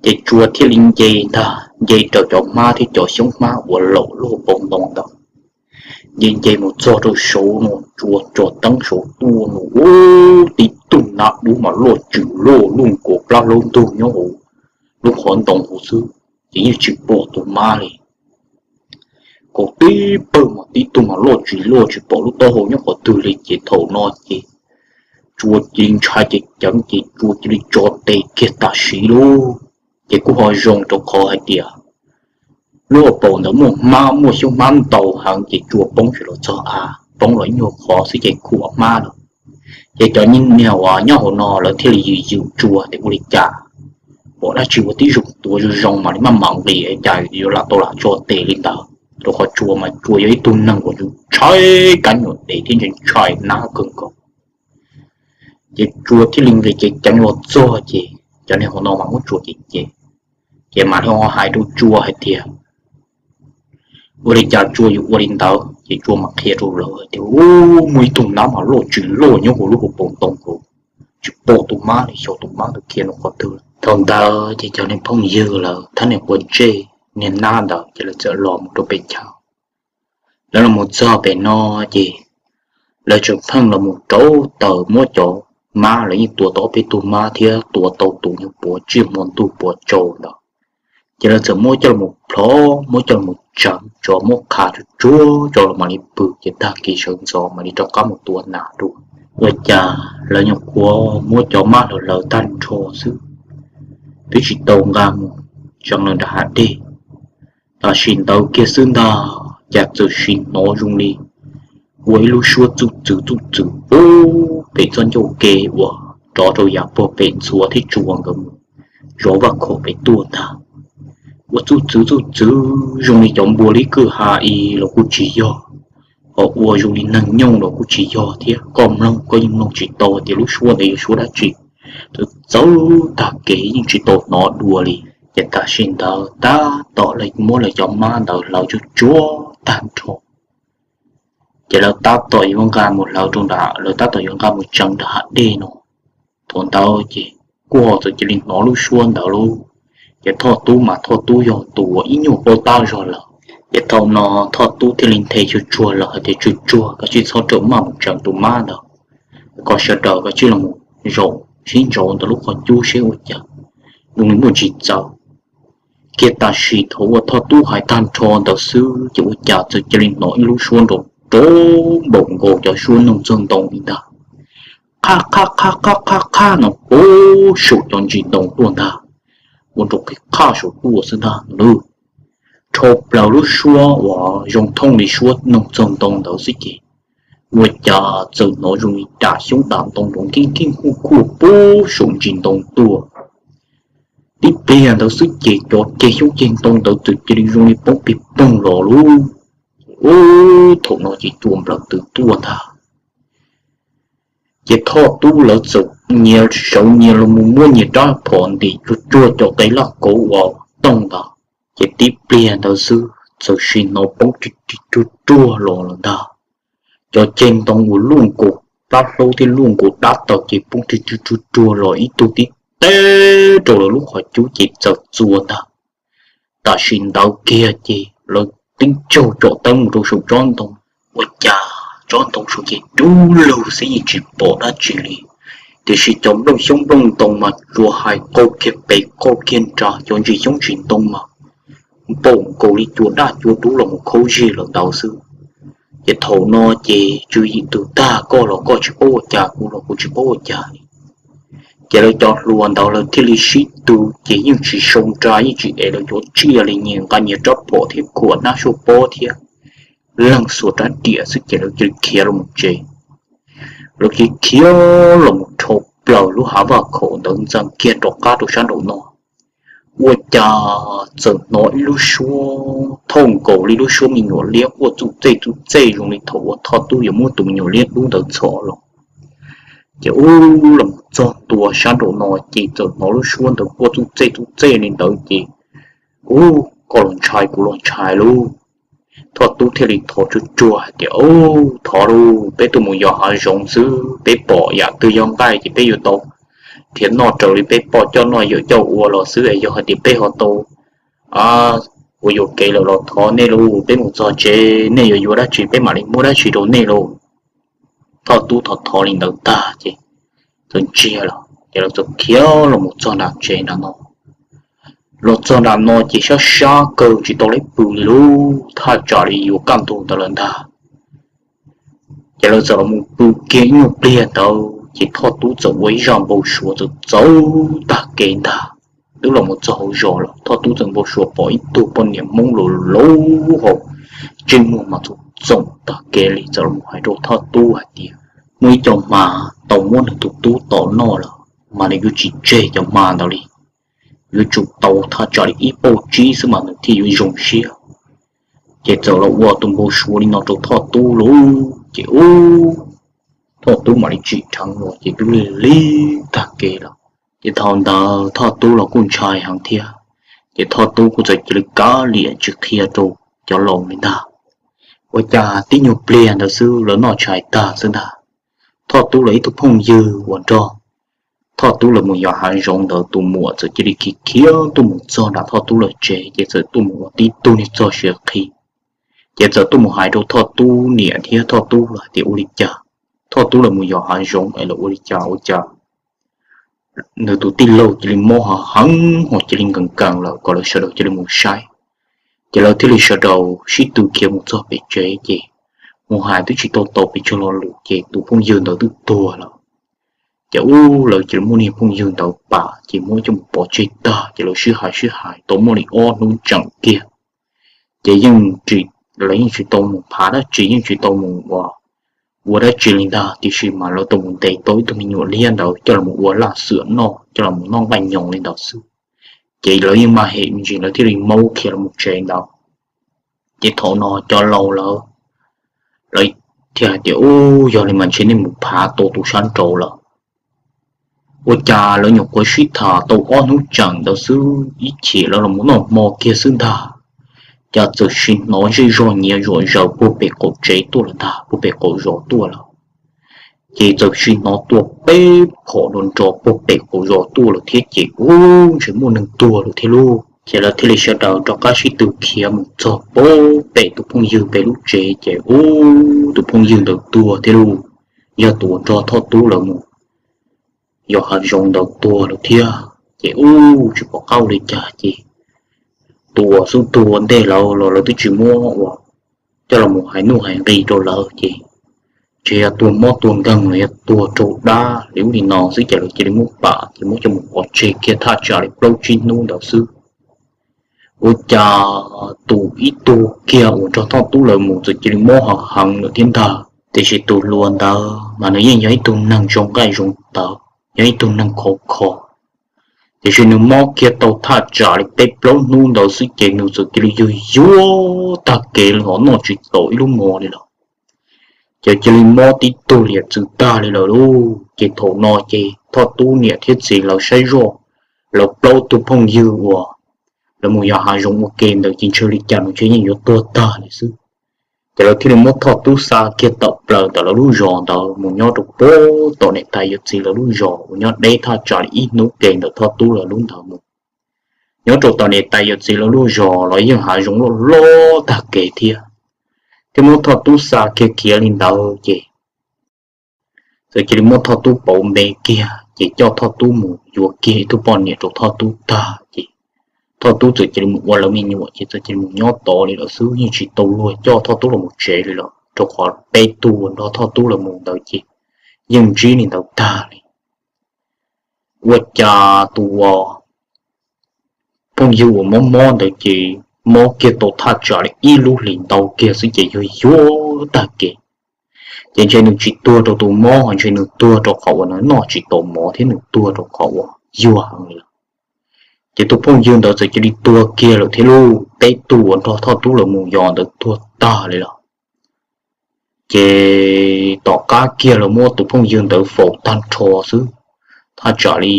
Ces Tsua thiaj li nce ntag, nce raws cov hmab thiab cov xyoob hmab uas laum lub hauv paus ntoo ntawd. Nce nce mus txog rau saud no Tsua tso teeb saud tuaj no ub, tib tug nab dub mas loj tsws loj luj nkaus plab hlaub ntug nyob hauv lub qhov ntoo hauv xwb, ces yeej tsis pom tus mab li. Kaum tib pawg mas tib tug mas loj tsis loj tsis pom lub taub hau nyob qhov twg li ces thaum no ces Tsua cia li ntshai ces ceev ces Tsua cia li tso tes kiag tam sim lauj. Ces kuj ho zoo rau qhov hais tias lub hauv paus ntawd muaj hmab muaj xyoob hmab ntau heev ces Tsua poob tsis los txog av, poob los ib nyuag qhov xwb ces khuam hmab lawm. Ces cov niag uas nyob hauv no lawv thiaj li yws yws Tsua tias ua li cas pom dab tsi ua tib zoo tuav zoo zoo mam li maj mam nqis es cas yuav lam tau lam tso tes li ntawd, rau qhov Tsua mas Tsua yog ib tug neeg uas ntshai kab nyuam dev thiab ntshai nab kawg nkaus. Ces Tsua thiaj li nqis ceev ceev los txog ces cov niag hauv no mas muab Tsua cem cem, ces mam li ho hais rau Tsua hais tias ua li cas Tsua yuav ua li ntawd, ces Tsua mam qhia rau lawv hais tias ub, muaj ib tug nab mas loj tsis loj nyob hauv lub hauv paus ntoo hauv, tsis pom tus mab li, xyov tus mab ntawd khiav mus qhov twg. Thaum ntawd ces cov niag phooj ywg lawv thab niag quav ntsej niag nab ntawd ces lawv txawm los mus rau pem chaw. Lawv los mus txog pem no ces lawv tseem pheej los mus rauv taws muab cov mab, lawv yeej tua tau ob peb tug mab thiab tua tau tus nyuag puav tsiaj hmo ntuj puav tsaus ntawd. Ces lawv txawm muab coj los plhov, muab coj los tseev tso, muab qha tsuag tsuag tso los mam li pw, ces tag kis sawv ntxov mam li rov qab mus tua nas dua. Ua cas lawv nyuam qhuav muab cov mab hlawv hlawv tag nrho xwb, twb tsis tau nqa mus tseev lawm nram hav dej, Tam sim ntawd kiag xwb ntag, cas txawm sim hnov zoo li ua ib lub suab txuj txwv txuj txwv pub pem txoj ncauj ke uas rov rau yav puag pem ntxhuav thiab tsuas nkawd mus zov vaj khaum pem tuaj ntag. Ua txuj txwv txuj txwv zoo li cov npua li kwj ha i los kuj tsis yog, ho ua zoo li neeg nyooj los kuj tsis yog thiab. Koj mloog koj yeej mloog tsis tau tias lub suab ntawd yog suab dab tsi. Txawv txawv tag kev yeej tsis tau hnov dua li. Ces tam sim ntawd tab tom lawv muab lawv cov mab ntawd hlawv tsuag tsuag tag nrho, ces lawv tab tom yuav nqa mus hlawv rau nram, lawv tab tom yuav nqa mus tseev nram hav dej no. Thaum ntawd ces kuj ho txawm cia li hnov lub suab ntawd lauj. Ces Thoj Tub mas Thoj Tub yog tus uas ib nyuag paub tab zog lawm. Ces thaum no Thoj Tub thiaj li nthe tsuag tsuag lawm hais tias, Tsuag tsuag, koj cia li txhob rawm maj mus tseev tus mab ntawd, kom sawv daws koj cia li los zaum sib ntsauv ntawm lub qhov cub seb ua cas zoo li muaj tsis txawv. Kiag tam sim thaum uas Thoj Tub hais tag nrho ntawd xwb ces ua cas txawm cia li hnov ib lub suab nrov rov npaum nkaus cov suab noog txog ntoo li ntag. Qhaj qhaj qhaj qhaj qhaj qhaj no puag saum cov ntsis ntoo tuaj ntag. Ua nrov qhib qhaj saum tuaj xwb ntag. Rho plaws lub suab uas zoo thooj li suab noog txog ntoo ntawd xwb ces ua cas txawm hnov zoo li dam xyoob dam ntoo nrov nkeej nkeej huj huj puag saum ntsis ntoo tuaj. Tib pliag ntawd xwb ces cov ceg xyoob ceg ntoo ntawd txawm cia li zoo li poob pig poog los lauj. Ub, thaum no ces cua nplawm twb tuaj ntag. Ces Thoj Tub lawv txawm nyias sawv nyias los mus muab nyias rab phom ntim tsuag tsuag cov qe laj kauv uas tooj ntawd. Ces tib pliag ntawd xwb txawm sim hnov poob ri ri ruag ruag los lawm ntag. Cov ceg ntoo uas luaj nkaus plab hlaub thiab luaj nkaus dab taws ces poob ri ri ruag ruag los ib tug tib teb rau lawv lub qhov cub ces txawm txua ntag. Tam sim ntawd kiag ces lawv tib tsaug tsom teeb mus rau saum tsob ntoo. Ua cas tsob ntoo saum ces dub lug xwb yeej tsis pom dab tsi li, tiam sis cov nplooj xyoob nplooj ntoo mas tsuas hais qau kiag pem qau kiag nrad, cov ntsis xyoob ntsis ntoo mas npaum nkaus li cua daj cua dub los mus khaub zig lawm ntawd xwb. Ces thaum no ces tswv yim tus tag, koj los koj tsis paub ua cas, kuv los kuv tsis paub ua cas li. Ces lawv cov hluas ntawd lawv thiaj li sib tw, ces yeej tsis sau nra yeej tsis ev lawv cov tsiaj li, nyias nqa nyias rab phom thiab khuam hnab suab pob thiab leeg xuas rab riam xwb ces lawv cia li khiav los mus tsev. Lawv cia li khiav los mus dhau plaws lub hav vaj khaum ntawd ntxeev kiag rov qab rau sab nraum no. Ua cas txawm hnov ib lub suab thooj nkaus li lub suab me nyuam liab quaj txuj txej txuj txej zoo li thaum uas Thoj Tub yuav muab tus me nyuam liab dub ntawd txhom los. Ces ub, los txog ntua sab nraum no ces txawm hnov lub suab ntawd quaj txuj txej txuj txej li ntawd ces ub, koj los ntshai kuv los ntshai lauj. Thoj Tub thiaj li thov tsuag tsuag hais tias, Ub, thov lauj, peb tuaj mus yos hav zoov xwb, peb pom yam twg yog nqaij ces peb yuav tau nrhiav noj raws li peb poj coj noj yawm coj ua los xwb, yog hais tias peb ho tau ua yuam kev lawm los thov nej lauj, peb mus txog tsev nej yuav yuav dab tsi peb mam li muab dab tsi rau nej lauj. Thoj Tub thov thov li ntawd tag ces txawm ntsiag lawm ces lawv txawm khiav los mus txog nram tsev nram no. Los txog nram no ces sab sab kawg tsis tau lub pw li lauj, thaj tsam li yuav kaj ntug ntawd lawm ntag. Ces lawv txawm los mus pw kiag ib nyuag pliag ntawd ces Thoj Tub txawm ua ib zaj npau suav txawm txawv tag kev ntag. Twb los mus txog hauv zos lawm, Thoj Tub txawm npau suav pom ib tug poj niam Hmoob laus laus hos, ntsej muag mas txoom txoom tag kev li, txawm los mus hais rau Thoj Tub hais tias, Muaj ib co hma tau muab nws tus tub tom noj lawm, mas nws yuav tsis tseg cov hma ntawd li, yuav tsum tau thaj tsam li ib pauj tsib xwb mas nws thiaj yuav zoo siab. Ces txawm los ua tus npau suav li no rau Thoj Tub lauj, ces ub, Thoj Tub mam li tsim dheev los ces twb lig lig tag kev lawm. Ces thaum ntawd Thoj Tub los kuj ntshai heev thiab, ces Thoj Tub kuj txawm cia li kav liam tsis qhia rau cov laus li ntag. Ua cas tib nyuag pliag ntawd xwb lawv noj tshais tag xwb ntag, Thoj Tub lawv ib tug phooj ywg uas nrog Thoj Tub lawv mus yos hav zoov ntawd tus muam txawm cia li khiav khiav tuaj mus txog nram Thoj Tub lawv tsev, ces txawm tuaj mus ua tib tug niag txog siav qhi. Ces txawm tuaj mus hais rau Thoj Tub niam thiab Thoj Tub lawv hais tias ua li cas Thoj Tub lawv mus yos hav zoov es lawv ua li cas ua cas nws tus tij laug cia li mob heev hos cia li nkees nkees lawm, kom lawv sawv daws cia li mus saib. Ces lawv thiaj li sawv daws sib tw khiav mus txog pem tsev, ces mus hais twb tsis tau tau pes tsawg lo lus ces tus phooj ywg ntawd twb tuag lawm. Ces ub, lawv cia li muab niag phooj ywg ntawd pam ces muab coj mus pov tseg tag, ces lawv sib hais sib hais tau muaj li ob hnub tseem kiag, Ces yeej, lawv yeej tsis tau mus phav dab tsi, yeej tsis tau mus ua, ua dab tsi li ntag, tiam sis mas lawv tau mus ntes tau ib tug me nyuam liab ntawd coj los ua laj xwm noj, coj los noj nqaij nyoos li ntawd xwb. Ces lawv yeej maj hem me ntsis lawv thiaj li maub khiav los tsev ntawd. Ces thaum no cov laus lawv, lawv thiaj hais tias, Ub, yog li mas ntshe nej mus phav tau tus sab nraud lawm. Ua cas lawv nyuam qhuav sib tham tau ob hnub tseem ntawd xwb ib chim lawv los noj hmo kiag xwb ntag, cas txawm sim hnov zej zog nyiav zuam zaws puag pem qaum tsev tuaj lawm ntag, puag pem qaum zos tuaj lawm. Ces txawm sim hnov tua peb phom nrov nrov puag pem qaum zos tuaj lawm thiab ces ub, ntshe muaj neeg tuag lawm thiab lauj. Ces lawv thiaj li sawv daws rov qab sib tw khiav mus txog puag pem tus phooj ywg pem lub tsev ces ub, tus phooj ywg ntawd tuag thiab lauj. Yog tus uas nrog Thoj Tub lawv mus yos hav zoov ntawd tuag lawm thiab ces ub, tsis pom qab ua li cas ces tus uas xub tuag ua ntej lawm los lawv twb tsis muab ua, coj los mus hais nuj hais nqi rau lawv ces ntshe yog tuag mob tuag nkeeg los yog tuag raug dab li ub li no xwb ces lawv cia li muab pam ces muab coj mus pov tseg kiag thaj tsam li plaub tsib hnub ntawd xwb. Ua cas tus ib tug kiag uas nrog Thoj Tub lawv mus txawm cia li mob heev heev lawm thiab ntag. Tiam sis tus hluas ntawd mas nws yeej yog ib tug neeg zoo nqaij zoo tawv, yog ib tug neeg khov kho. Tiam sis nws mob kiag tau thaj tsam li peb plaub hnub ntawd xwb ces nws txawm cia li yuag yuag tag kev li, ho noj tsis tau ib lub mov li lawm. Ces cia li mob tib tug liam txwv tag li lawm lauj. Ces thaum no ces Thoj Tub niam thiab txiv lawv saib zoj, lawv plaub tug phooj ywg uas lawv mus yos hav zoov ua ke ntawd ces ntshe li cas nws ntshe yeej yuav tuag tag li xwb. Ces lawv thiaj li muab Thoj Tub xa kiag tawm plaws ntawm lawv lub zos ntawd mus nyob rau puag tom niam tais yawm txiv lawv lub zos uas nyob deb thaj tsam li ib hnub ke ntawm Thoj Tub lawv lub ntawd mus. Nyob rau tom niam tais yawm txiv lawv lub zos los yeej hav zoov loj loj tag kev thiab. Thiab muab Thoj Tub xa kiag khiav li ntawd ces txawm cia li muab Thoj Tub pauv npe kiag ces coj Thoj Tub mus yuav kiag ib tug poj niam rau Thoj Tub tag ces Thoj Tub txawm cia li mus ua lawv me nyuam ces txawm cia li mus nyob tod li lawm xwb, yeej tsis tau luag coj Thoj Tub los mus tsev li lawm, rau qhov peb tug uas nrog Thoj Tub lawv mus ntawd ces yeej ntsib li ntawd tag li. Ua cas tus phooj ywg uas mob mob ntawd ces mob kiag tau thaj tsam li ib lub hlis ntau kiag xwb ces yuag yuag tag kev. Ces ntshe nws tsis tuag rau tus mob, ntshe nws tuag rau qhov uas nws noj tsis tau mov thiab nws tuag rau qhov uas yuag heev li lawm. Ces tus phooj ywg ntawd txawm cia li tuag kiag lawm thiab lauj, peb tug uas nrog Thoj Tub lawv mus yos ntawd tuag tag li lawm. Ces tom qab kiag lawv muab tus phooj ywg ntawd faus tag nrho xwb, thaj tsam li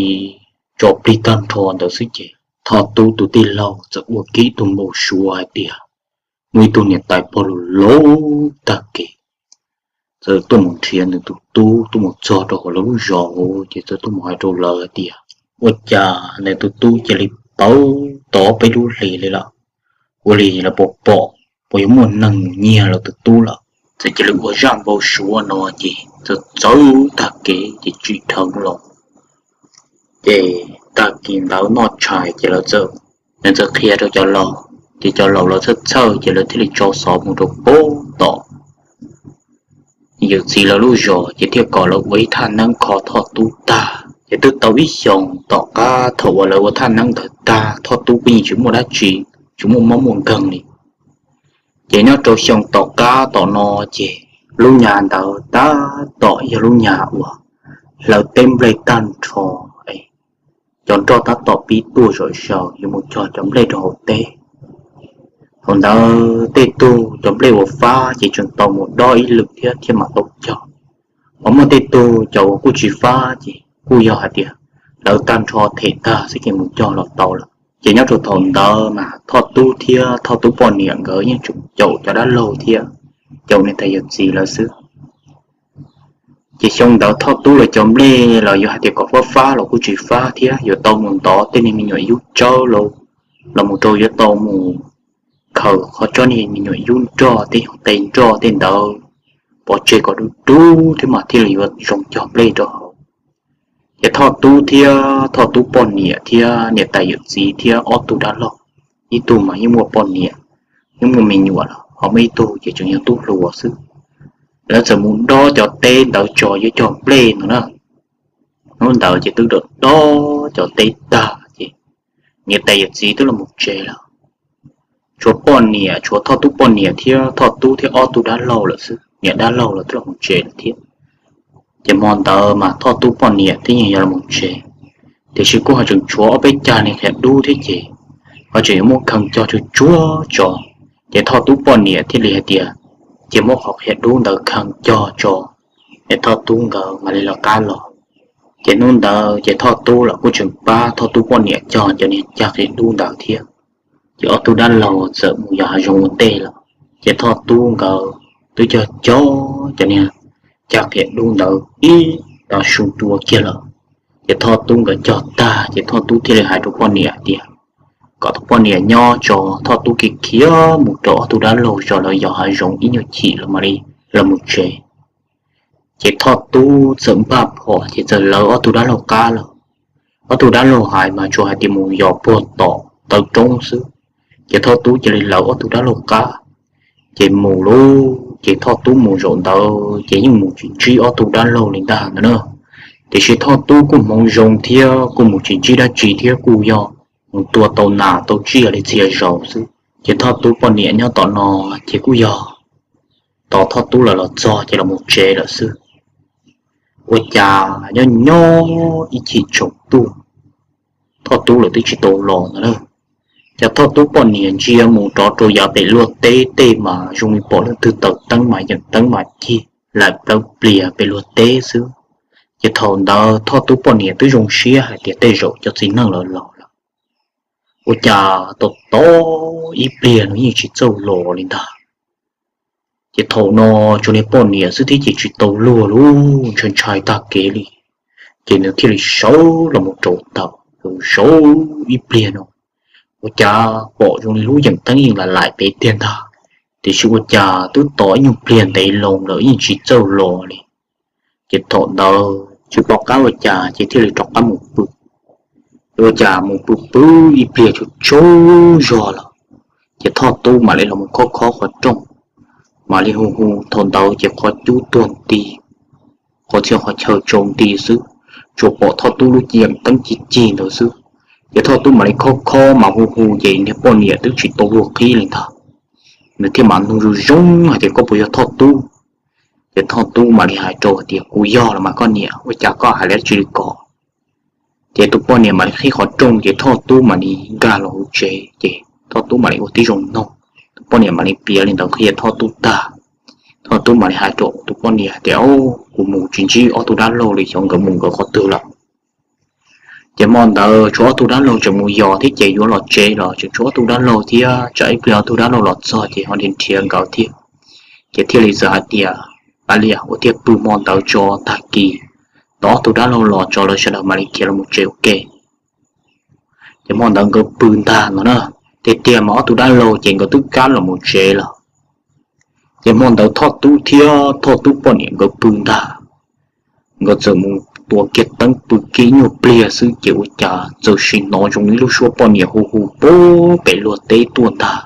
tso plig tag nrho ntawd xwb ces Thoj Tub tus tij laug txawm ua kiag ib tug npau suav hais tias muaj ib tug niam tais pog laus laus tag kev txawm tuaj mus nrhiav nws tus tub, tuaj mus txog rau hauv lawv lub zos hauv ces txawm tuaj mus hais rau lawv hais tias ua cas nws tus tub cia li pauv tod peb lub hlis li lawm, ua li lawv puas pom, puas yuav muaj neeg mus nyiag lawv tus tub lawm. Txawm cia li ua zaj npau suav no ces txawm txawv tag kev ces tsim dheev los. Ces tag kis ntawd noj tshais ces lawv txawm, nws txawm qhia rau cov laus, ces cov laus lawv txhawj txhawj ces lawv thiaj li tso xov mus rau puag tom yawm txiv lawv lub zos ces thiaj kom lawv ua ib thaj neeb kho Thoj Tub tag. Ces twb tau ib xyoos tom qab thaum uas lawv ua thaj neeb ntawd tag Thoj Tub kuj yeej tsis muaj dab tsi, tsis muaj mob muaj nkeeg li. Ces nyob rau xyoo tom qab tom no ces lub nyab ntawd tab tom yog lub nyab uas hlawv teb nplej tag nrho, cov nroj tab tom pib tuaj zom zaws yuav mus cog cov nplej rau hauv teb. Thaum ntawd tej tug cov nplej uas fab ces tseem tau mus dob ib lwm thiab thiaj mam tau cog, ho muaj tej tug cov uas kuj tsis fab ces kuj yog hais tias hlawv tag nrho them tag xwb ces mus cog los tau lawm. Ces nyob rau thaum ntawd mas Thoj Tub thiab Thoj Tub poj niam nkawd yeej tseem caum cov dab laug thiab caum niam tais yawm txiv lawv xwb. Ces xyoo ntawd Thoj Tub lawv cov nplej los yuav hais tias kom fab fab los kuj tsis fab thiab, yuav tau mus ntov tej niag me nyuam yub tsawb los, los mus rau yuav tau mus khaws qhov tsob niag me nyuam yub nroj tej, qe nroj tej ntawd pov tseg kom dub dub thiab mas thiaj li yuav zoo cog nplej rau hauv. Ces Thoj Tub thiab Thoj Tub poj niam thiab niam tais yawm txiv thiab ob tug dab laug, ib tug mas yeej muaj poj niam, yeej muaj me nyuam lawm, ho muaj ib tug ces tseem yog tub hluas xwb. Lawv txawm mus dob cov teb ntawd tso yuav cog nplej no na. Hnub ntawd ces twb dob cov teb tag ces niam tais yawm txiv twb los mus tsev lawm. tshuav poj niam, tshuav Thoj Tub poj niam thiab Thoj Tub thiab ob tug dab laug lawm xwb, niam dab laug los twb los mus tsev lawm thiab. Ces hmo ntawd mas Thoj Tub poj niam twb yeej yuav los mus tsev, tiam sis kuj ho tseem tshuav ob peb cag niag qhiav dub thiab ces ho tseem yuav muab khee cog tsuag tsuag tso. Ces Thoj Tub poj niam thiaj li hais tias, ces muab qhov qhiav dub ntawd khee cog tso, es Thoj Tub nkawd mam li lawv qab los. Ces hnub ntawd ces Thoj Tub los kuj tseem pab Thoj Tub poj niam cog cov niag cag qhiav dub ntawd thiab. Ces ob tug dab laug txawm mus yos hav zoov ua ntej lawm, ces Thoj Tub nkawd twb cog cog cov niag cag qhiav dub ntawd ib tag su dua kiag lawm. Ces Thoj Tub nkawd cog tag ces Thoj Tub thiaj li hais rau poj niam hais tias kom tus poj niam nyob tso, Thoj Tub khiav khiav mus rau ob tug dab laug tso, lawv yos hav zoov ib nyuag chim los mam li los mus tsev. Ces Thoj Tub txawm npaj phom ces txawm lawv ob tug dab laug qab lawm. Ob tug dab laug hais mas tsuas hais tias mus yos puag tom taw roob xwb, ces Thoj Tub cia li lawv ob tug dab laug qab. Ces mus lauj, ces Thoj Tub mus zaum ntawd ces yeej mus tsis ntsib ob tug dab laug li ntag ntag na. Tiam sis Thoj Tub kuj hmoov zoo thiab kuj mus tsis ntsib dab tsi thiab kuj yog mus tua tau nas tau tsiaj li txhia zaus xwb. Ces Thoj Tub poj niam nyob tom no ces kuj yog tos Thoj Tub lawv los txog ces los mus tsev lawm xwb. Ua cas nyob nyob ib chim tsaus ntuj, Thoj Tub lawv twb tsis tau los ntag na. Ces Thoj Tub poj niam ntsia mus rov rau yav pem luag teb tej mas zoo li pom leej twg taws teeb mas yeem teeb mas cig laim plaws plias pem luag teb xwb. Ces thaum ntawd Thoj Tub poj niam twb zoo siab hais tias tej zaum cov txiv neej lawv los lawm. Ua cas tau tau ib pliag no yeej tsis txawj los li ntag. Ces thaum no tsuas niag poj niam xwb thiab ces tsis tau luag lauj, ntshai ntshai tag kev li. Ces nws thiaj li sawv los mus rau taws, sawv ib pliag no ua cas pom zoo li lub yeem teeb yeej laim laim pem tiag ntag, tiam sis ua cas twb tos ib nyuag pliag ntev loo lawm yeej tsis txawj los li. Ces thaum ntawd tsis pom qab ua cas ces thiaj li rov qab mus pw. Ua cas mus pw pw ib pliag tsaug tsaug zog lawm, ces Thoj Tub mam li los mus khob khob qhov rooj, mam li hu hu, thaum ntawd ces qhov cub tuag nti, qhov txhia qhov chaw tsaus nti xwb, tsuas pom Thoj Tub lub yeem teeb cig cig ntawd xwb. Ces Thoj Tub mam li khob khob mas hu hu ces niag poj niam twb tsis tau luag qhib li ntag. Nws thiaj mam nug zoo zoo hais tias koj puas yog Thoj Tub? Ces Thoj Tub mam li hais rau hais tias kuv yog los mas koj niam, ua cas koj hais dab tsi li ko? Ces tus poj niam mam li qhib qhov rooj ces Thoj Tub mam li nkag los hauv tsev ces Thoj Tub mam li ua tib zoo noog. Tus poj niam mam li piav li ntawd qhia Thoj Tub tag, Thoj Tub mam li hais rau tus poj niam hais tias, kuv mus tsis ntsib ob tug dab laug li, xyov nkawd mus nkawd qhov twg lawm. Ces hmo ntawd tshuav ob tug dab laug tseem mus yos thiab ces yuav los tsev los tseem tshuav ob tug dab laug thiab, tsam ib pliag ob tug dab laug los txog ces ho nrhiav nrhiav nkawd thiab. Ces thiaj li txawm hais tias, a lias ua tiag, pw hmo ntawd tso, tag kis tos ob tug dab laug los tso lawv sawv daws mam li khiav los mus tsev ua ke. Ces hmo ntawd nkawd pw ntag no na, tiag tiag mas ob tug dab laug ces nkawd twb kab los mus tsev lawm. Ces hmo ntawd Thoj Tub thiab Thoj Tub poj niam nkawd pw ntag. Nkawd txawm mus tua kiag teeb pw kiag ib nyuag pliag xwb ces ua cas txawm sim hnov zoo ib lub suab poj niam hu hu puag pem luag teb tuaj ntag.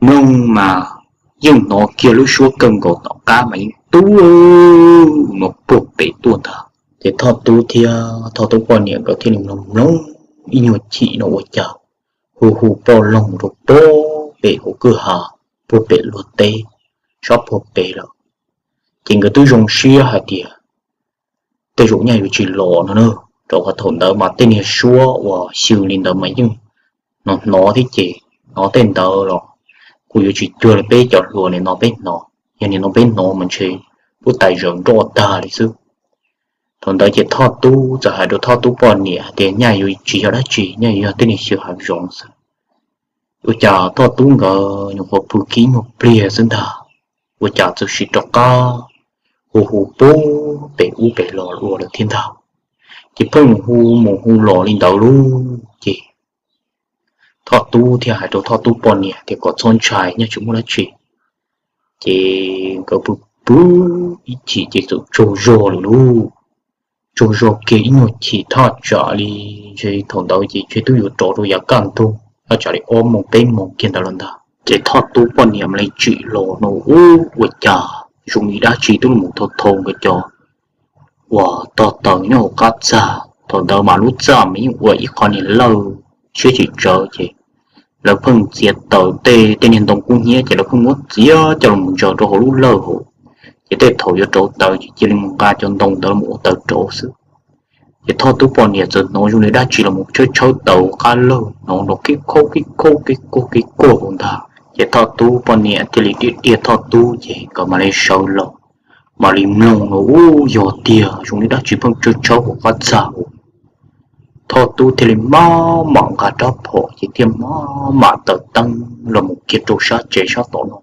Mloog mas yeej hnov kiag lub suab kawg nkaus tom qab mas yeej tu no puag pem tuaj ntag. Ces Thoj Tub thiab Thoj Tub poj niam nkawd thiaj li mloog mloog ib nyuag chim no ua cas hu hu poj loog rau puag pem hauv kwj ha, puag pem luag teb, sab puag pem lawm. Ces nkawd twb zoo siab hais tias tej zaum nyaj yuav tsis los no na, rau qhov thaum ntawd mas tej niag suab uas xyw li ntawd mas yeej hnov hnov thiab ces hnov tej ntawd los kuj yuav tsis cuag li peb cov hluas nim no peb hnov. Yog nim no peb hnov mas ntshe pub tais zaws nroj tag li xwb. Thaum ntawd ces Thoj Tub txawm hais rau Thoj Tub poj niam hais tias nyaj yuav tsis yog dab tsi, nyaj yuav yog tej niag xyw hav zoov xwb. Ua cas Thoj Tub nkawd nyuam qhuav pw kiag ib nyuag pliag xwb ntag, ua cas txawm sim rov qab hu hu puag pem ub pem los ua lawm thiab ntag. Ces pheej mus hu mus hu los li ntawd lauj ces Thoj Tub thiaj hais rau Thoj Tub poj niam tias kom txhob ntshai, nyaj tsis muaj dab tsi. Ces nkawd pw pw ib chim ces txawm tsaug zog lawm lauj. Tsaug zog kiag ib nyuag chim thaj tsam li, ntshe thaum ntawd ces ntshe twb yuav rov rau yav kaj ntug thaj tsam li ob moos peb moos kiag ntawd los ntag. Ces Thoj Tub poj niam mam li tsim los no, ub, ua cas zoo li dab tsi twb los thau thau nkawd cov uas tog taws nyob hauv qab txaj. Thaum ntawd mas lub txaj mas yeej ua ib qho niag lawj siab tsis tsawv ces lawv pheej txiav taws tej tej niag ntoo kub hnyiab ces lawv pheej muab txiav coj los ntsaws rau hauv lub lawj hauv. Ces tej thaum yuav rauv taws ces cia li mus nqa cov ntoo ntawd los ua taws rauv xwb. Ces Thoj Tub poj niam txawm hnov zoo li dab tsi los mus tshawb tshawb taws qab lawj, hnov nrov kib khaub kib khaub kib khaub kib khaub hauv ntag. Ces Thoj Tub poj niam thiaj li diaj diaj Thoj Tub ces nkawd mam li sawv los, mam li mloog no ub, yog tiag zoo li dab tsi pheej tshawb tshawb hauv qab txaj hauv. Thoj Tub thiaj li maj mam nqa rab phom ces thiaj maj mam taws teeb los mus kiag rau sab tsev sab tod no.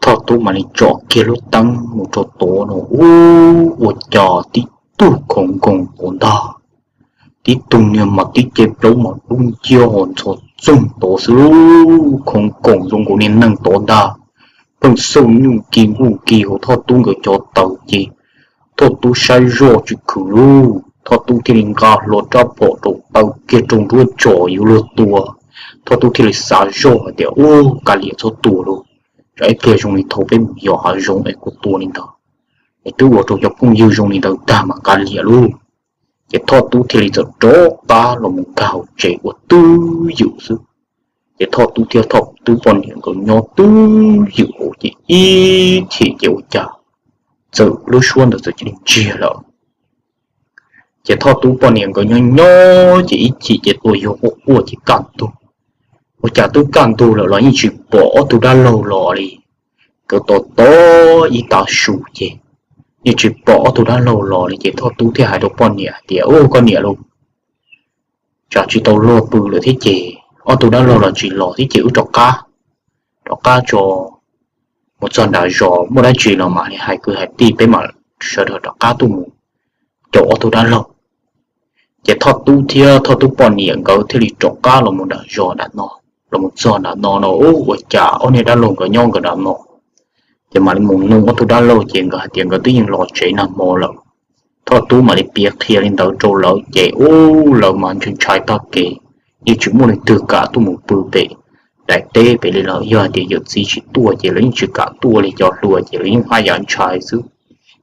Thoj Tub mam li tsom kiag lub teeb mus rau tod no ub, ua cas tib tug khoov nkoos tod ntag. Tib tug niag mas tib ce plaub mas dub nciab ho ntxhov txoog tod xwb, khoov nkoos zoo nkaus niag neeg tod ntag. Pheej xauj nyuj ki nkuj ki hauv Thoj Tub nkawd cov taws ces Thoj Tub saib zoj tsis khwm lauj, Thoj Tub thiaj li nqa hlo rab phom rau taw kiag rau nruab tsom yuav luag tua. Thoj Tub thiaj li xav zoj hais tias, ub, kav liam txhob tua lauj, tsam ib pliag zoo li thaum peb mus yos hav zoov es kuv tua li ntawd es twb ua rau cov phooj ywg zoo li ntawd tag mas kav liam lauj. Ces Thoj Tub thiaj li txawm rov qab los mus nkag hauv tsev ua twj ywm xwb. Ces Thoj Tub thiab Thoj Tub poj niam nkawd nyob twj ywm hauv ces ib chim ces ua cas txawm lub suab ntawd txawm cia li ntsiag lawm. Ces Thoj Tub poj niam nkawd nyob nyob ces ib chim ces tua yuav quaj quaj ces kaj ntug, ua cas twb kaj ntug lawm los yeej tsis pom ob tug dab laug los li. Nkawd tos tos ib tav su ces yeej tsis pom ob tug dab laug los li ces Thoj Tub thiaj hais rau poj niam hais tias, ub, koj niam lauj, tsam tsis tau luag pw lawm thiab ces ob tug dab laug los tsis los thiab ces wb rov qab, rov qab tso, mus txog nram zos muaj dab tsi los mam li hais kwv hais tij peb mam sawv daws rov qab tuaj mus caum ob tug dab laug. Ces Thoj Tub thiab Thoj Tub poj niam nkawd thiaj li rov qab los mus nram zos nram no, los mus txog nram no no ub, ua cas ob niag dab laug nkawd nyob nkawd nram no. Ces mam li mus nug ob tug dab laug ces nkawd hais tias nkawd twb yeej los tsev nag hmo lawm. Thoj Tub mam li piav qhia li ntawd rau lawv ces ub, lawv mas ntshai ntshai tag kev, yeej tsis muaj leej twg kam tuaj mus pw pem daim teb pem li lawm. Yog hais tias yawm txiv tsis tuaj ces lawv yeej tsis kam tuaj li, cov hluas ces lawv yeej haj yam ntshai xwb.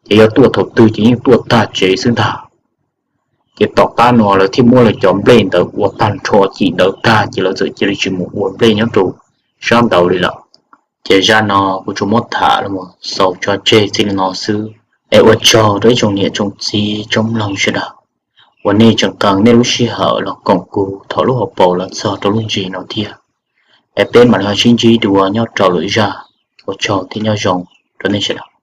Ces yog tuaj thaum twg ces yeej tuaj tag tsev xwb ntag. Ces tom qab no lawv thiaj muab lawv cov nplej ntawd ua tag nrho cim ntawd tag ces lawv txawm cia li tsis mus ua nplej nyob rau sab ntawd li lawm. Ces zaj no kuv tsuas muab tham los mus xaus tso tseg txij li no xwb. Es ua tsaug rau ib tsoom niam tsoom txiv tsoom mloog sawv daws uas nej tseem qee nej lub sij hawm los koom kuv thaum lub hauv paus los txog rau lub ntsis no thiab. Es peb mam li ho sib ntsib dua nyob rau lwm zaj. Ua tsaug thiab nyob zoo rau nej sawv daws.